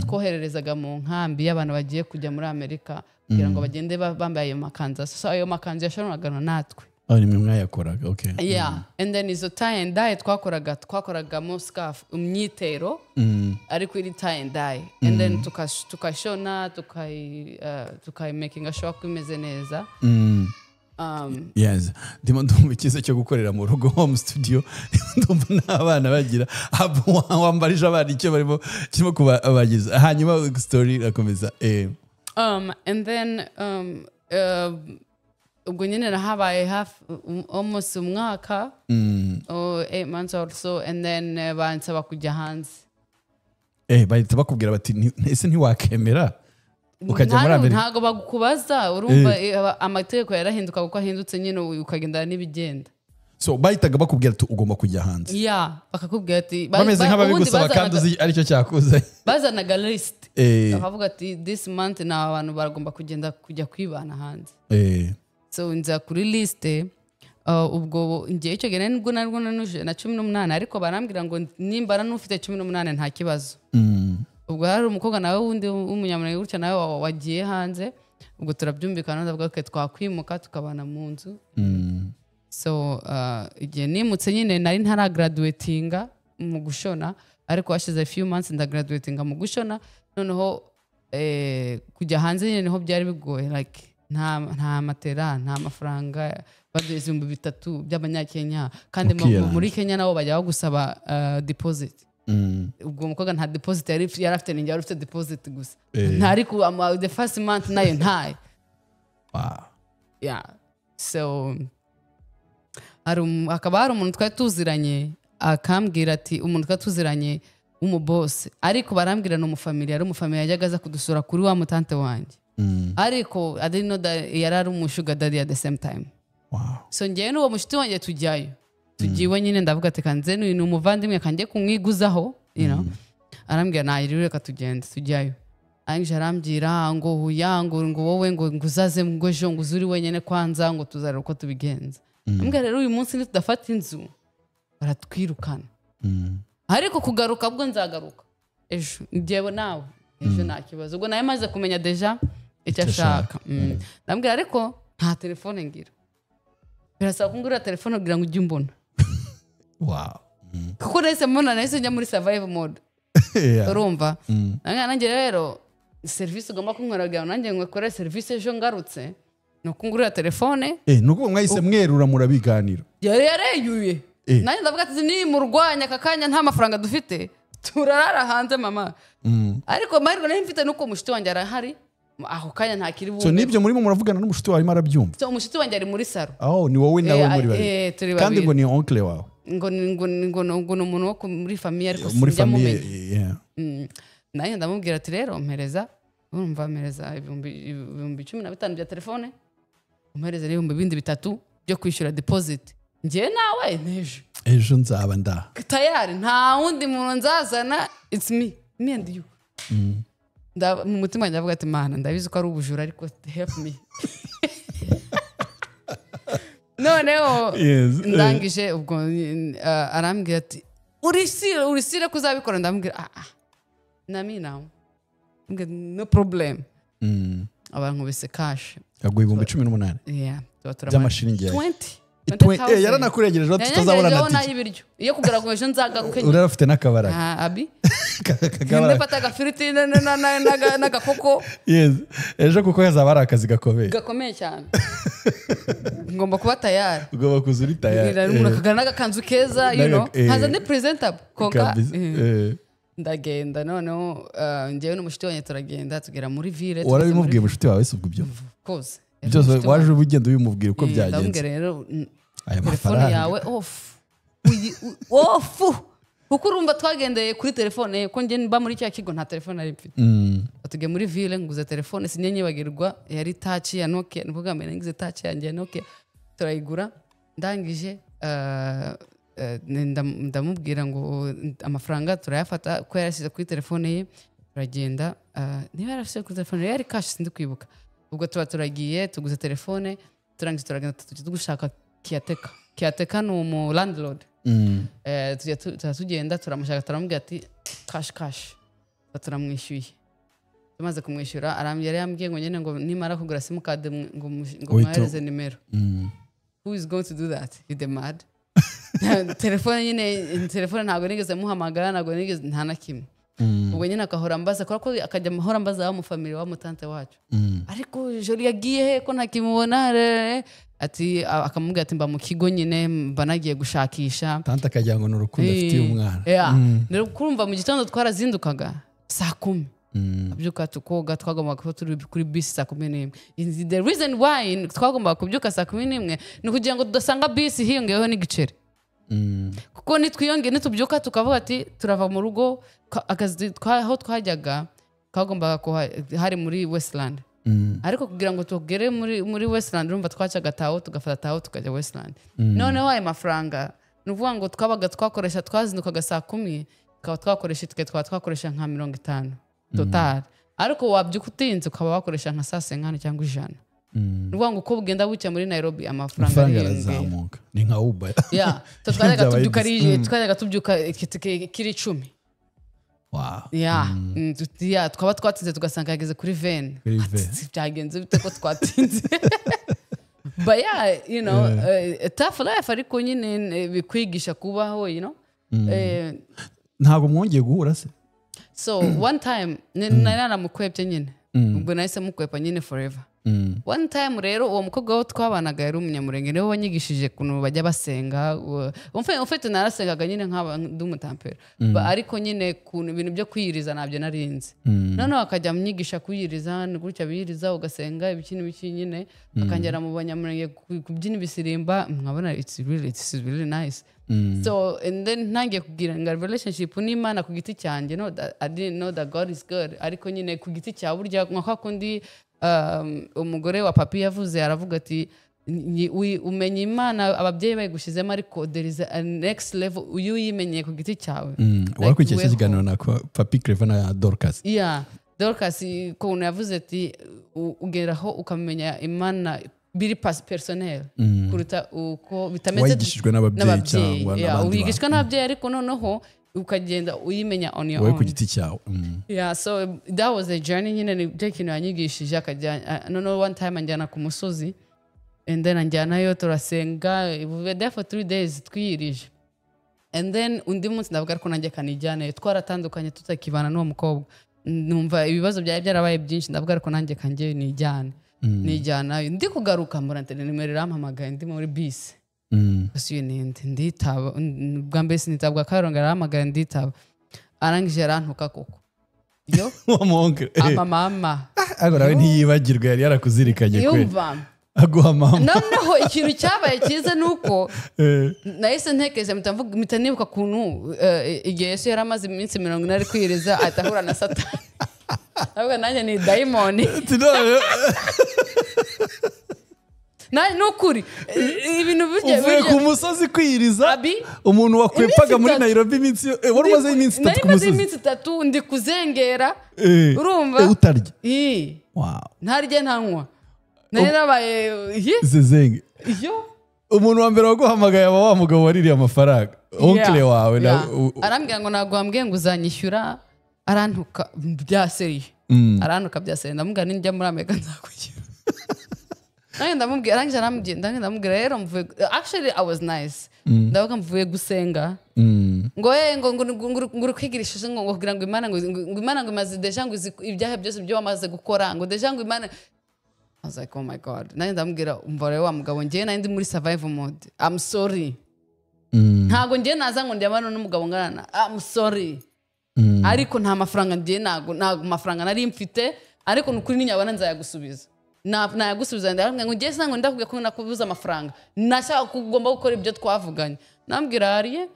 twohererezaga mu nkambi y'abantu bagiye kujya muri Amerika kugira ngo bagende bambaye ayo makanzu. So ayo makanzu yashonwaga natwe. Ah, nimwe mwayakoraga, okay. Yeah, and then izo tie and dye twakoraga, twakoragamo scarf, imyitero ariko iri tie and dye, and then tukashona, tukayimakinga sure ko imeze neza. Yes, ndimo ndumva icyiza cyo gukorera mu rugo, home studio. Ndumva n'abana bagira abo wambarije abana icyo barimo kirimo kubagiza. Hanyuma story irakomeza. And then ubwo nyine nahabaye hafi almost umwaka, oh, 8 months or so, and then bansaba kujya hanze. Bahita bakubwira bati: "Ese ntiwakemera ukajya muri Amerika?" Ntago bagukubaza, urumva, amategeko yarahinduka kuko ahindutse nyine ukagendana n'ibigenda. So bahitaga bakubwira ati: "Ugomba kujya hanze." Yeah, bakakubwira ati Bameze ubundi nk'ababigusaba kandi uzi aricyo cyakuzanye. Bazanaga list, bakavuga ati: "This month ni abantu baragomba kugenda kujya kwibana hanze." So nza kuri liste, ubwo ngiye icyo gihe nibwo narwo nanuje na 18, ariko barambwira ngo nimbara n'ufite 18 nta kibazo. Ubwo hari umukobwa nawe wundi w'umunyamurenge gutya nawe wagiye hanze, ubwo turabyumvikana, ndavuga ko twakwimuka tukabana mu nzu. So igihe nimutse nyine nari ntaragraduatinga mu gushona, ariko hashize a few months ndagraduatinga mu gushona. Noneho kujya hanze nyine niho byari bigoye, like nta matera, nta mafaranga, baduha 3000 by'abanyakenya kandi Ukiyaranja. Muri Kenya nabo bajya bagusaba deposit. Ubwo umukobwa nta deposit yari afite, ninjye wari ufite deposit gusa. Ntari ku the first month nayo ntayo. Yeah. So hakaba hari umuntu twari tuziranye, akambwira ati umuntu twari tuziranye w'umubose, ariko barambwira ni umufamiliya, ari umufamiliya yajyaga aza kudusura kuri wa mutante wanjye. Ariko I didn't know that yari ari umushuga daddy at the same time. So njyewe n'uwo mushuti wanjye tujyayo, tugiye iwe nyine, ndavuga ati kanze ni umuvandimwe kanjye kumwiguzaho, you know. Arambwira nayiri reka tugende, tujyayo. Arangije arambwira ngo huya ngo wowe ngo uzaze ngo ejo ngo uzuri wenyine kwanza ngo tuzareba uko tubigenza. Ambwira rero uyu munsi nitudafata inzu baratwirukana. Ariko kugaruka bwo nzagaruka ejo, njyewe nawe ejo nta kibazo. Ubwo nawe maze kumenya deja icyo ashaka. Ndambwira ariko nta telefone ngira, birasaba ko ngurira telefone kugira ngo ujye umbona. Kuko nahise mbona, nahise njya muri survive mode. Urumva? Nanjye rero serivisi ugomba kunkorera kugira ngo nanjye nkore serivisi ejo ngarutse, ni ukungurira telefone. Ni ukuvuga mwahise mwerura murabiganira. Yari yareyuye. Nanjye ndavuga ati nimurwanya aka kanya nta mafaranga dufite, turarara hanze mama. Ariko amahirwe nari mfite nuko umushuti wanjye arahari, aho kanya ntakiri bumve. So nibyo murimo muravugana n'umushuti wawe arimo arabyumva. So umushuti wanjye ari muri saro. Oh, ni wowe nawe muri babiri. Turi babiri. Kandi ngo ni oncle wawe. Ngo ni umuntu wo muri famille ariko sinjya mumenya. Nanjye ndamubwira ati rero mpereza, urumva mpereza 15,000 bya telefone, umpereza n'ibihumbi bindi 3 byo kwishyura deposit. Njye nawe n'ejo. Ejo nzaba nda. Tayari nta wundi muntu nzazana, it's me and you. Mu mutima ndavuga ati mana ndabizi ko ari ubujura ariko help me. Noneho ndangije ubwo arambwira ati urisire kuzabikora, ndamubwira nami nawe no problem. Abantu bise cash yaguye 18,000. Yeah, by'amashiringi 20. Yaranakuregereje tutazabona na tike. Y'ibiryo iyo kugura ngo ejo nzagaruke. Urarafite n'akabaraga. Abi ndafata agafiriti n'agakoko. Yes, ejo kuko yazaba ari akazi gakomeye. Gakomeye cyane. Ngomba kuba tayari. Ugomba kuza uri tayari. Umuntu akagana n'agakanzu keza, you know. Haza ni presentable konka. Ndagenda noneho njyewe n'umushuti wanjye turagenda tugera muri ville. Warabimubwiye umushuti wawe se ubwo ibyo? Of course. Byose waje ubugenda ubimubwira uko byagenze. Ndamubwira rero telefone yawe off. Off. Kuko urumva twagendeye kuri telefone ko njye mba muri cya kigo nta telefone nari mfite. Tugiye muri ville nguze telefone sinye nyibagirwa yari touch ya Nokia, nivuga mbere ngize touch yanjye ya Nokia turayigura. Ndangije ndamubwira ngo amafaranga turayafata ko yarashyize kuri telefone ye, turagenda niba yarashyize kuri telefone yari cash sindi kwibuka. Ubwo tuba turagiye tuguze telefone turangije turagenda tujya gushaka Kiateka. Kiateka ni umu landlord. Tujya tugenda turamushaka turamubwira ati cash turamwishyuye. Tumaze kumwishyura arambwira yambwiye ngo nyene ngo nimara kugura sim card ngo mwohereze nimero. Who is going to do that? You the mad? Telefone nyine telefone ntabwo nigeze muhamagara, ntabwo nigeze nta na kimwe. Ubwo nyine akahora mbaza ko akajya amahora mbaza wa mu family wa mutante wacu. Ariko jori yagiye he ko ntakimubona ati akamubwira ati mba mu kigo nyine mba nagiye gushakisha. Tante akajya ngo n'urukundo afitiye umwana. Rero kurumva mu gitondo twarazindukaga saa 10. Abyuka tukoga twagombaga kuba turi kuri bisi saa 11. The reason why twagombaga kubyuka saa 11 ni kugira ngo tudasanga bisi hiyongeyeho n'igiceri. Kuko nitwiyongeye nitubyuka tukavuga ati turava mu rugo akazi aho twajyaga twagombaga kuba hari muri Westland. Ariko kugira ngo tugere muri Westland urumva twacaga tawo tugafata tawo tukajya Westland. Noneho ayo mafaranga ni ukuvuga ngo twabaga twakoresha twazindukaga saa 10 tukaba twakoresha itike twakoresha nka 50 total. Ariko wabyuka utinze ukaba wakoresha nka saa 50 cyangwa 100. Ni ukuvuga ngo uko bugenda bucya muri Nairobi amafaranga arazamuka. Ni nka Uber. Yeah, twajyaga tubyuka kiri 10. Wow. Yeah. Twaba twatsinze tugasanga yageze kuri ven. Byagenze bite ko twatsinze? But yeah, you know, tough life ariko nyine bikwigisha kubaho, you know. Ntabwo mwongeye guhura se? So one time nari naramukwepye nyine. Ubwo nahise mukwepa nyine forever. One time rero, uwo mukobwa wo twabanaga yari Umunyamurenge, niwe wanyigishije ukuntu bajya basenga. Ufite narasengaga nyine nk'aba ndi umutampera. Ariko nyine kuntu ibintu byo kwiyiriza ntabyo narinzi. Noneho akajya amwigisha kwiyiriza, ni gutya biyiriza, ugasenga, ibiki n'ibiki nyine. Akanjyana mu Banyamurenge kubyina ibisirimba, nkabona it's really nice. So and then ntangiye kugira ngo relationship n'Imana ku giti cyanjye. No, that, I didn't know that God is good, ariko nyine ku giti cyawe, burya nka kwa kundi umugore wa papi yavuze, aravuga ati: "Umenya Imana ababyeyi bayigushyizemo, ariko there is a next level iyo uyimenyeye ku giti cyawe." Like, Wakurikiye icyo weho. kiganiro na Papi Clever na Dorcas? Yeah, Dorcas, ukuntu yavuze ati ugeraho ukamenya Imana biri personnel kuruta uko bitameze Wayigishijwe n'ababyeyi cyangwa Yeah, n'abandi. Wigishwa n'ababyeyi, ariko noneho ukagenda uyimenya on your Wowe ku own. giti cyawe. Yeah, so that was a journey nyine, ni byo kintu yanyigishije. Akajya noneho one time anjyana ku musozi, and then anjyanayo turasenga. We were there for 3 days twiyirije. And then undi munsi ndavuga, ariko nanjye kanijyane. Twaratandukanye, tutakibana n'uwo mukobwa, numva ibibazo byari byarabaye byinshi. Ndavuga, ariko nanjye kanjye nijyane. Nijyanayo, ndi kugaruka mbona nimero irampamagaye ndi muri bisi. Gusa uyu ninde? Nditaba. Bwa mbere sinitabwa, karonga arahamagara, nditaba. Arangije arantuka koko yo. Wa monke. Ama mama. Ariko nawe ntiyibagirwa, yari yarakuzirikanye kwe. Yumva. Aguha mama. Noneho ikintu cyabaye cyiza ni uko nahise ntekereza, mpita mpita nibuka ukuntu igihe Yesu yari amaze iminsi 40 ari kwiriza, ahita ahura na Satani. Ndavuga, nanjye ni dayimoni. Ati none Ni ukuri, ibintu bijya uvuye ku musozi kwiyiriza, Abi, umuntu wakwepaga iminsi muri 3. Nairobi iminsi wari umazeho iminsi 3 Nari ku maze musozi. iminsi 3 ndi kuzengera. Urumva? Utarya? Ii, Wow. ntarya, ntanywa, nari nabaye hi. Zezenge. Yo. Umuntu wa mbere waguhamagaye aba wa mugabo waririye amafaranga, oncle wawe Yeah. Arambwira ngo ntabwo wambwiye ngo uzanyishyura. Arantuka bya sérieux, arantuka bya sérieux. Ndamubwira, ninjya muri Amerika nzakwishyura. Nanjye ndamubwira, arangije arambwira, nanjye ndamubwira rero mvuye, actually I was nice, ndavuga mvuye gusenga. Ngo ngo uri kwigirisha, ngo kugira ngo Imana ngo Imana ngo imaze déjà ngo izi ibyaha byose byo wamaze gukora, ngo déjà ngo Imana. I was like, "Oh my God." Nanjye ndamubwira, umva rero wa mugabo, njyewe nari ndi muri survival mode, I'm sorry. Ntabwo njyewe naza ngo ndiyamane n'umugabo ngana, I'm sorry, ariko nta mafaranga njyewe, ntabwo mafaranga nari mfite, ariko ni ukuri ninyabona nzayagusubiza. Nayagusubiza. Ndamubwira ngo njyewe sinabwo ndakubwiye ko nakubuza amafaranga, nashaka ko ugomba gukora ibyo twavuganye. Ndamubwira hariye,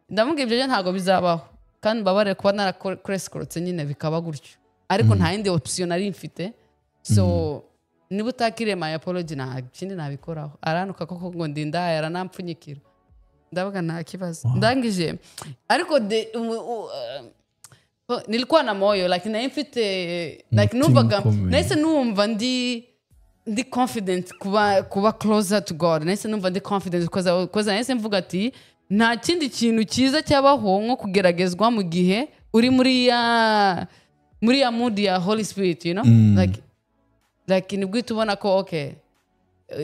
ndamubwira ibyo byo ntabwo bizabaho, kandi mbabarire kuba narakoreskorotse nyine bikaba gutyo, ariko nta yindi option nari mfite. So niba utakiriye my apology, nta kindi nabikoraho. Aranuka koko ngo ndindaye, aranampfunyikira. Ndavuga nta kibazo. Ndangije ariko nilikuwa na moyo, like nari mfite like Umutima numvaga ukomeye. nahise numva ndi confident kuba closer to God. Nahise numva ndi confident because nahise mvuga ati nta kindi kintu cyiza cyabaho nko kugeragezwa mu gihe uri muri ya mood ya Holy Spirit, like nibwo uhita ubona ko okay,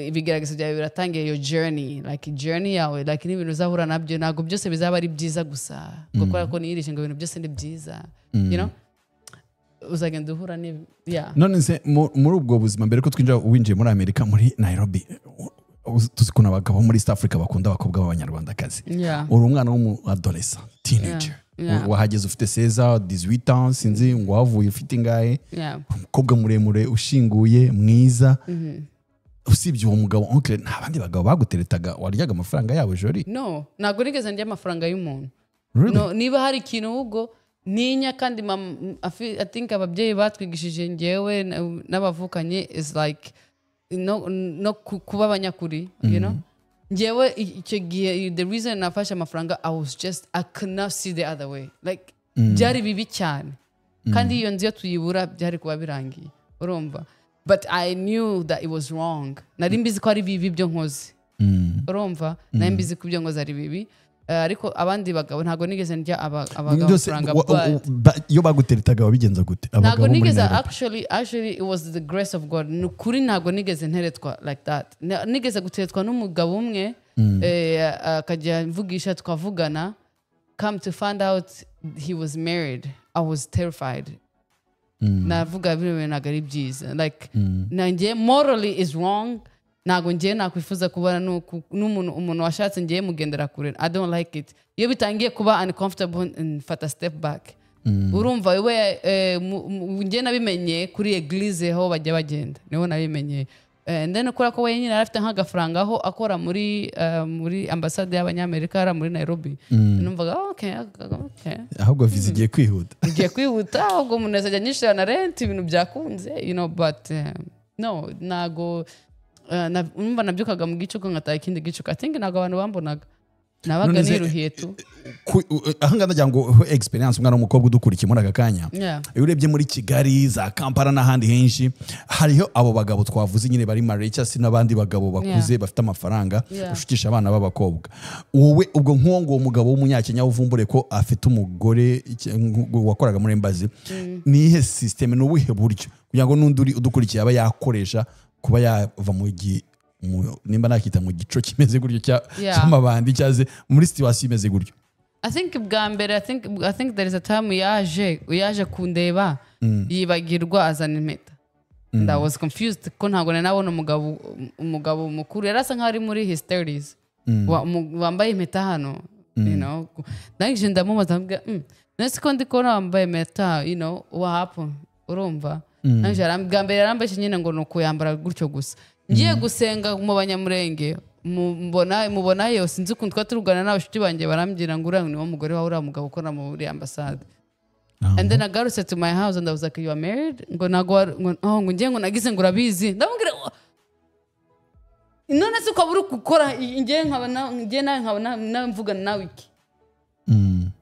ibigeragezo byawe biratangiye, your journey, like journey yawe, like n'ibintu uzahura nabyo ntabwo byose bizaba ari byiza gusa, ngo kubera ko niyirishe ngo ibintu byose ni byiza, uzagenda uhura ni yeah. None se muri ubwo buzima, mbere ko twinjira, winjiye muri Amerika, muri Nairobi, tuzi ukuntu abagabo muri East Africa bakunda abakobwa b'Abanyarwandakazi. Uri umwana w'umu adolescent, teenager. Wahageze ufite 16, 18 ans, sinzi ngo wavuye ufite ingahe. Umukobwa muremure, ushinguye, mwiza. Usibye uwo mugabo oncle, nta bandi bagabo baguteretaga, waryaga amafaranga yabo, Jori? No, ntabwo nigeze ndya amafaranga y'umuntu. Really? No, niba hari ikintu ahubwo ntinya kandi I think ababyeyi batwigishije, ngewe n'abavukanye, is like no kuba abanyakuri. Ngewe icyo gihe, the reason nafashe amafaranga, I was just, I could not see the other way. Like byari bibi cyane, kandi iyo nzu iyo tuyibura byari kuba birangiye, urumva? But I knew that it was wrong. Nari mbizi ko ari bibi ibyo nkoze, urumva? Nari mbizi ko ibyo nkoze ari bibi. Ariko abandi bagabo ntabwo nigeze ndya abagabo Byose amafaranga. Iyo baguteretaga wabigenza gute? Ntabwo Abagabo muri nigeze. Nairobi. Actually it was the grace of God. Ni ukuri ntabwo nigeze nteretwa like that. Nigeze guteretwa n'umugabo umwe, akajya mvugisha, tukavugana. Come to find out he was married. I was terrified. Navuga bino bintu ntabwo ari byiza, like nanjye morally is wrong. Ntabwo ngiye nakwifuza kubana n'umuntu, umuntu washatse ngiye mugendera kure. I don't like it. Iyo bitangiye kuba uncomfortable, mfata step back. Urumva we, ngiye nabimenye kuri église aho bajya bagenda, niho nabimenye. And then kubera ko we nyine yari afite nk'agafaranga aho akora muri ambasade y'Abanyamerika hariya muri Nairobi, numvaga, "Oh, okay." Ahubwo viza igiye kwihuta. Igiye kwihuta, ahubwo umuntu azajya anyishyura na rent, ibintu byakunze, but no, ntago numva nabyukaga mu gicuku nkataha ikindi gicuku. I think ntabwo abantu bambonaga, nabaga None se- niruhiye tu. Ahangaha ndagira ngo uhe experience umwana w'umukobwa udukurikiye muri aka kanya. Iyo urebye muri Kigali, za Kampala n'ahandi henshi, hariho abo bagabo twavuze nyine bari married, cyangwa se n'abandi bagabo bakuze bafite amafaranga bashukisha abana b'abakobwa. Wowe ubwo nk'uwo nguwo mugabo w'Umunyakenya uvumbure ko afite umugore wakoraga muri embassy, ni iyihe system, ni ubuhe buryo kugira ngo n'undi uri udukurikiye aba yakoresha kuba yava nimba nakita mu gico kimeze gutyo cy'amabandi, cyangwa se muri situation imeze gutyo? I think bwa mbere, I think there is a time yaje kundeba, yibagirwa azana impeta, and I was confused ko ntabwo nari nabona umugabo mukuru, yari asa nkaho ari muri his 30s, wambaye impeta hano. Ndangije ndamubaza, ndamubwira, "Nese ko ndi kubona wambaye impeta, what happened?" Urumva, ndangije bwa mbere yarambeshye nyine ngo ni ukuyambara gutyo gusa. Ngiye gusenga mu Banyamurenge, mubonayo, sinzi ukuntu twari turugana n'abashuti banjye, barambwira ngo uriya niwo mugore wawe, uriya mugabo ukora muri ambasade. And then agarutse to my house and I was like, "You are married?" Ngo ntago ngo, oh, ngo ngiye ngo nagize ngo urabizi. Ndamubwira, "Oh, none se ukaba uri gukora ngiye nkaba ngiye nawe nkaba nawe mvugana nawe iki?"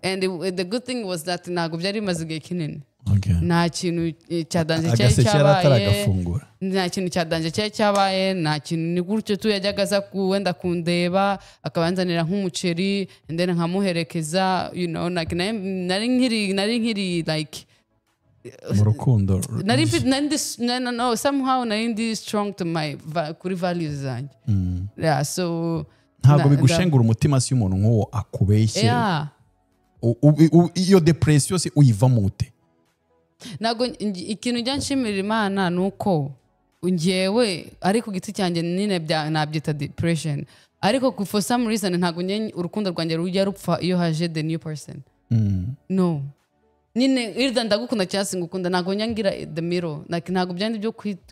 And the good thing was that ntabwo byari bimaze igihe kinini. Nta kintu cya danger cyari Agaseke yari cyabaye. ataragafungura. Nta kintu cya danger cyari cyabaye, nta kintu. Ni gutyo tu, yajyaga aza wenda kundeba, akabanzanira nk'umuceri and then nkamuherekeza, like, nari nkiri like mu rukundo. Nari ndi no, somehow nari ndi strong to my kuri values zanjye, yeah, so Ntabwo bigushengura umutima si umuntu nk'uwo akubeshye? Yeah. Iyo depression se uyivamo ute? Ntabwo ikintu njya nshimira Imana ni uko ngewe ari ku giti cyanjye nyine nabyita depression, ariko for some reason ntabwo njye urukundo rwanjye rujya rupfa iyo haje the new person. No, nyine either ndagukunda cyangwa singukunda. Ntabwo njya ngira the middle, like, ntabwo byandi byo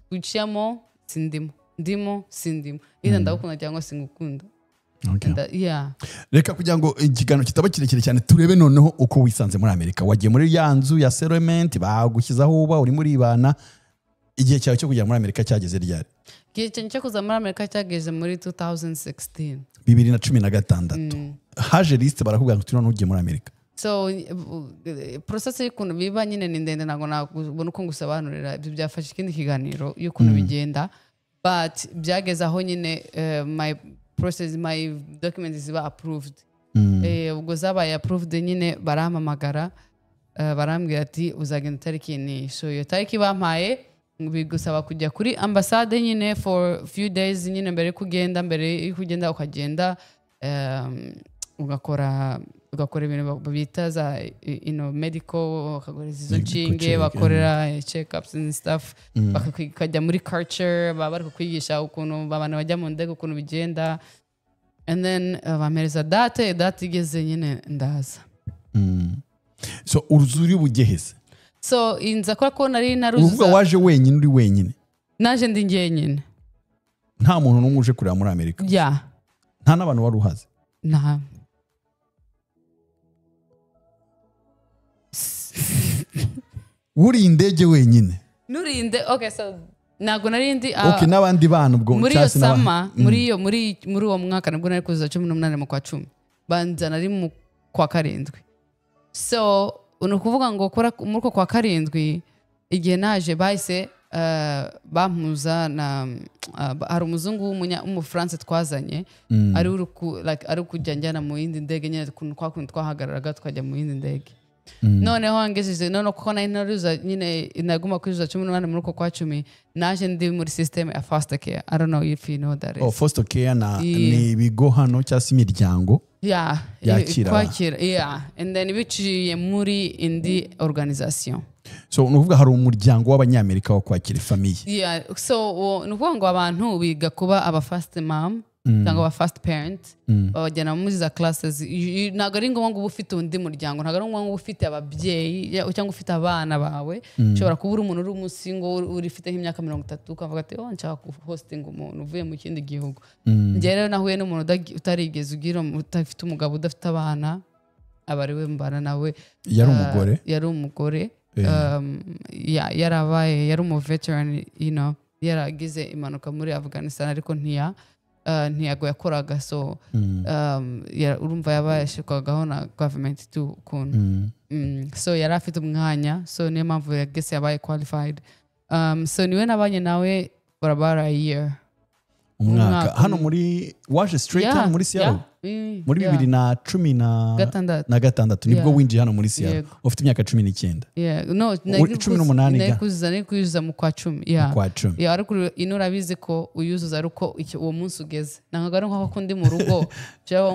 kwiciyamo, sindimo, ndimo, sindimo. Either ndagukunda cyangwa singukunda. Yeah. Reka kugira ngo ikiganiro kitaba kirekire cyane, turebe noneho uko wisanze muri Amerika. Wagiye muri ya nzu ya settlement, bagushyizeho uba urimo uribana. Igihe cyawe cyo kugera muri Amerika cyageze ryari? Igihe cyanjye cyo kuza muri Amerika cyageze muri 2016. 2016 haje liste, barakubwira ngo turi none ugiye muri Amerika. So process y'ukuntu biba nyine ni ndende, ntabwo nabona uko ngusobanurira ibyo, byafashe ikindi kiganiro y'ukuntu bigenda, but byageze aho nyine my process, my documents ziba approved. Ubwo zabaye approved nyine barampamagara, barambwira ati uzagenda itariki ni. So iyo tariki bampaye bigusaba kujya kuri ambasade nyine for few days nyine mbere yo kugenda ukagenda ugakora ibintu bita za medical, bakagura izo Medical nshinge, check, bakorera check-ups and stuff, bakajya muri culture, baba bari kukwigisha ukuntu abantu bajya mu ndege, ukuntu bigenda, and then bampereza date igeze nyine ndaza. So uruzu uri bugeheze? So inza kubera ko nari Uruvuga naruzuza. Waje wenyine, uri wenyine? Naje ndi njyenyine. Nta muntu n'umwe uje kureba muri Amerika? Yeah. Nta n'abantu wari uhazi? Nta. Wuriye indege wenyine? Nurinde, okay, so ntabwo nari ndi Okay, n'abandi bana ubwo muri iyo cyangwa se sama muri iyo muri muri uwo mwaka nabwo nari kuzuza 18 mu kwa 10, banza nari mu kwa karindwi. So ni ukuvuga ngo muri uko kwa karindwi igihe naje bahise bampuza na hari umuzungu w'Umufaransa twazanye, ari uri like, ari kujya njyana mu yindi ndege nyine, ukuntu kwa kuntu twahagararaga tukajya mu yindi ndege. Noneho ngejeje noneho kuko nari naruza nyine nagomba kuzuza 18 muri uko kwa 10, naje ndi muri system ya foster care. I don't know if you know what that is. Oh, foster care na ni ibigo hano cyangwa se imiryango yakira kwakira, yeah, and then biciye muri indi organisation. So ni ukuvuga hari umuryango w'Abanyamerika wo kwakira famille? Yeah, so ni ukuvuga ngo abantu biga kuba aba first mom cyangwa aba first parent, babajyana muri za classes. Ntabwo ari ngombwa ngo ube ufite undi muryango, ntabwo ari ngombwa ngo ube ufite ababyeyi cyangwa ufite abana bawe. Ushobora kuba uri umuntu uri umu single, uri ufite nk'imyaka 30, ukavuga ati: "Oh, nshaka hosting umuntu uvuye mu kindi gihugu." Njye rero nahuye n'umuntu utarigeze ugira, udafite umugabo, udafite abana, aba ari we mbana nawe. Yari umugore? Yari umugore. Yarabaye, yari umu veteran, yaragize impanuka muri Afghanistan, ariko ntiyago yakoraga, so urumva yabayashikwagaho na government tu ukuntu. So yari afite umwanya, so niyo mpamvu yagese yabaye qualified. So niwe nabanye nawe for about a year. Umwaka? Umwaka. Hano muri, waje straight hano muri Seattle? Yeah. Muri 2016 Gatandatu. Nibwo winjiye hano muri Seattle? Yego. Ufite imyaka 19? Yeah. No, 18 nari ga? kuzuza, nari kuyuzuza mu kwa 10. Yeah. Kwa 10. Yeah, ariko ino urabizi ko uyuzuza ari uko uwo munsi ugeze. Ntabwo ari nko kundi mu rugo cyangwa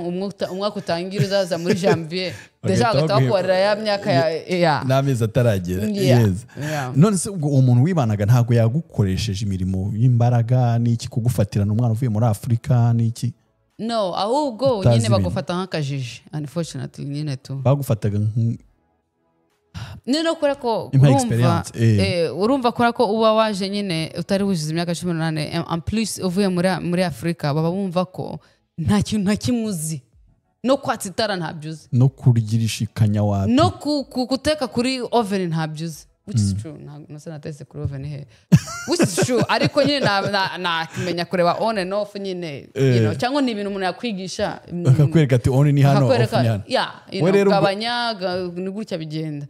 umwaka utangira uzaza muri janvier, déjà Bagahita bagahita baguha- bakubarira ya myaka ya N'amezi ataragera. Yeah. Yes. Yeah. None se ubwo uwo muntu wibanaga ntabwo yagukoresheje imirimo y'imbaraga n'iki, kugufatirana umwana uvuye muri Afurika n'iki? No, ahubwo Utazi nyine ibintu. bagufata nk'akajiji, unfortunately, nyine tu. Bagufataga Ni no kubera ko Impa urumva experience. Urumva kubera ko uba waje nyine utari wuzuza imyaka 18, en plus uvuye muri Afurika, baba bumva ko nta kintu na kimwe uzi, no kwatsa itara ntabyo uzi. No kuryirisha ikanya wapi. No guteka kuri oven ntabyo uzi, which is true. Ntabwo nase natetse kuri oven he, which is true, ariko nyine nakimenya kureba on and off nyine, cyangwa ni ibintu umuntu yakwigisha. Bakakwereka ati on ni hano, off Akakwereka ni hano. Yeah, We rero gabanya, ni gutya bigenda,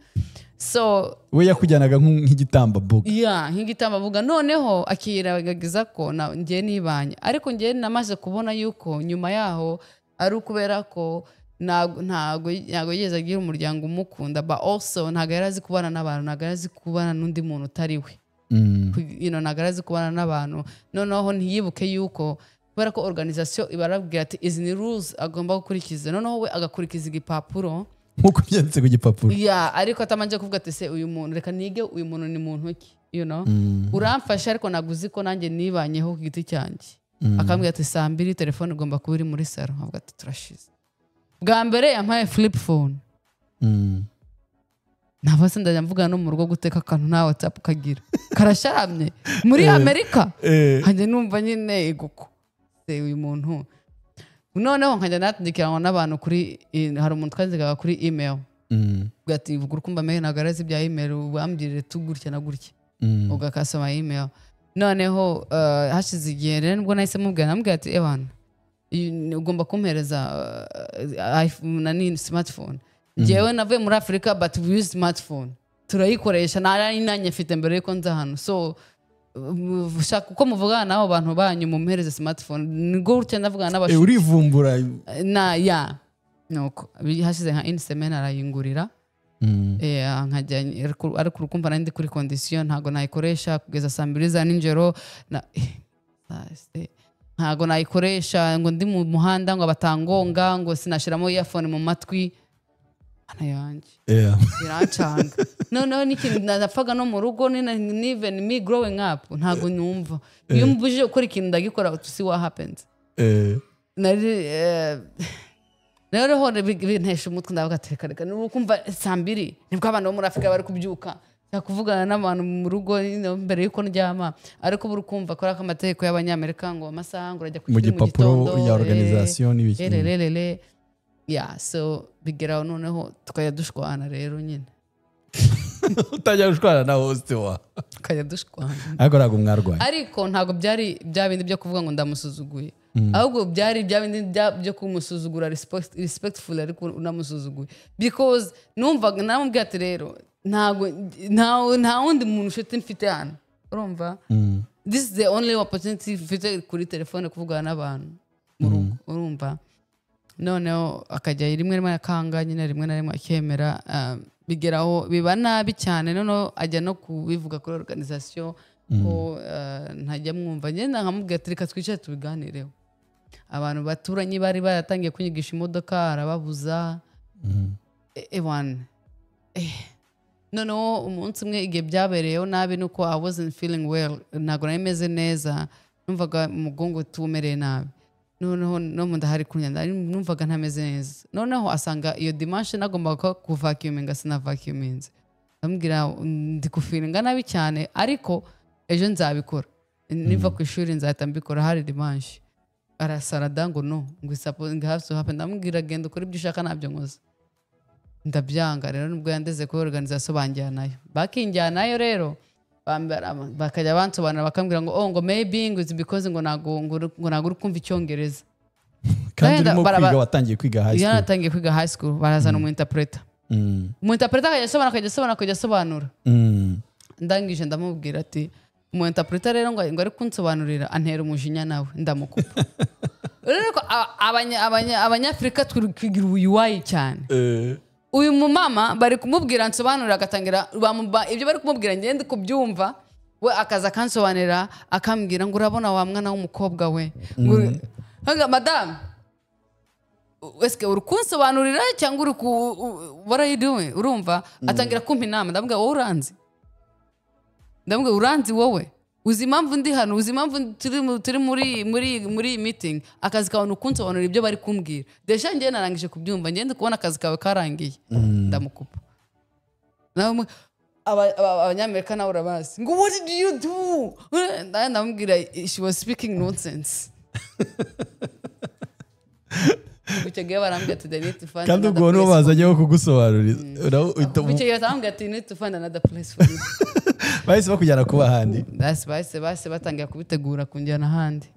so We yakujyanaga nk'igitambambuga. Yeah, nk'igitambambuga. Noneho akiyirengagiza ko na njye nibanye, ariko njye namaze kubona yuko nyuma yaho ari ukubera ko ntabwo yigeze agira umuryango umukunda, but also ntabwo yari azi kubana n'abantu, ntabwo yari azi kubana n'undi muntu utari we. Ntabwo yari azi kubana n'abantu. Noneho ntiyibuke yuko kubera ko organisation ibarabwira ati izi ni rules agomba gukurikiza, noneho we agakurikiza igipapuro. Nk'uko byanditse ku gipapuro. Yeah, ariko atamanje kuvuga ati: "Se uyu muntu, reka nige uyu muntu ni muntu ki?" Uramfasha, ariko ntabwo uzi ko nanjye nibanyeho ku giti cyanjye. Akambwira ati saa 2 telefone igomba kuba iri muri salo. Nkavuga ati turashize. Bwa mbere yampaye flip phone. Ntabwo se ndajya mvugana no mu rugo guteka akantu, nta WhatsApp kagira, karasharamye muri Amerika. Nkajya numva nyine iguko se uyu muntu. Noneho nkajya natandikiranywa n'abantu kuri, hari umuntu twandikaga kuri email. Ubwo ati vuga urukumva mbere ntabwo arazi ibya email, wambwirire tu gutya na gutya. Ugakasoma email. Noneho hashize igihe rero nibwo nahise mubwira, namubwira ati: "Ewana, ugomba kumpereza iPhone na nini, smartphone. Njyewe navuye muri Afurika, but we use smartphone, turayikoresha, nari nanjye mfite mbere yuko nza hano, so shaka uko muvugana n'abo bantu banyu, mumpereze smartphone." Nibwo gutya ndavugana n'abashuti. Urivumbura. Na ya nuko hashize nka une semaine arayingurira. Nkajya ariko urukumva nari ndi kuri condition, ntabwo nayikoresha kugeza saa 2 za nijoro, ntabwo nayikoresha ngo ndi mu muhanda ngo batangonga, ngo sinashyiramo earphone mu matwi. Mana yanjye! Birancanga. Noneho n'ikintu napfaga no mu rugo, ni even me growing up, ntabwo numva iyo mbujije gukora ikintu ndagikora, to see what happens. Nari rero ho bintesha umutwe. Ndavuga ati reka reka, niba ukumva saa 2 nibwo abantu bo muri Afurika bari kubyuka, nshaka kuvugana n'abantu mu rugo mbere yuko ndyama. Ariko buri kumva ko ari amategeko y'Abanyamerika ngo amasaha ngo urajya ku Mu ishuri mu gipapuro gitondo, ya organisation n'ibiki. Erererere. Yeah, so bigeraho noneho tukajya dushwana rero nyine. Utajya gushwana na host wa? Tukajya dushwana. Ariko ntabwo mwarwaye? Ariko ntabwo byari bya bindi byo kuvuga ngo ndamusuzuguye, ahubwo byari bya bindi byo kumusuzugura respectful, ariko unamusuzuguye, because numvaga namubwiye ati rero ntabwo nta wundi muntu nshuti mfite hano, urumva, this is the only opportunity mfite kuri telefone kuvugana n'abantu mu rugo, urumva. Noneho akajya rimwe rimwe akanga nyine, rimwe na rimwe akemera. Bigeraho biba nabi cyane, noneho ajya no kubivuga kuri organisation ko ntajya mwumva. Ngenda nkamubwira ati reka twicare tubiganireho. Abantu baturanye bari baratangiye kunyigisha imodoka arababuza. Ewana. Noneho umunsi umwe igihe byabereyeho nabi, nuko I wasn't feeling well, ntabwo nari meze neza, numvaga umugongo tumereye nabi, noneho no mu nda hari kunya, numvaga ntameze neza. Noneho asanga iyo dimanche nagombaga kuvacuuminga, sinavacuuminze. Ndamubwira ndi kufeelinga nabi cyane, ariko ejo nzabikora, niva ku ishuri nzahita mbikora, hari dimanche. Arasarada ngo no, ngo ngo has to happen. Ndamubwira genda ukore ibyo ushaka, ntabyo nkoze. Ndabyanga rero. Nubwo yandeze kuri organisation, banjyanayo, bakinjyanayo rero, bakajya bansobanura, bakambwira ngo oh, ngo maybe ngo it's because ngo ntabwo uri kumva Icyongereza. Kandi urimo kwiga, watangiye kwiga high school. Yaratangiye kwiga high school. Barazana umu interpreter. Umu interpreter akajya asobanura, akajya asobanura, akajya asobanura. Ndangije ndamubwira ati umu interpreter rero ngo ari kunsobanurira, antera umujinya nawe, ndamukupa. Rero ko Abanyafurika twigira ubuyuwayi cyane. Uyu mumama bari kumubwira nsobanurira, agatangira ibyo bari kumubwira ngende kubyumva, we akaza akansobanurira, akambwira ngo urabona wa mwana w'umukobwa we, ngo madamu, ese uri kunsobanurira cyangwa uri ku what are you doing? Urumva atangira kumpa inama. Ndamubwira wowe uranzi, ndamubwira uranzi wowe, uzi impamvu ndi hano, uzi impamvu turi muri iyi meeting? Akazi kawe ni ukunsobanurira ibyo bari kumbwira. Déjà njyewe narangije kubyumva, njyewe ndi kubona akazi kawe karangiye. Ndamukupa. Nawe Abanyamerika nawe urabazi, ngo what did you do? Nawe ndamubwira she was speaking nonsense. Icyo gihe barambwira ati they need to find Kandi another ubwo nibo place for bazanye wo kugusobanurira. Icyo gihe barambwira ati you need to find another place for you. Bahise bakujyana kuba ahandi. Bahise batangira kubitegura kunjyana ahandi.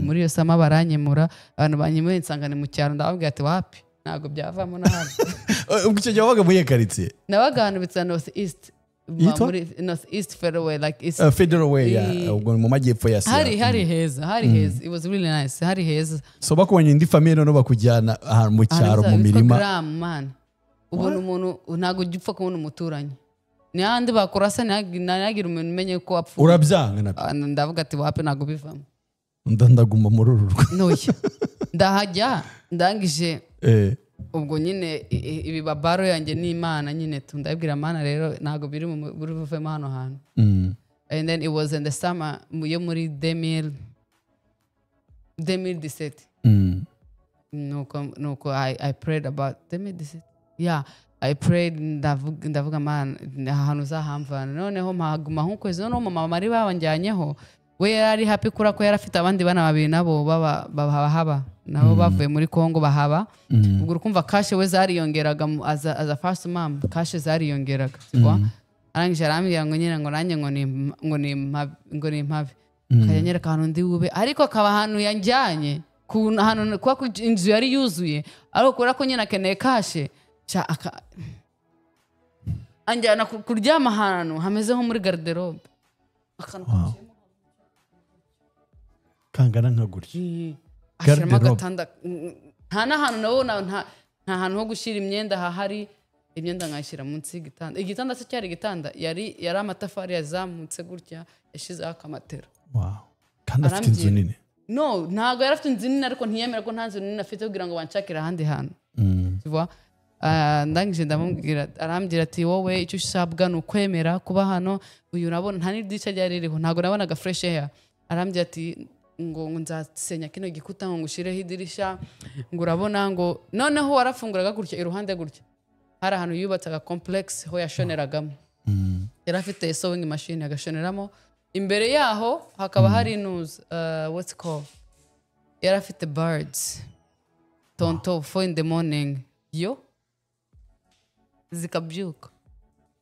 Muri iyo summer baranyemura, abantu banyemuye nsanga ni mu cyaro. Ndababwira ati wapi, ntabwo byavamo n'ahandi. Ubwo icyo gihe wabaga muri iyo karitsiye? Nabaga ahantu bita North East. Yitwa? Muri North East Federal Way, like East. Federal Way, yeah. Ubwo ni mu majyepfo ya Hari Seattle. hari heza, hari heza, it was really nice, hari heza. So bakubonye indi famille, noneho bakujyana ahantu mu cyaro, mu Ahantu hitwa mirima. Graham, man, ubona umuntu, ntabwo ujya upfa kubona umuturanyi, ni handi bakurasa, ntihagire umuntu umenye ko wapfuye. Urabyanga nabyo? Ah, ndavuga ati wapi, ntabwo bivamo. Ndaguma muri uru rugo. Ntoya ndahajya, ndangije ubwo nyine ibi babaro yanjye n'Imana nyine tu, ndabwira Mana rero ntabwo biri buri buvemo hano hantu. And then it was in the summer yo muri 2017. Nuko I prayed about 2017, yeah, I prayed, ndavuga Mana ahantu uzahamvana. Noneho mpaguma nk'ukwezi. Noneho mama bari babanjyanyeho, we yari ari happy kubera ko yari afite abandi bana babiri nabo bahaba, nabo bavuye muri Congo bahaba. Ubwo urukumva cash we zariyongeraga as a first mom, cash zariyongeraga siko. Arangije arambwira ngo nyine ngo nanjye ngo ni impabe, akajya anyereka ahantu ndi bube, ariko akaba ahantu yanjyanye ku ahantu kuba ku inzu yari yuzuye, ariko kubera ko nyine akeneye cash anjyana kuryama ahantu hameze nko muri garde-robe. Akantu Kangana nka gutya. Ashyiramo Garde-robe. agatanda, nta n'ahantu nabona, nta hantu ho gushyira imyenda hahari. Imyenda nkayishyira munsi y'igitanda. Igitanda se cyari igitanda, yari amatafari yazamutse gutya, yashyizeho akamatera. Wow. Kandi afite inzu Arambwira. nini? No, ntabwo yari afite inzu nini, ariko ntiyemera ko nta nzu nini afite kugira ngo banshakire ahandi hantu. Tu vois? Ah, ndangije ndamubwira, arambwira ati wowe icyo usabwa ni ukwemera kuba hano. Uyu urabona nta n'idirishya ryari ririho, ntabwo nabonaga fresh air. Arambwira ati ngo nzasenya kino gikuta ngo ngushireho idirisha, ngo urabona ngo noneho warafunguraga gutya iruhande gutya hari ahantu yubatse aga complex ho yashoneragamo. Yari afite sewing machine agashoneramo. Imbere yaho hakaba hari inuza, what's it called, yari afite birds tonto, 4 in the morning yo zikabyuka.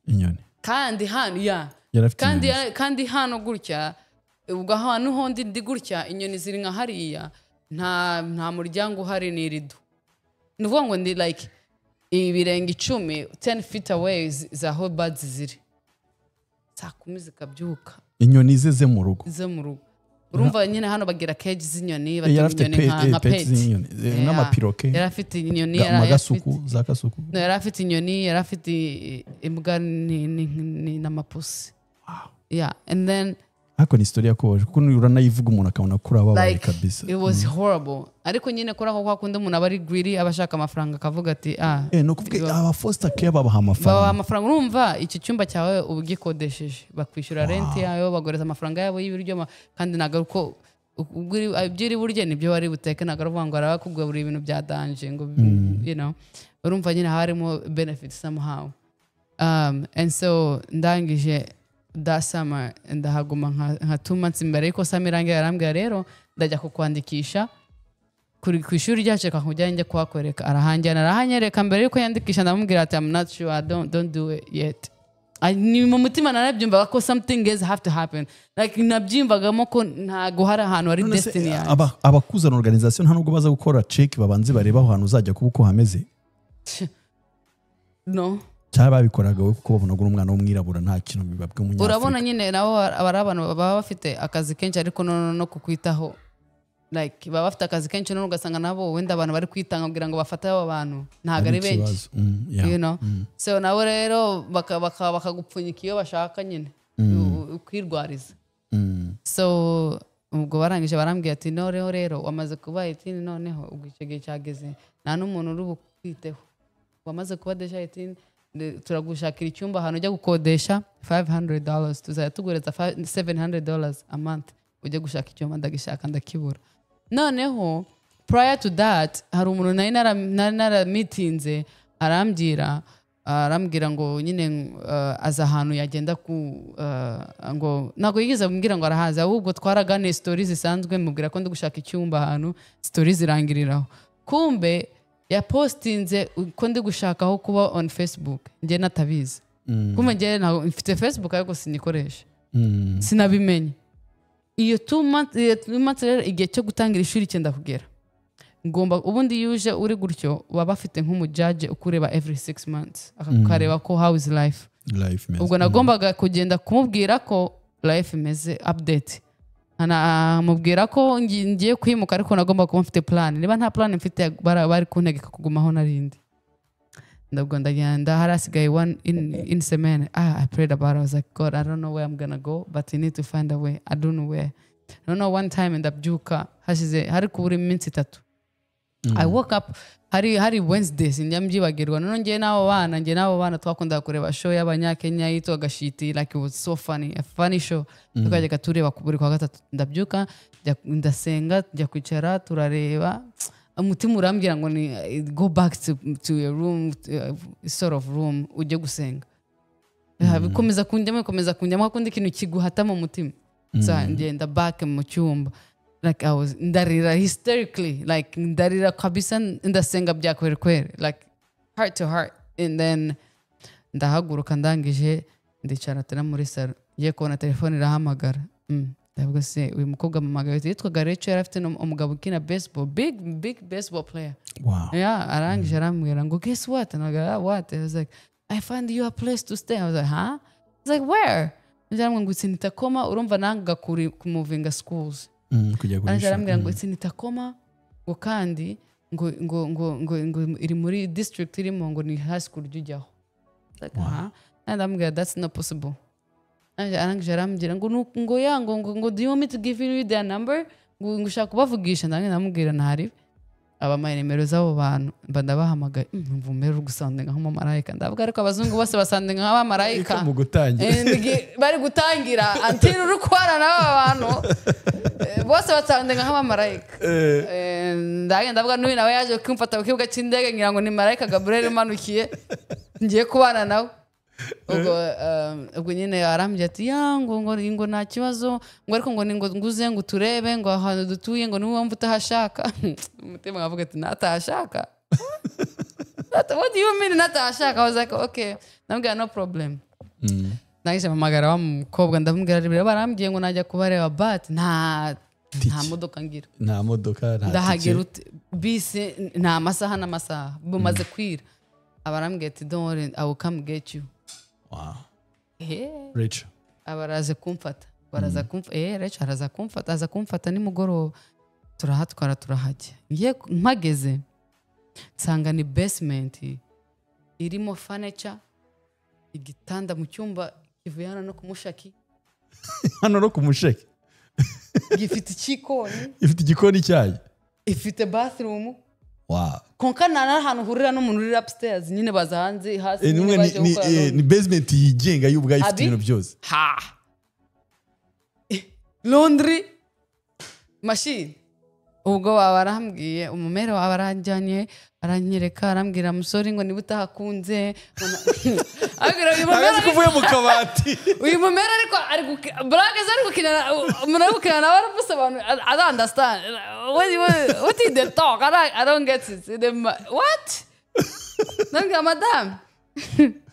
Inyoni? Kandi hano ya Yari afite kandi inyoni. Kandi hano gutya, ubwo ahantu ho ndi gutya, inyoni ziri nka hariya, nta muryango uhari, ni irido. Ni ukuvuga ngo ndi like ibirenge 10, 10 feet away zaho birds ziri, saa 10 zikabyuka. Inyoni ze ze mu rugo? Zo mu rugo. Urumva nyine hano bagira cage z'inyoni, Yari batunga afite inyoni nka pet pet. z'inyoni, Yeah. n'amapiroke. Yari afite inyoni, yari Amagasuku afite za kasuku. No, yari afite inyoni, yari afite imbwa n'amapusi. Yeah, and then Ariko ni story yakubabaje, kuko uranayivuga umuntu akabona ko urababaye. Like, Kabisa. it was horrible. Ariko nyine kuri ako kwa kundi umuntu aba ari greedy, aba ashaka amafaranga, akavuga ati ah. Ni ukuvuga aba foster care babaha Babaha amafaranga? Amafaranga. Urumva icyo cyumba cyawe uba ugikodesheje, bakwishyura rent yayo, bagoreza amafaranga yabo y'ibiryo, kandi ntabwo ari uko ubwo ibyo uri burye nibyo wari buteke. Ntabwo ari ukuvuga ngo arabakugaburira ibintu bya danger ngo urumva nyine haba harimo benefit somehow. And so ndangije that summer ndahaguma nka 2 months mbere yuko summer irangira. Arambwira rero ndajya kukwandikisha kuri ku ishuri ryacu, reka nkujyane njye kuhakwereka. Arahanjyana, arahanyereka. Mbere yuko yandikisha ndamubwira ati "I'm not sure, I don't do it yet." Ni mu mutima narabyumvaga ko something is have to happen, like nabyiyumvagamo ko ntago hari ahantu hari None se, destiny yanjye. Abakuzana organization nta nubwo baza gukora check, babanze bareba aho hantu uzajya kuba uko hameze? No. Cyangwa babikoraga wowe kuko babonaga uri umwana w'umwirabura, nta kintu bibabwe umunyafurika? Urabona nyine nabo aba ari abantu baba bafite akazi kenshi, ariko no kukwitaho, like baba bafite akazi kenshi, none ugasanga nabo wenda abantu bari kwitanga kugira ngo bafate abo bantu ntabwo ari benshi. Ikibazo. So nabo rero bakagupfunyika iyo bashaka nyine ukwirwariza. So ubwo barangije barambwira ati noneho rero wamaze kuba 18, noneho ubwo icyo gihe cyageze, nta n'umuntu uri bukwiteho, wamaze kuba déjà 18, turagushakira icyumba ahantu ujya gukodesha $500, tuzajya tugureza $700 a month, ujye gushaka icyumba. Ndagishaka ndakibura. Noneho prior to that hari umuntu nari naramitinze, arambwira ngo nyine aza ahantu yagenda ku ngo ntabwo yigeze ambwira ngo arahazi, ahubwo twaraganiye story zisanzwe, mubwira ko ndi gushaka icyumba ahantu, story zirangiriraho. Kumbe yapostinze ko ndi gushaka aho kuba on Facebook, njye natabizi. Kumbe njye ntabwo mfite Facebook, ariko sinikoresha. Sinabimenye. Iyo 2 months rero, igihe cyo gutangira ishuri cyenda kugera, ngomba ubundi iyo uje uri gutyo baba bafite nk'umujudge ukureba every 6 months, akareba ko how is life. Life imeze. Ubwo nagombaga kugenda kumubwira ko life imeze, update, mubwira ko ngiye kwimuka, ariko nagomba kuba mfite plan. Niba nta plan mfite bari kuntegeka kugumaho narindi. Ndabwo ndagenda, hari hasigaye one in semaine. Ah, I prayed about it. I was like, "God, I don't know where I'm gonna go, but you need to find a way. I don't know where." Noneho one time ndabyuka hashize hari kubura iminsi 3. I woke up hari Wednesday, sinjya mbyibagirwa. Noneho njye n'abo bana twakundaga kureba show y'abanyakenya yitwaga Shiti. Like, it was so funny, a funny show. Tukajyaga tureba ku buri kwa gatatu. Ndabyuka ndasenga, njya kwicara turareba. Umutima urambwira ngo ni go back to your room, sort of room, ujye gusenga. Bikomeza kunjyamo, bikomeza kunjyamo, hakundi ikintu kiguhata mu mutima. So ngenda back mu cyumba, like I was ndarira hysterically, like ndarira kabisa, ndasenga bya kweri kweri, like heart to heart. And then ndahaguruka, ndangije ndicara tena muri salo, ngiye kubona telefone irahamagara. Ndavuga se uyu mukobwa ampamagaye? Yitwaga Rachel, yari afite umugabo ukina baseball, big big baseball player. Yeah, arangije arambwira ngo "Guess what?" And I go, "Ah, what?" I was like, "I found you a place to stay." I was like, "Huh?" I was like, "Where?" Arambwira ngo it's in Tacoma. Urumva nangaga kumuvinga schools. Kujya Arangije guhisha. arambwira ngo it's in Tacoma, ngo kandi ngo iri muri district irimo, ngo ni high school ujya ujyaho. Like, huh? And ndamubwira, "That's not possible." Arangije arambwira ngo ngo ya ngo "Do you want me to give you their number?" ngo ushaka kubavugisha? Ndamubwira ntari abampaye nimero z'abo bantu, mba ndabahamagaye. Numva umere uri gusoundinga nk'umumarayika. Ndavuga ariko abazungu bose basoundinga nk'abamarayika. Mu gutangira. Bari gutangira until uri kubana n'aba bantu, bose basoundinga nk'abamarayika. Ndagenda ndavuga n'uyu nawe yaje kumfata ku kibuga cy'indege, ngira ngo ni marayika Gabriel umanukiye ngiye kubana nawe. Ubwo nyine arambwira ati ya ngo nta kibazo, ngo ariko ngo ni ngo nguze ngo turebe ngo ahantu dutuye, ngo niba wumva utahashaka. Umutima nkavuga ati natahashaka? What do you mean natahashaka? I was like, "Okay." Ndamubwira no problem. Nahise mpamagara wa mukobwa, ndamubwira rero barambwiye ngo najya kubareba, but nta modoka ngira. Nta modoka, nta Ndahagera tike. ute? Bisi nta masaha n'amasaha, bumaze kwira. Abarambwiye ati "Don't worry, I will come get you." Rachel. Abaraze kumfata, baraza kumfata. Rachel araza kumfata, aza kumfata nimugoroba, turahatwara, turahajya. Ngiye mpageze nsanga ni basement irimo furniture, igitanda mu cyumba kivuye hano no kumushaki. Hano no ku Musheke. Gifite ikikoni. Ifite igikoni cyayo. Ifite bathroom. Wow. Konka nta n'ahantu uhurira n'umuntu uri upstairs nyine, baza hanze hasi. Eh, nyine nimwe baje ni, gukora ni basement yigenga y'ubwayo ifite Abi? ibintu byose. Ha, laundry machine. Ubwo waba arambwiye, umumere wawe aranjyanye, aranyereka, arambwira musore ngo niba utahakunze, arambwira uyu mumere. Ntabwo ko uvuye mu kabati. Uyu mumere ariko ari blague ze, ari gukina, umuntu ari gukina nawe aramusobanurira. I don't understand what is the talk. I don't get it. What? Ndabwira madame,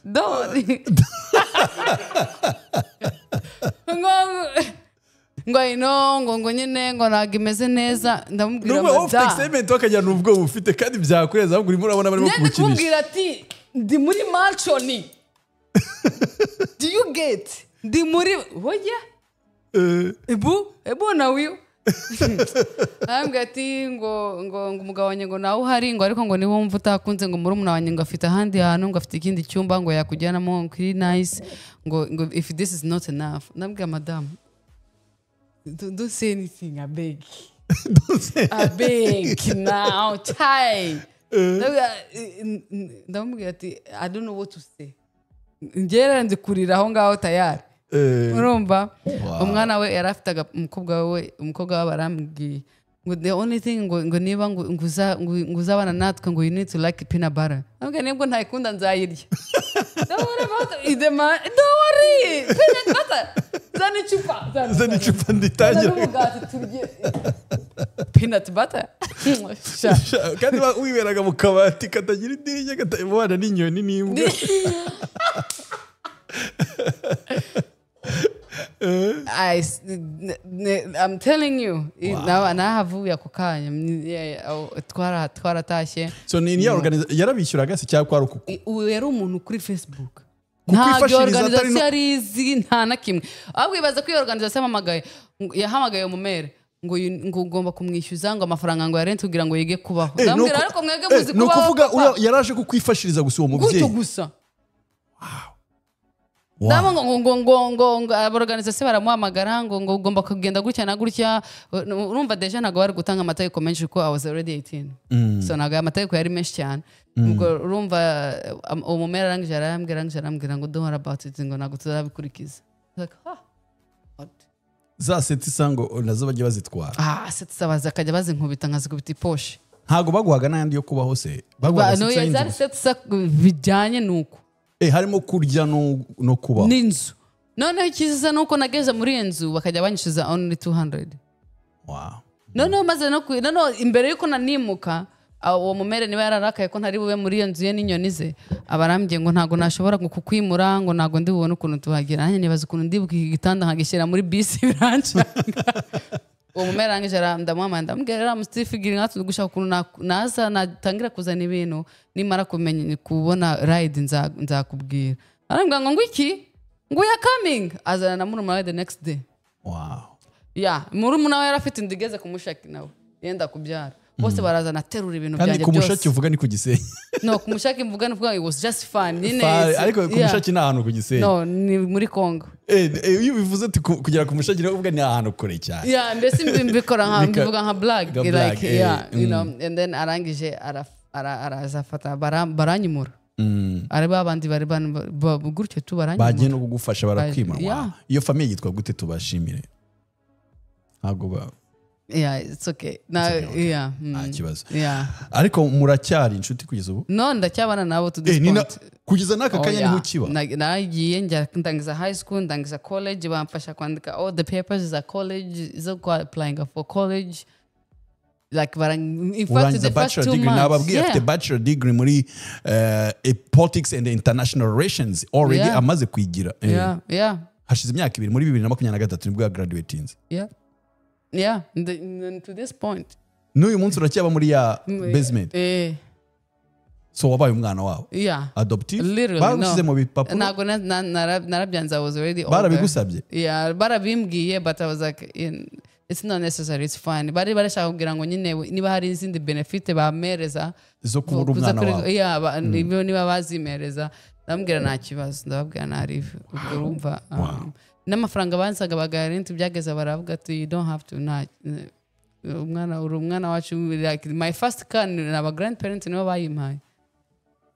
don't ngo I know, ngo nyine ngo ntabwo imeze neza. Ndamubwira Nubwo wowe ufite madame excitement, wakagira ubwoba ufite kandi byakureza, ahubwo urimo urabona barimo Ngende kugukinisha. Kumubwira ati ndi muri mansion, do you get? Ndi muri hoya. Ebu nawe arambwira ati ngo umugabo wanjye ngo nawe uhari, ngo ariko ngo niba wumva utakunze, ngo murumuna wanjye ngo afite ahandi hantu, ngo afite ikindi cyumba ngo yakujyanamo, ngo kiri nice, ngo if this is not enough. Ndabwira madamu, don't say anything, I beg, I beg now, chai. Ndamubwira ati I don't know what to say. Ngera ndi kurira aho ngaho tayari. Urumva umwana we yari afite umukobwa we barambwiye ngo the only thing ngo niba ngo uzabana natwe, ngo you need to like peanut butter. Ndamubwira nibwo ntayikunda nzayirya. Don't worry about it, don't worry, peanut butter, zana icupa, zana. Zana icupa. Zana Nditangira. n'umugati turye peanut butter. Sha. Kandi wiberaga mu kabati katagira idirishya, katabana n'inyoni n'imbwa. I'm telling you, nahavuye ako kanya. Yeah, oh, twaratashye. So ni ya yarabishyuraga se cyangwa kwari uku? Ubu yari umuntu kuri Facebook, ntabwo Kukwifashiriza atari organisation yari izi, nta na kimwe. Ahubwo ibaza ko iyo organisation yahamagaye umumere ngo ugomba kumwishyuza ngo amafaranga ngo ya rent kugira ngo yige kubaho. Ndamubwira ariko mwebwe muzi Ni kubaho, ukuvuga papa? Uriya yaraje kukwifashiriza gusa uwo Gutyo mubyeyi? gusa. Ndabona ngo aborganisation baramuhamagara ngo ugomba kugenda gutya na gutya. Urumva déjà ntabwo bari gutanga amategeko menshi kuko I was already 18, so ntabwo aya mategeko yari menshi cyane. Ubwo urumva uwo mumera arangije arambwira ngo don't worry about it, ngo ntabwo tuzabikurikiza. Like, ah, what? Za 700 ngo nazo bajye bazitwara. Ah, 700 baza akajya bazinkubita nkazikubita iposhe. Ntabwo baguhaga n'ayandi yo kubaho se? Baguhaga No, 700 y'inzu zari gusa? 700 bijyanye nuko Harimo kurya no kubaho. N'inzu. Noneho icyiza ni uko nageze muri iyo nzu bakajya banyishyuza only 200. Noneho maze no noneho imbere y'uko nanimuka, uwo mumere niba yararakaye ko ntari bube muri iyo nzu ye n'inyoni ze, aba arambwiye ngo ntabwo nashobora ngo kukwimura, ngo ntabwo ndi bubone ukuntu tuhagera. Nanjye nibaza ukuntu ndibuka iki gitanda nkagishyira muri bisi, birancanga. Uwo mumere arangije ndamuhamagara, ndamubwira rero amusitifigira nka gushaka ukuntu naza natangira kuzana ibintu, nimara kumenya kubona ride nzakubwira. Arambwira ngo iki, ngo ya coming, azana na murumuna we the next day. Ya murumuna we yari afite inda igeze ku mushaki, nawe yenda kubyara. Bose barazana, aterura ibintu Kandi byanjye ku Mushaki byose. uvuga ni ku Gisenyi? No, ku Mushaki mvuga ni ukuvuga it was just fun nyine. Ariko ku Mushaki ni ahantu ku Gisenyi? No, ni muri Congo. Iyo ubivuze ati kugera ku Mushaki, ni ukuvuga ni ahantu kure cyane. Yeah, mbese mbikora nka mbivuga nka blague. Nka Like, blague, yeah, and then arangije araza afata baranyimura, ari ba bandi bari gutyo tu baranyimura. Bagiye no kugufasha barakwima. Yeah. Wow. Iyo famille yitwa gute tubashimire? Ntabwo ba Yeah, it's okay na. Okay, okay. Yeah. Nta kibazo. Yeah. Ariko muracyari inshuti kugeza ubu? No, ndacyabana nabo to this point. Kugeza n'aka kanya Oya. niho ukiba? Naragiye njya ndangiza high school, ndangiza college, bamfasha kwandika all the papers za college, zo ku applying for college, like in fact Urangiza the first bachelor 2 degree. months. Nababwiye, afite bachelor degree muri politics and international relations already. Amaze kwigira. Hashize imyaka 2, muri 2023 nibwo yagraduatinze. Yeah, to this point. N'uyu munsi uracyaba muri ya basement? Eh. So wabaye umwana wabo? Yeah. Adoptive? Literally. Bagushyize No. mu bipapuro? Ntabwo narabyanze, I was already older. Barabigusabye? Yeah, barabimbwiye, but I was like It's not necessary, it's fine. Bari barashaka kugira ngo nyine niba hari izindi benefit bamereza Zo kubura kuza umwana wawe. Yeah, niba bazimereza, ndamubwira nta kibazo, ndababwira ntarive. Ubwo urumva, n'amafaranga bansaga bagarinti byageze baravuga ati you don't have to, nta umwana, uri umwana wacu. Like my first car ni aba grandparents nibo bayimpaye.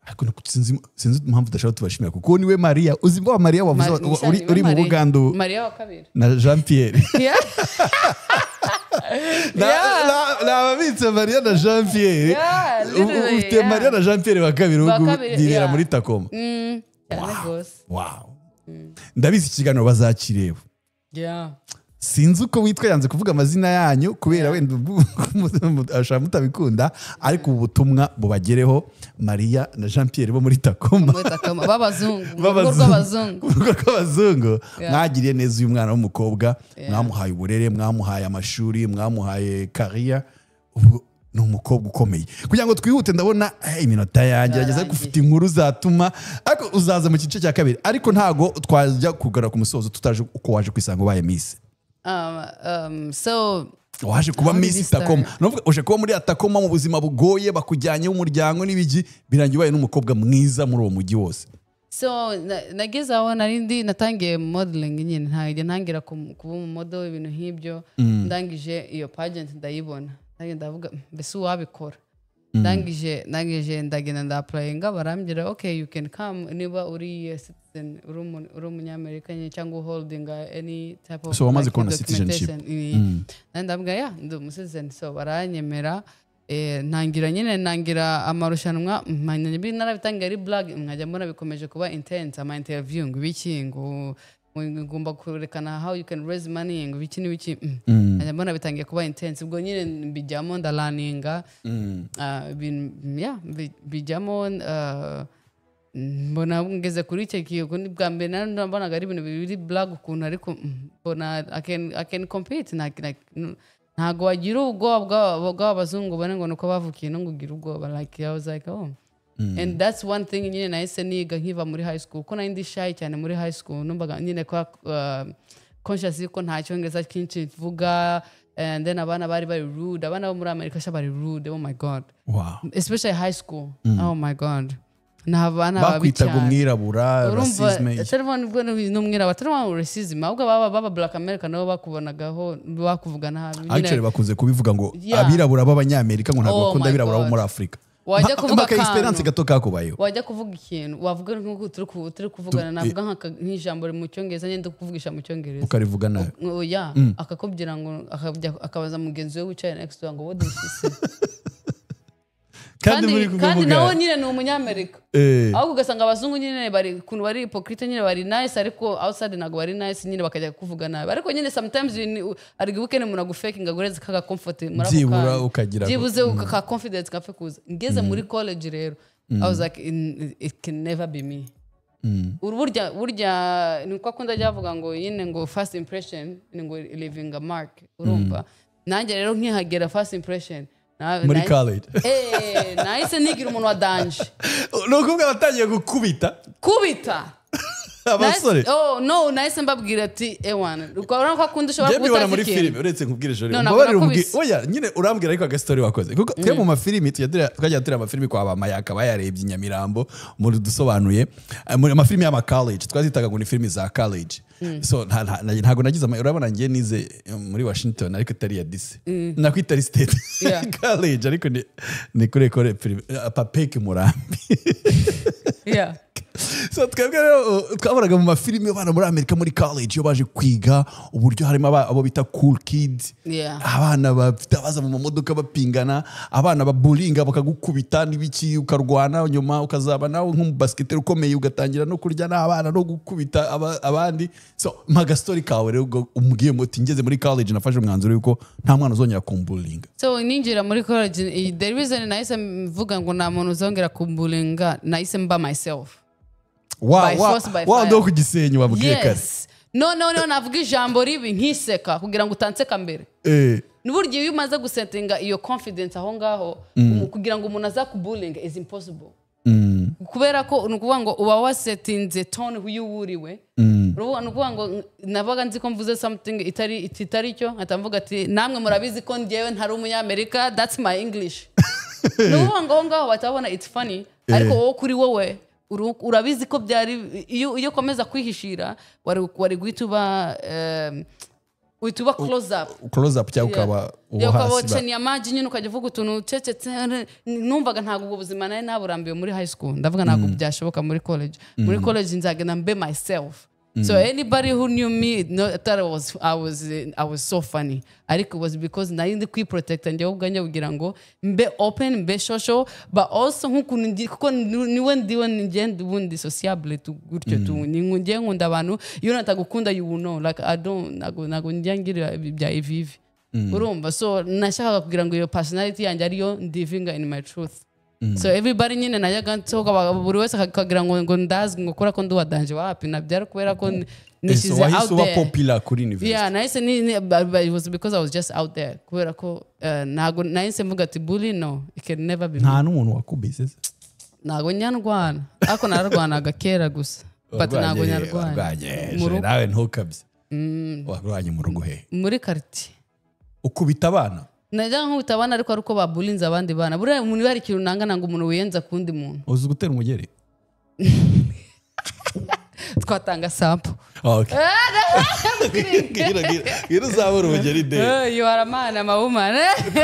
Ariko sinzi impamvu udashaka tubashimira, kuko niwe Mariya, uzi wa Mariya wavuze uri mu Mariya. Buganda ubu, Mariya wa kabiri. Na Jean Pierre. Yeah. Ni ababitse Mariya na Jean Pierre. Yeah, literally, Ufite yeah. Mariya na Jean Pierre wa kabiri Wa ubu kabiri, bibera yeah. muri Tacoma. Cyane rwose. Wow, ndabizi ikiganiro bazakireba. Sinzi uko witwa, yanze kuvuga amazina yanyu kubera wenda ashobora mutabikunda, ariko ubu butumwa bubagereho, Mariya na Jean Pierre bo muri Tacoma. Muri Tacoma, b'abazungu, mu rugo B'abazungu. rw'abazungu. Mu rugo rw'abazungu. Yeah. Mwagiriye neza uyu mwana w'umukobwa, mwamuhaye uburere, mwamuhaye amashuri, mwamuhaye kariya, ubu ni umukobwa ukomeye. Kugira ngo twihute, ndabona iminota yanjye yageze, ariko Yarangiye. ufite inkuru zatuma, ariko uzaza mu gice cya kabiri, ariko ntago twajya kugara ku musozo tutaje uko waje kwisanga ubaye Miss. So Waje kuba How did Miss it start? Tacoma. Nuvuga uje kuba muri Tacoma mu buzima bugoye, bakujyanye umuryango n'ibigi, birangiye ubaye n'umukobwa mwiza muri uwo mujyi wose. So nageze aho nari ndi, natangiye modeling nyine, ntajya ntangira kuba umumodel, ibintu nk'ibyo. Ndangije iyo pageant ndayibona, ndangije ndavuga: "Mbese uwabikora?" Ndangije ndagenda ndapplyinga, barambwira: "Okay, you can come niba uri citizen, uri umunyamerika nyine cyangwa holding any type of So wamaze like, kubona citizenship. documentation." Nanjye ndabwira: "Yeah, ndi umucitizen." So baranyemera. Ntangira nyine, ntangira amarushanwa. Narabitangiye ari blague, nkajya mbona bikomeje kuba intense, ama interview ngo ibiki, ngo ngomba kurekana how you can raise money, ngo ibiki n'ibiki. Nkajya mbona bitangiye kuba intense. Ubwo nyine mbijyamo, ndalearninga. Ah, yeah, bijyamo, mbona ngeze kuri icyo gihe. Bwa mbere nari nabonaga ari ibintu biri blague ukuntu, ariko mbona I can compete. Ntago wagira ubwoba bw'abazungu, ubone ngo nuko bavukiye no ngo ugire ubwoba. Like I was like, "Oh." And that's one thing nyine nahise niga nkiva muri high school, kuko nari ndi shy cyane muri high school. Numvaga nyine kwa conscious yuko nta cyongereza cyinshi mvuga, and then abana bari rude. Abana bo muri Amerika sha bari rude, oh my God. Especially high school, oh my God, ni abana babi Bakwitaga cyane. umwirabura? Urumva, Racisme? Telefone ubwo ni umwirabura, telefone racism, ahubwo baba black America nabo bakubonagaho bakuvuga nabi nyine. Actually bakunze kubivuga ngo abirabura b'abanyamerika ngo ntabwo Oh bakunda my abirabura bo God. muri Afurika. Wajya kuvuga Mpa experience akantu. gato kakubayeho. Wajya kuvuga ikintu, wavuga nk'uko turi kuvugana, navuga nk'ijambo mu cyongereza nyine, ndi kuvugisha mu cyongereza, Ukarivuga nabi. Oya, akakubwira ngo akajya akabaza mugenzi we wicaye next door ngo: "What did she say?" Kandi muri Kandi kuvuga nawe nyine ni umunyamerika. Ahubwo ugasanga abazungu nyine bari ukuntu bari hypocrite nyine, bari nice ariko outside ntabwo bari nice nyine, bakajya kuvuga nabi. Ariko nyine sometimes hari igihe ukeneye umuntu agufakinga, agureze kaga comfort muri ako Byibura kanya. ukagira Byibuze ka confidence gapfe kuza. Ngeze muri college rero, I was like, "It can never be me." Burya ni uko akunda ajya avuga ngo nyine ngo first impression ni ngo leaving a mark. Urumva, nanjye rero nkihagera, first impression Muri college. Nahise nigira umuntu wa danger. Ni ukuvuga watangiye gukubita Kubita abasore? Oh no, nahise mbabwira ati: "Ewana, urabona ko akunda ushobora Njye kuba mbibona utazi muri ikintu." filime, uretse nkubwire ijoro. No, ntabwo Mbabarira umbwire. nakubise. Oya nyine urambwira, ariko agastori wakoze, kuko twe mu mafilimi twajya tureba amafilimi kwa ba Mayaka bayarebye i Nyamirambo, muri dusobanuye. Muri amafilimi y'ama college twazitaga ngo ni filimi za college. So ntabwo nagize urabona ngiye nize muri Washington, ariko itari ya DC, nako itari state college, ariko ni kuri école Papeke Murambi. So twebwe rero twabonaga mu mafilimi abana muri Amerika muri college iyo baje kwiga, uburyo harimo abo bita cool kids, abana bafite abaza mu mamodoka bapingana, abana babullyinga bakagukubita n'ibiki, ukarwana, nyuma ukazaba nawe nk'umubasiketeri ukomeye, ugatangira no kurya n'abana no gukubita abandi. So mpa agastori kawe rero, ubwo umbwiye muti: "Ngeze muri college nafashe umwanzuro yuko nta mwana uzongera kumbullyinga." So ninjira muri college, the reason nahise mvuga ngo nta muntu uzongera kumbullyinga, nahise mba myself. Wa By wa force, by wa fire. ndo ku Gisenyi wabwiye kare. Yes, no, navuga ijambo ribi nkiseka kugira ngo utanseka mbere. N'uburyo iyo umaze gusettinga iyo confidence aho ngaho, kugira ngo umuntu aza kubullyinga is impossible, kubera ko ni ukuvuga ngo uba wasettinze tone y'uwuriwe. Ni ukuvuga ngo nabaga nzi ko mvuze something itari cyo, nkahita mvuga ati: "Namwe murabizi ko njyewe ntari Umunyamerika, that's my English." Ni ukuvuga ngo aho ngaho bahita babona it's funny, ariko wowe, kuri wowe, urabizi ko byari iyo ukomeza kwihishira wari guhita uba uhita uba close up. Close up cyangwa ukaba uwo Yeah, ukaba hasi wacaniye amaji nyine, ukajya uvuga utuntu ucecetse. Numvaga ntabwo ubwo buzima nari naburambiwe muri high school. Ndavuga ntabwo byashoboka muri college. Muri college nzagenda mbe myself. So anybody who knew me, no, thought I was so funny, ariko it was because nari ndi kwiprotecta njyewe ubwanjye kugira ngo mbe open, mbe social, but also nk'ukuntu kuko niwe ndiwe, njye ubundi sociable tu gutyo tu, ni njye nkunda abantu. Iyo natagukunda, you will know. Like, I don't, ntago njya ngira bya ivivi, urumva? So nashakaga kugira ngo iyo personality yanjye ariyo ndivinga in my truth. So everybody nyine najyaga nsohoka, buri wese akagira ngo ndazwi, ngo kubera ko ndi uwa danger. Wapi, nabyara kubera ko So nishyize wahise out uba there. Popular kuri university. Yeah, nahise but it was because I was just out there, kubera ko ntago nahise mvuga ati: "Bully, no, it can never be me." Nta n'umuntu wakubise se? Ntago nyarwana, ariko nararwanaga kera gusa, but ntago nyarwana. Warwanye Mu rugo. Nawe ntukabye, warwanye mu rugo he? Muri quartier. Ukubita abana? Najyaga nkubita abana, ariko ari uko babulinze abandi bana. Buriya umuntu, hari ikintu nanga nanga umuntu wiyenza ku wundi muntu. Uzi gutera umugeri? Twatanga sample. Okay. Gira uzabura umugeri de. You are a man, I'm a woman.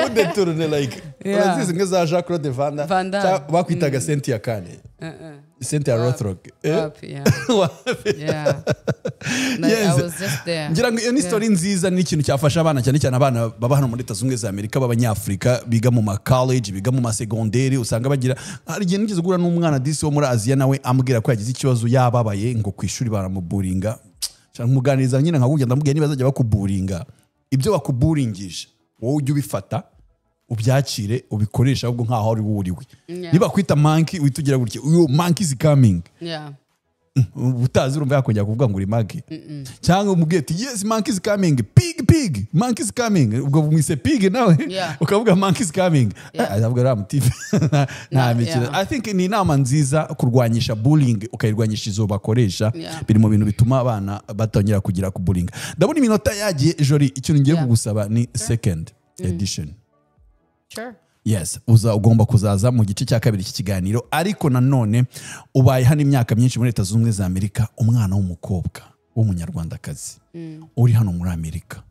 Kudeturune like urazizi nka za Jean Claude Van Damme. Van Damme. Bakwitaga Cynthia Kane, Cynthia Rothrock. Eh? Wapi, yeah. Yeah. Like, Yes. I was just there. Ngira ngo iyo ni story nziza, ni ikintu cyafasha abana, cyane cyane abana baba hano muri Leta Zunze Ubumwe za Amerika b'Abanyafurika biga mu ma college, biga mu masegonderi. Usanga bagira, hari igihe nigeze guhura n'umwana disi wo muri Aziya, nawe ambwira ko yagize ikibazo, yababaye, ngo ku ishuri baramuburinga. Nmuganiriza nyine nkakubwira, ndamubwira niba bazajya bakuburinga, ibyo bakuburingisha wowe ujye ubifata, ubyakire, ubikoresha ahubwo nkaho ari wowe uriwe. Niba kwita monkey, uhita ugira gutya: "Uyu monkey is coming." Utazi urumva yakongera kuvuga ngo uri monkey, cyangwa umubwiye ati: "Yes, monkey is coming, pig, pig, monkey is coming." Ubwo mwise pig nawe ukavuga "monkey is coming". Azavuga uriya mutipe nta mikino. I think ni inama nziza kurwanyisha bullying, ukayirwanyisha izo bakoresha. Biri mu bintu bituma abana batongera kugira ku bullying. Ndabona iminota yagiye. Jori, ikintu ngiye kugusaba ni second edition. Sure. Yes, uza ugomba kuzaza mu gice cya kabiri cy'ikiganiro. Ariko nanone ubaye hano imyaka myinshi muri Leta Zunze Ubumwe za Amerika. Umwana w'umukobwa w'Umunyarwandakazi uri hano muri Amerika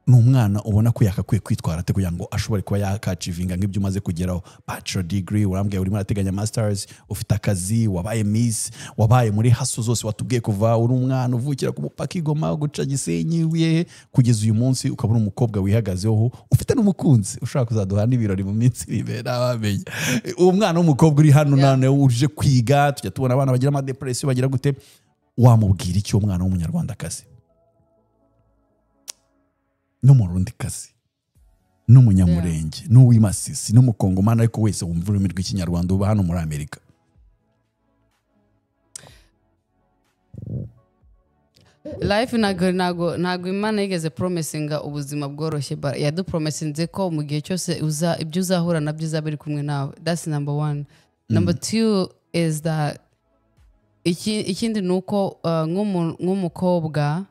ni umwana ubona ko yakakwiye kwitwara ate kugira ngo ashobore kuba yakachievinga nk'ibyo umaze kugeraho? Bachelor degree urambwiye, urimo urateganya masters, ufite akazi, wabaye miss, wabaye muri hustle zose watubwiye kuva uri umwana uvukira ku mupaka i Goma, guca Gisenyi, we kugeza uyu munsi ukaba uri umukobwa wihagazeho, ufite n'umukunzi ushobora kuzaduha n'ibirori mu minsi iri imbere, ntawamenya. Uwo mwana w'umukobwa uri hano none uje kwiga, tujya tubona abana bagira amadepression, bagira gute, wamubwira iki uwo mwana w'Umunyarwandakazi n'Umurundikazi n'Umunyamurenge n'uw'imasisi n'Umukongomani, ariko wese wumva ururimi rw'Ikinyarwanda, uba hano muri Amerika? Life, ntago Imana yigeze promisinga ubuzima bworoshye, but yadupromisinze ko mu gihe cyose uza ibyo uzahura nabyo izaba iri kumwe nawe. That's number one. Number two is that ikindi ni uko nk'umukobwa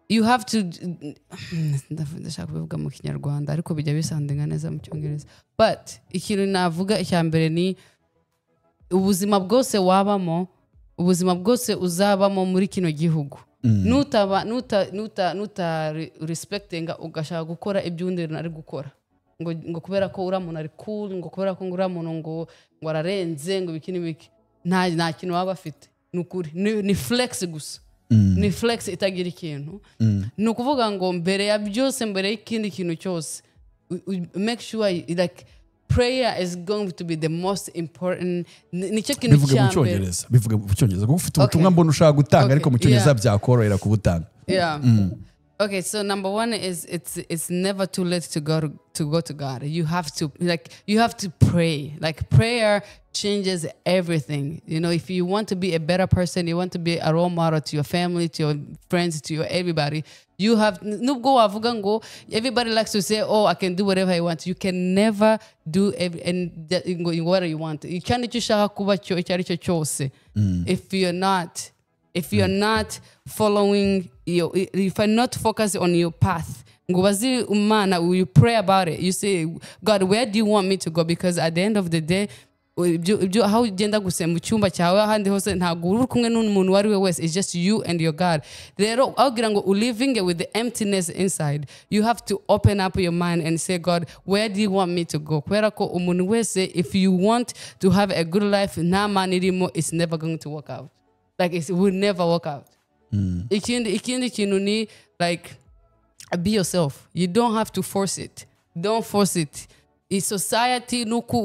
you have to, ndashaka kubivuga mu Kinyarwanda ariko bijya bisoundinga neza mu Cyongereza, but ikintu navuga icya mbere ni ubuzima bwose wabamo, ubuzima bwose uzabamo muri kino gihugu, nutaba nuta respectinga, ugashaka gukora ibyo undi ari gukora, ngo kubera ko uriya muntu ari cool, ngo kubera ko ngo uriya muntu ngo ararenze, ngo ibiki n'ibiki, nta kintu waba afite. Ni ukuri, ni flex gusa, ni flex itagira ikintu. Ni ukuvuga ngo mbere ya byose, mbere y'ikindi kintu cyose, make sure like prayer is going to be the most important, nicyo kintu Bivuge mu cya mbere. Cyongereza, bivuge mu Cyongereza kuko ufite ubutumwa mbona ushaka gutanga, ariko mu Cyongereza byakorohera kubutanga. Yeah. Okay, so number one is it's never too late to go to God. You have to, like, you have to pray. Like, prayer changes everything. If you want to be a better person, you want to be a role model to your family, to your friends, to your everybody. You have, nubwo wavuga ngo everybody likes to say, "Oh, I can do whatever I want." You can never do every and that, whatever you want. Icyo nicyo ushaka kuba cyo, icyo ari cyo cyose. If you're not If you're not following your, if you're not focused on your path, ngo ubaze Imana, you pray about it, you say, "God, where do you want me to go?" Because at the end of the day, ibyo aho ugenda gusa mu cyumba cyawe, ahandi hose ntabwo uri kumwe n'umuntu uwo ari we wese. It's just you and your God. Rero aho kugira ngo uliving with the emptiness inside, you have to open up your mind and say, "God, where do you want me to go?" Kubera ko umuntu wese, if you want to have a good life nta Mana irimo, it's never going to work out. Like, it will never work out. Ikindi kintu ni like, be yourself. You don't have to force it. Don't force it. I society, nuko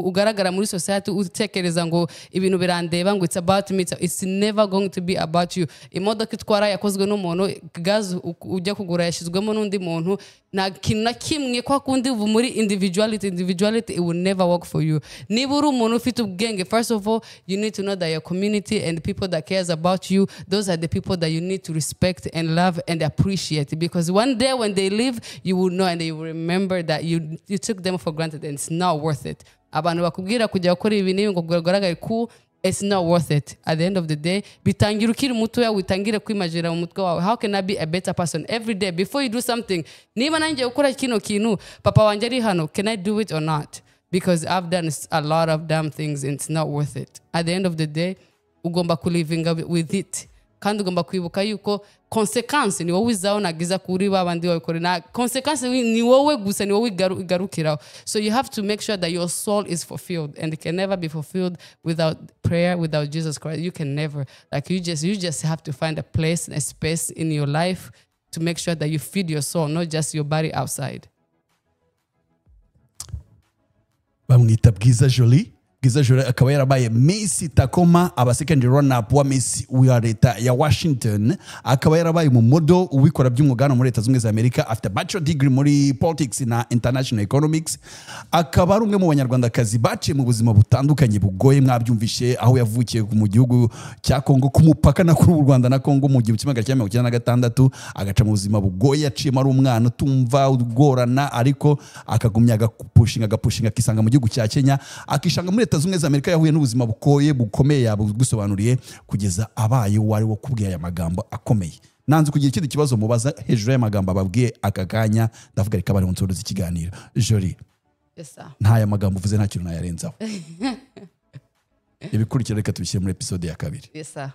ugaragara muri society, utekereza ngo ibintu birandeba, ngo it's about me. It's never going to be about you. Imodoka itwara yakozwe n'umuntu, gas ujya kugura yashyizwemo n'undi muntu. Nta kintu na kimwe kwa kundi ubu muri individuality, it will never work for you. Niba uri umuntu ufite ubwenge, first of all, you need to know that your community and people that cares about you, those are the people that you need to respect and love and appreciate, because one day when they leave, you will know and you will remember that you took them for granted, and it's not worth it. Abantu bakubwira kujya gukora ibi n'ibi ngo ugaragare cool, it's not worth it at the end of the day. Bitangira ukiri mutoya, witangire kwimagina mu mutwe wawe, "How can I be a better person every day?" Before you do something, niba nanjye gukora kino kintu, papa wanjye ari hano, can I do it or not? Because I've done a lot of damn things and it's not worth it at the end of the day. Ugomba kulivinga with it, kandi ugomba kwibuka yuko consequence ni wowe izaho, nagiza kuri ba bandi babikora na consequence ni wowe gusa, ni wowe igarukiraho. So you have to make sure that your soul is fulfilled, and it can never be fulfilled without prayer, without Jesus Christ. You can never, like, you just have to find a place, a space in your life to make sure that you feed your soul, not just your body outside. Bamwita Bwiza Jolie. Bwiza Jolie akaba yarabaye Miss Tacoma, aba second runner up wa Miss wa leta ya Washington, akaba yarabaye umumodel ubikora by'umwuga hano muri Leta Zunze Ubumwe za Amerika. Afite bachelor degree muri politics na international economics. Akaba ari umwe mu Banyarwandakazi baciye mu buzima butandukanye bugoye. Mwabyumvishe aho yavukiye mu gihugu cya Kongo, ku mupaka na kuri u Rwanda na Kongo, mu 1996, agaca mu buzima bugoye yaciyemo ari umwana utumva, ugorana, ariko akagumya agapushinga, agapushinga, akisanga mu gihugu cya Kenya, akisanga muri Leta Zunze Ubumwe za Amerika. Yahuye n'ubuzima bugoye bukomeye, yabugusobanuriye kugeza abaye uwo ari wo. Kubwiye aya magambo akomeye, nanze kugira ikindi kibazo mubaza hejuru y'amagambo ababwiye aka kanya. Ndavuga reka bari mu nsozo z'ikiganiro. Jolie, Yes, sir. ntaya magambo uvuze, nta kintu nayarenzaho. Ibikurikira reka tubishyire muri episode ya kabiri. Yes, sir.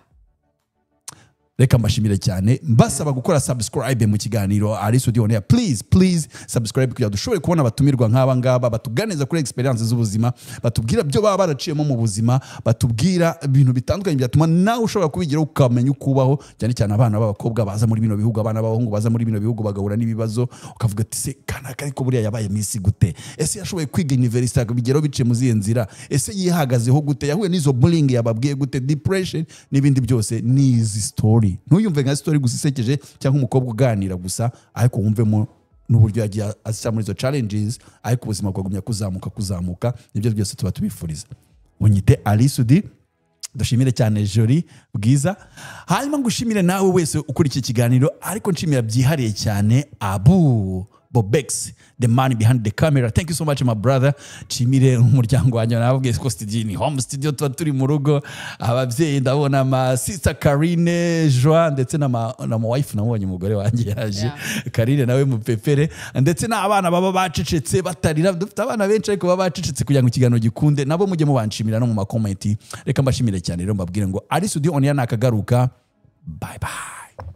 Reka mbashimire cyane, mbasaba gukora subscribe mu kiganiro Ally Soudy On Air. Please, please subscribe kugira ngo dushobore kubona abatumirwa nk'aba ngaba batuganiriza kuri experience z'ubuzima, batubwira ibyo baba baraciyemo mu buzima, batubwira ibintu bitandukanye byatuma nawe ushobora kubigeraho, ukamenya uko ubaho, cyane cyane abana b'abakobwa baza muri bino bihugu, abana b'abahungu baza muri bino bihugu bagahura n'ibibazo, ukavuga ati: "Se kanaka ariko buriya yabaye Miss gute? Ese yashoboye kwiga university akabigeraho biciye mu zihe nzira? Ese yihagazeho gute? Yahuye n'izo bullying yababwiye gute, depression n'ibindi byose?" Ni izi story, ntuyumve nka story gusa isekeje cyangwa umukobwa uganira gusa, ariko wumvemo n'uburyo yagiye aca muri izo challenges, ariko ubuzima bwagumya kuzamuka, kuzamuka. Nibyo byose tuba tubifuriza. Unyite Ally Soudy. Dushimire cyane Jolie Bwiza. Hanyuma ngushimire nawe wese ukuri iki kiganiro, ariko nshimira byihariye cyane Abu Bobex, the man behind the camera. Thank you so much, my brother. Nshimire umuryango wanjye. Nababwiye ko studio ni home studio, tuba turi mu rugo. Ababyeyi ndabona, ma sister Karine, Joan, ndetse na ma wife, nabonye umugore wanjye yaje. Karine nawe mupepere, ndetse n'abana baba bacecetse batarira. Dufite abana benshi ariko baba bacecetse kugira ngo ikiganiro gikunde. Nabo mujye mubanshimira no mu makomenti. Reka mbashimire cyane rero, mbabwire ngo Ally Soudy On Air nakagaruka. Bye bye,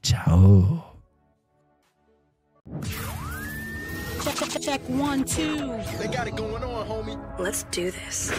ciao. Check, check, check, one, two. They got it going on, homie. Let's do this.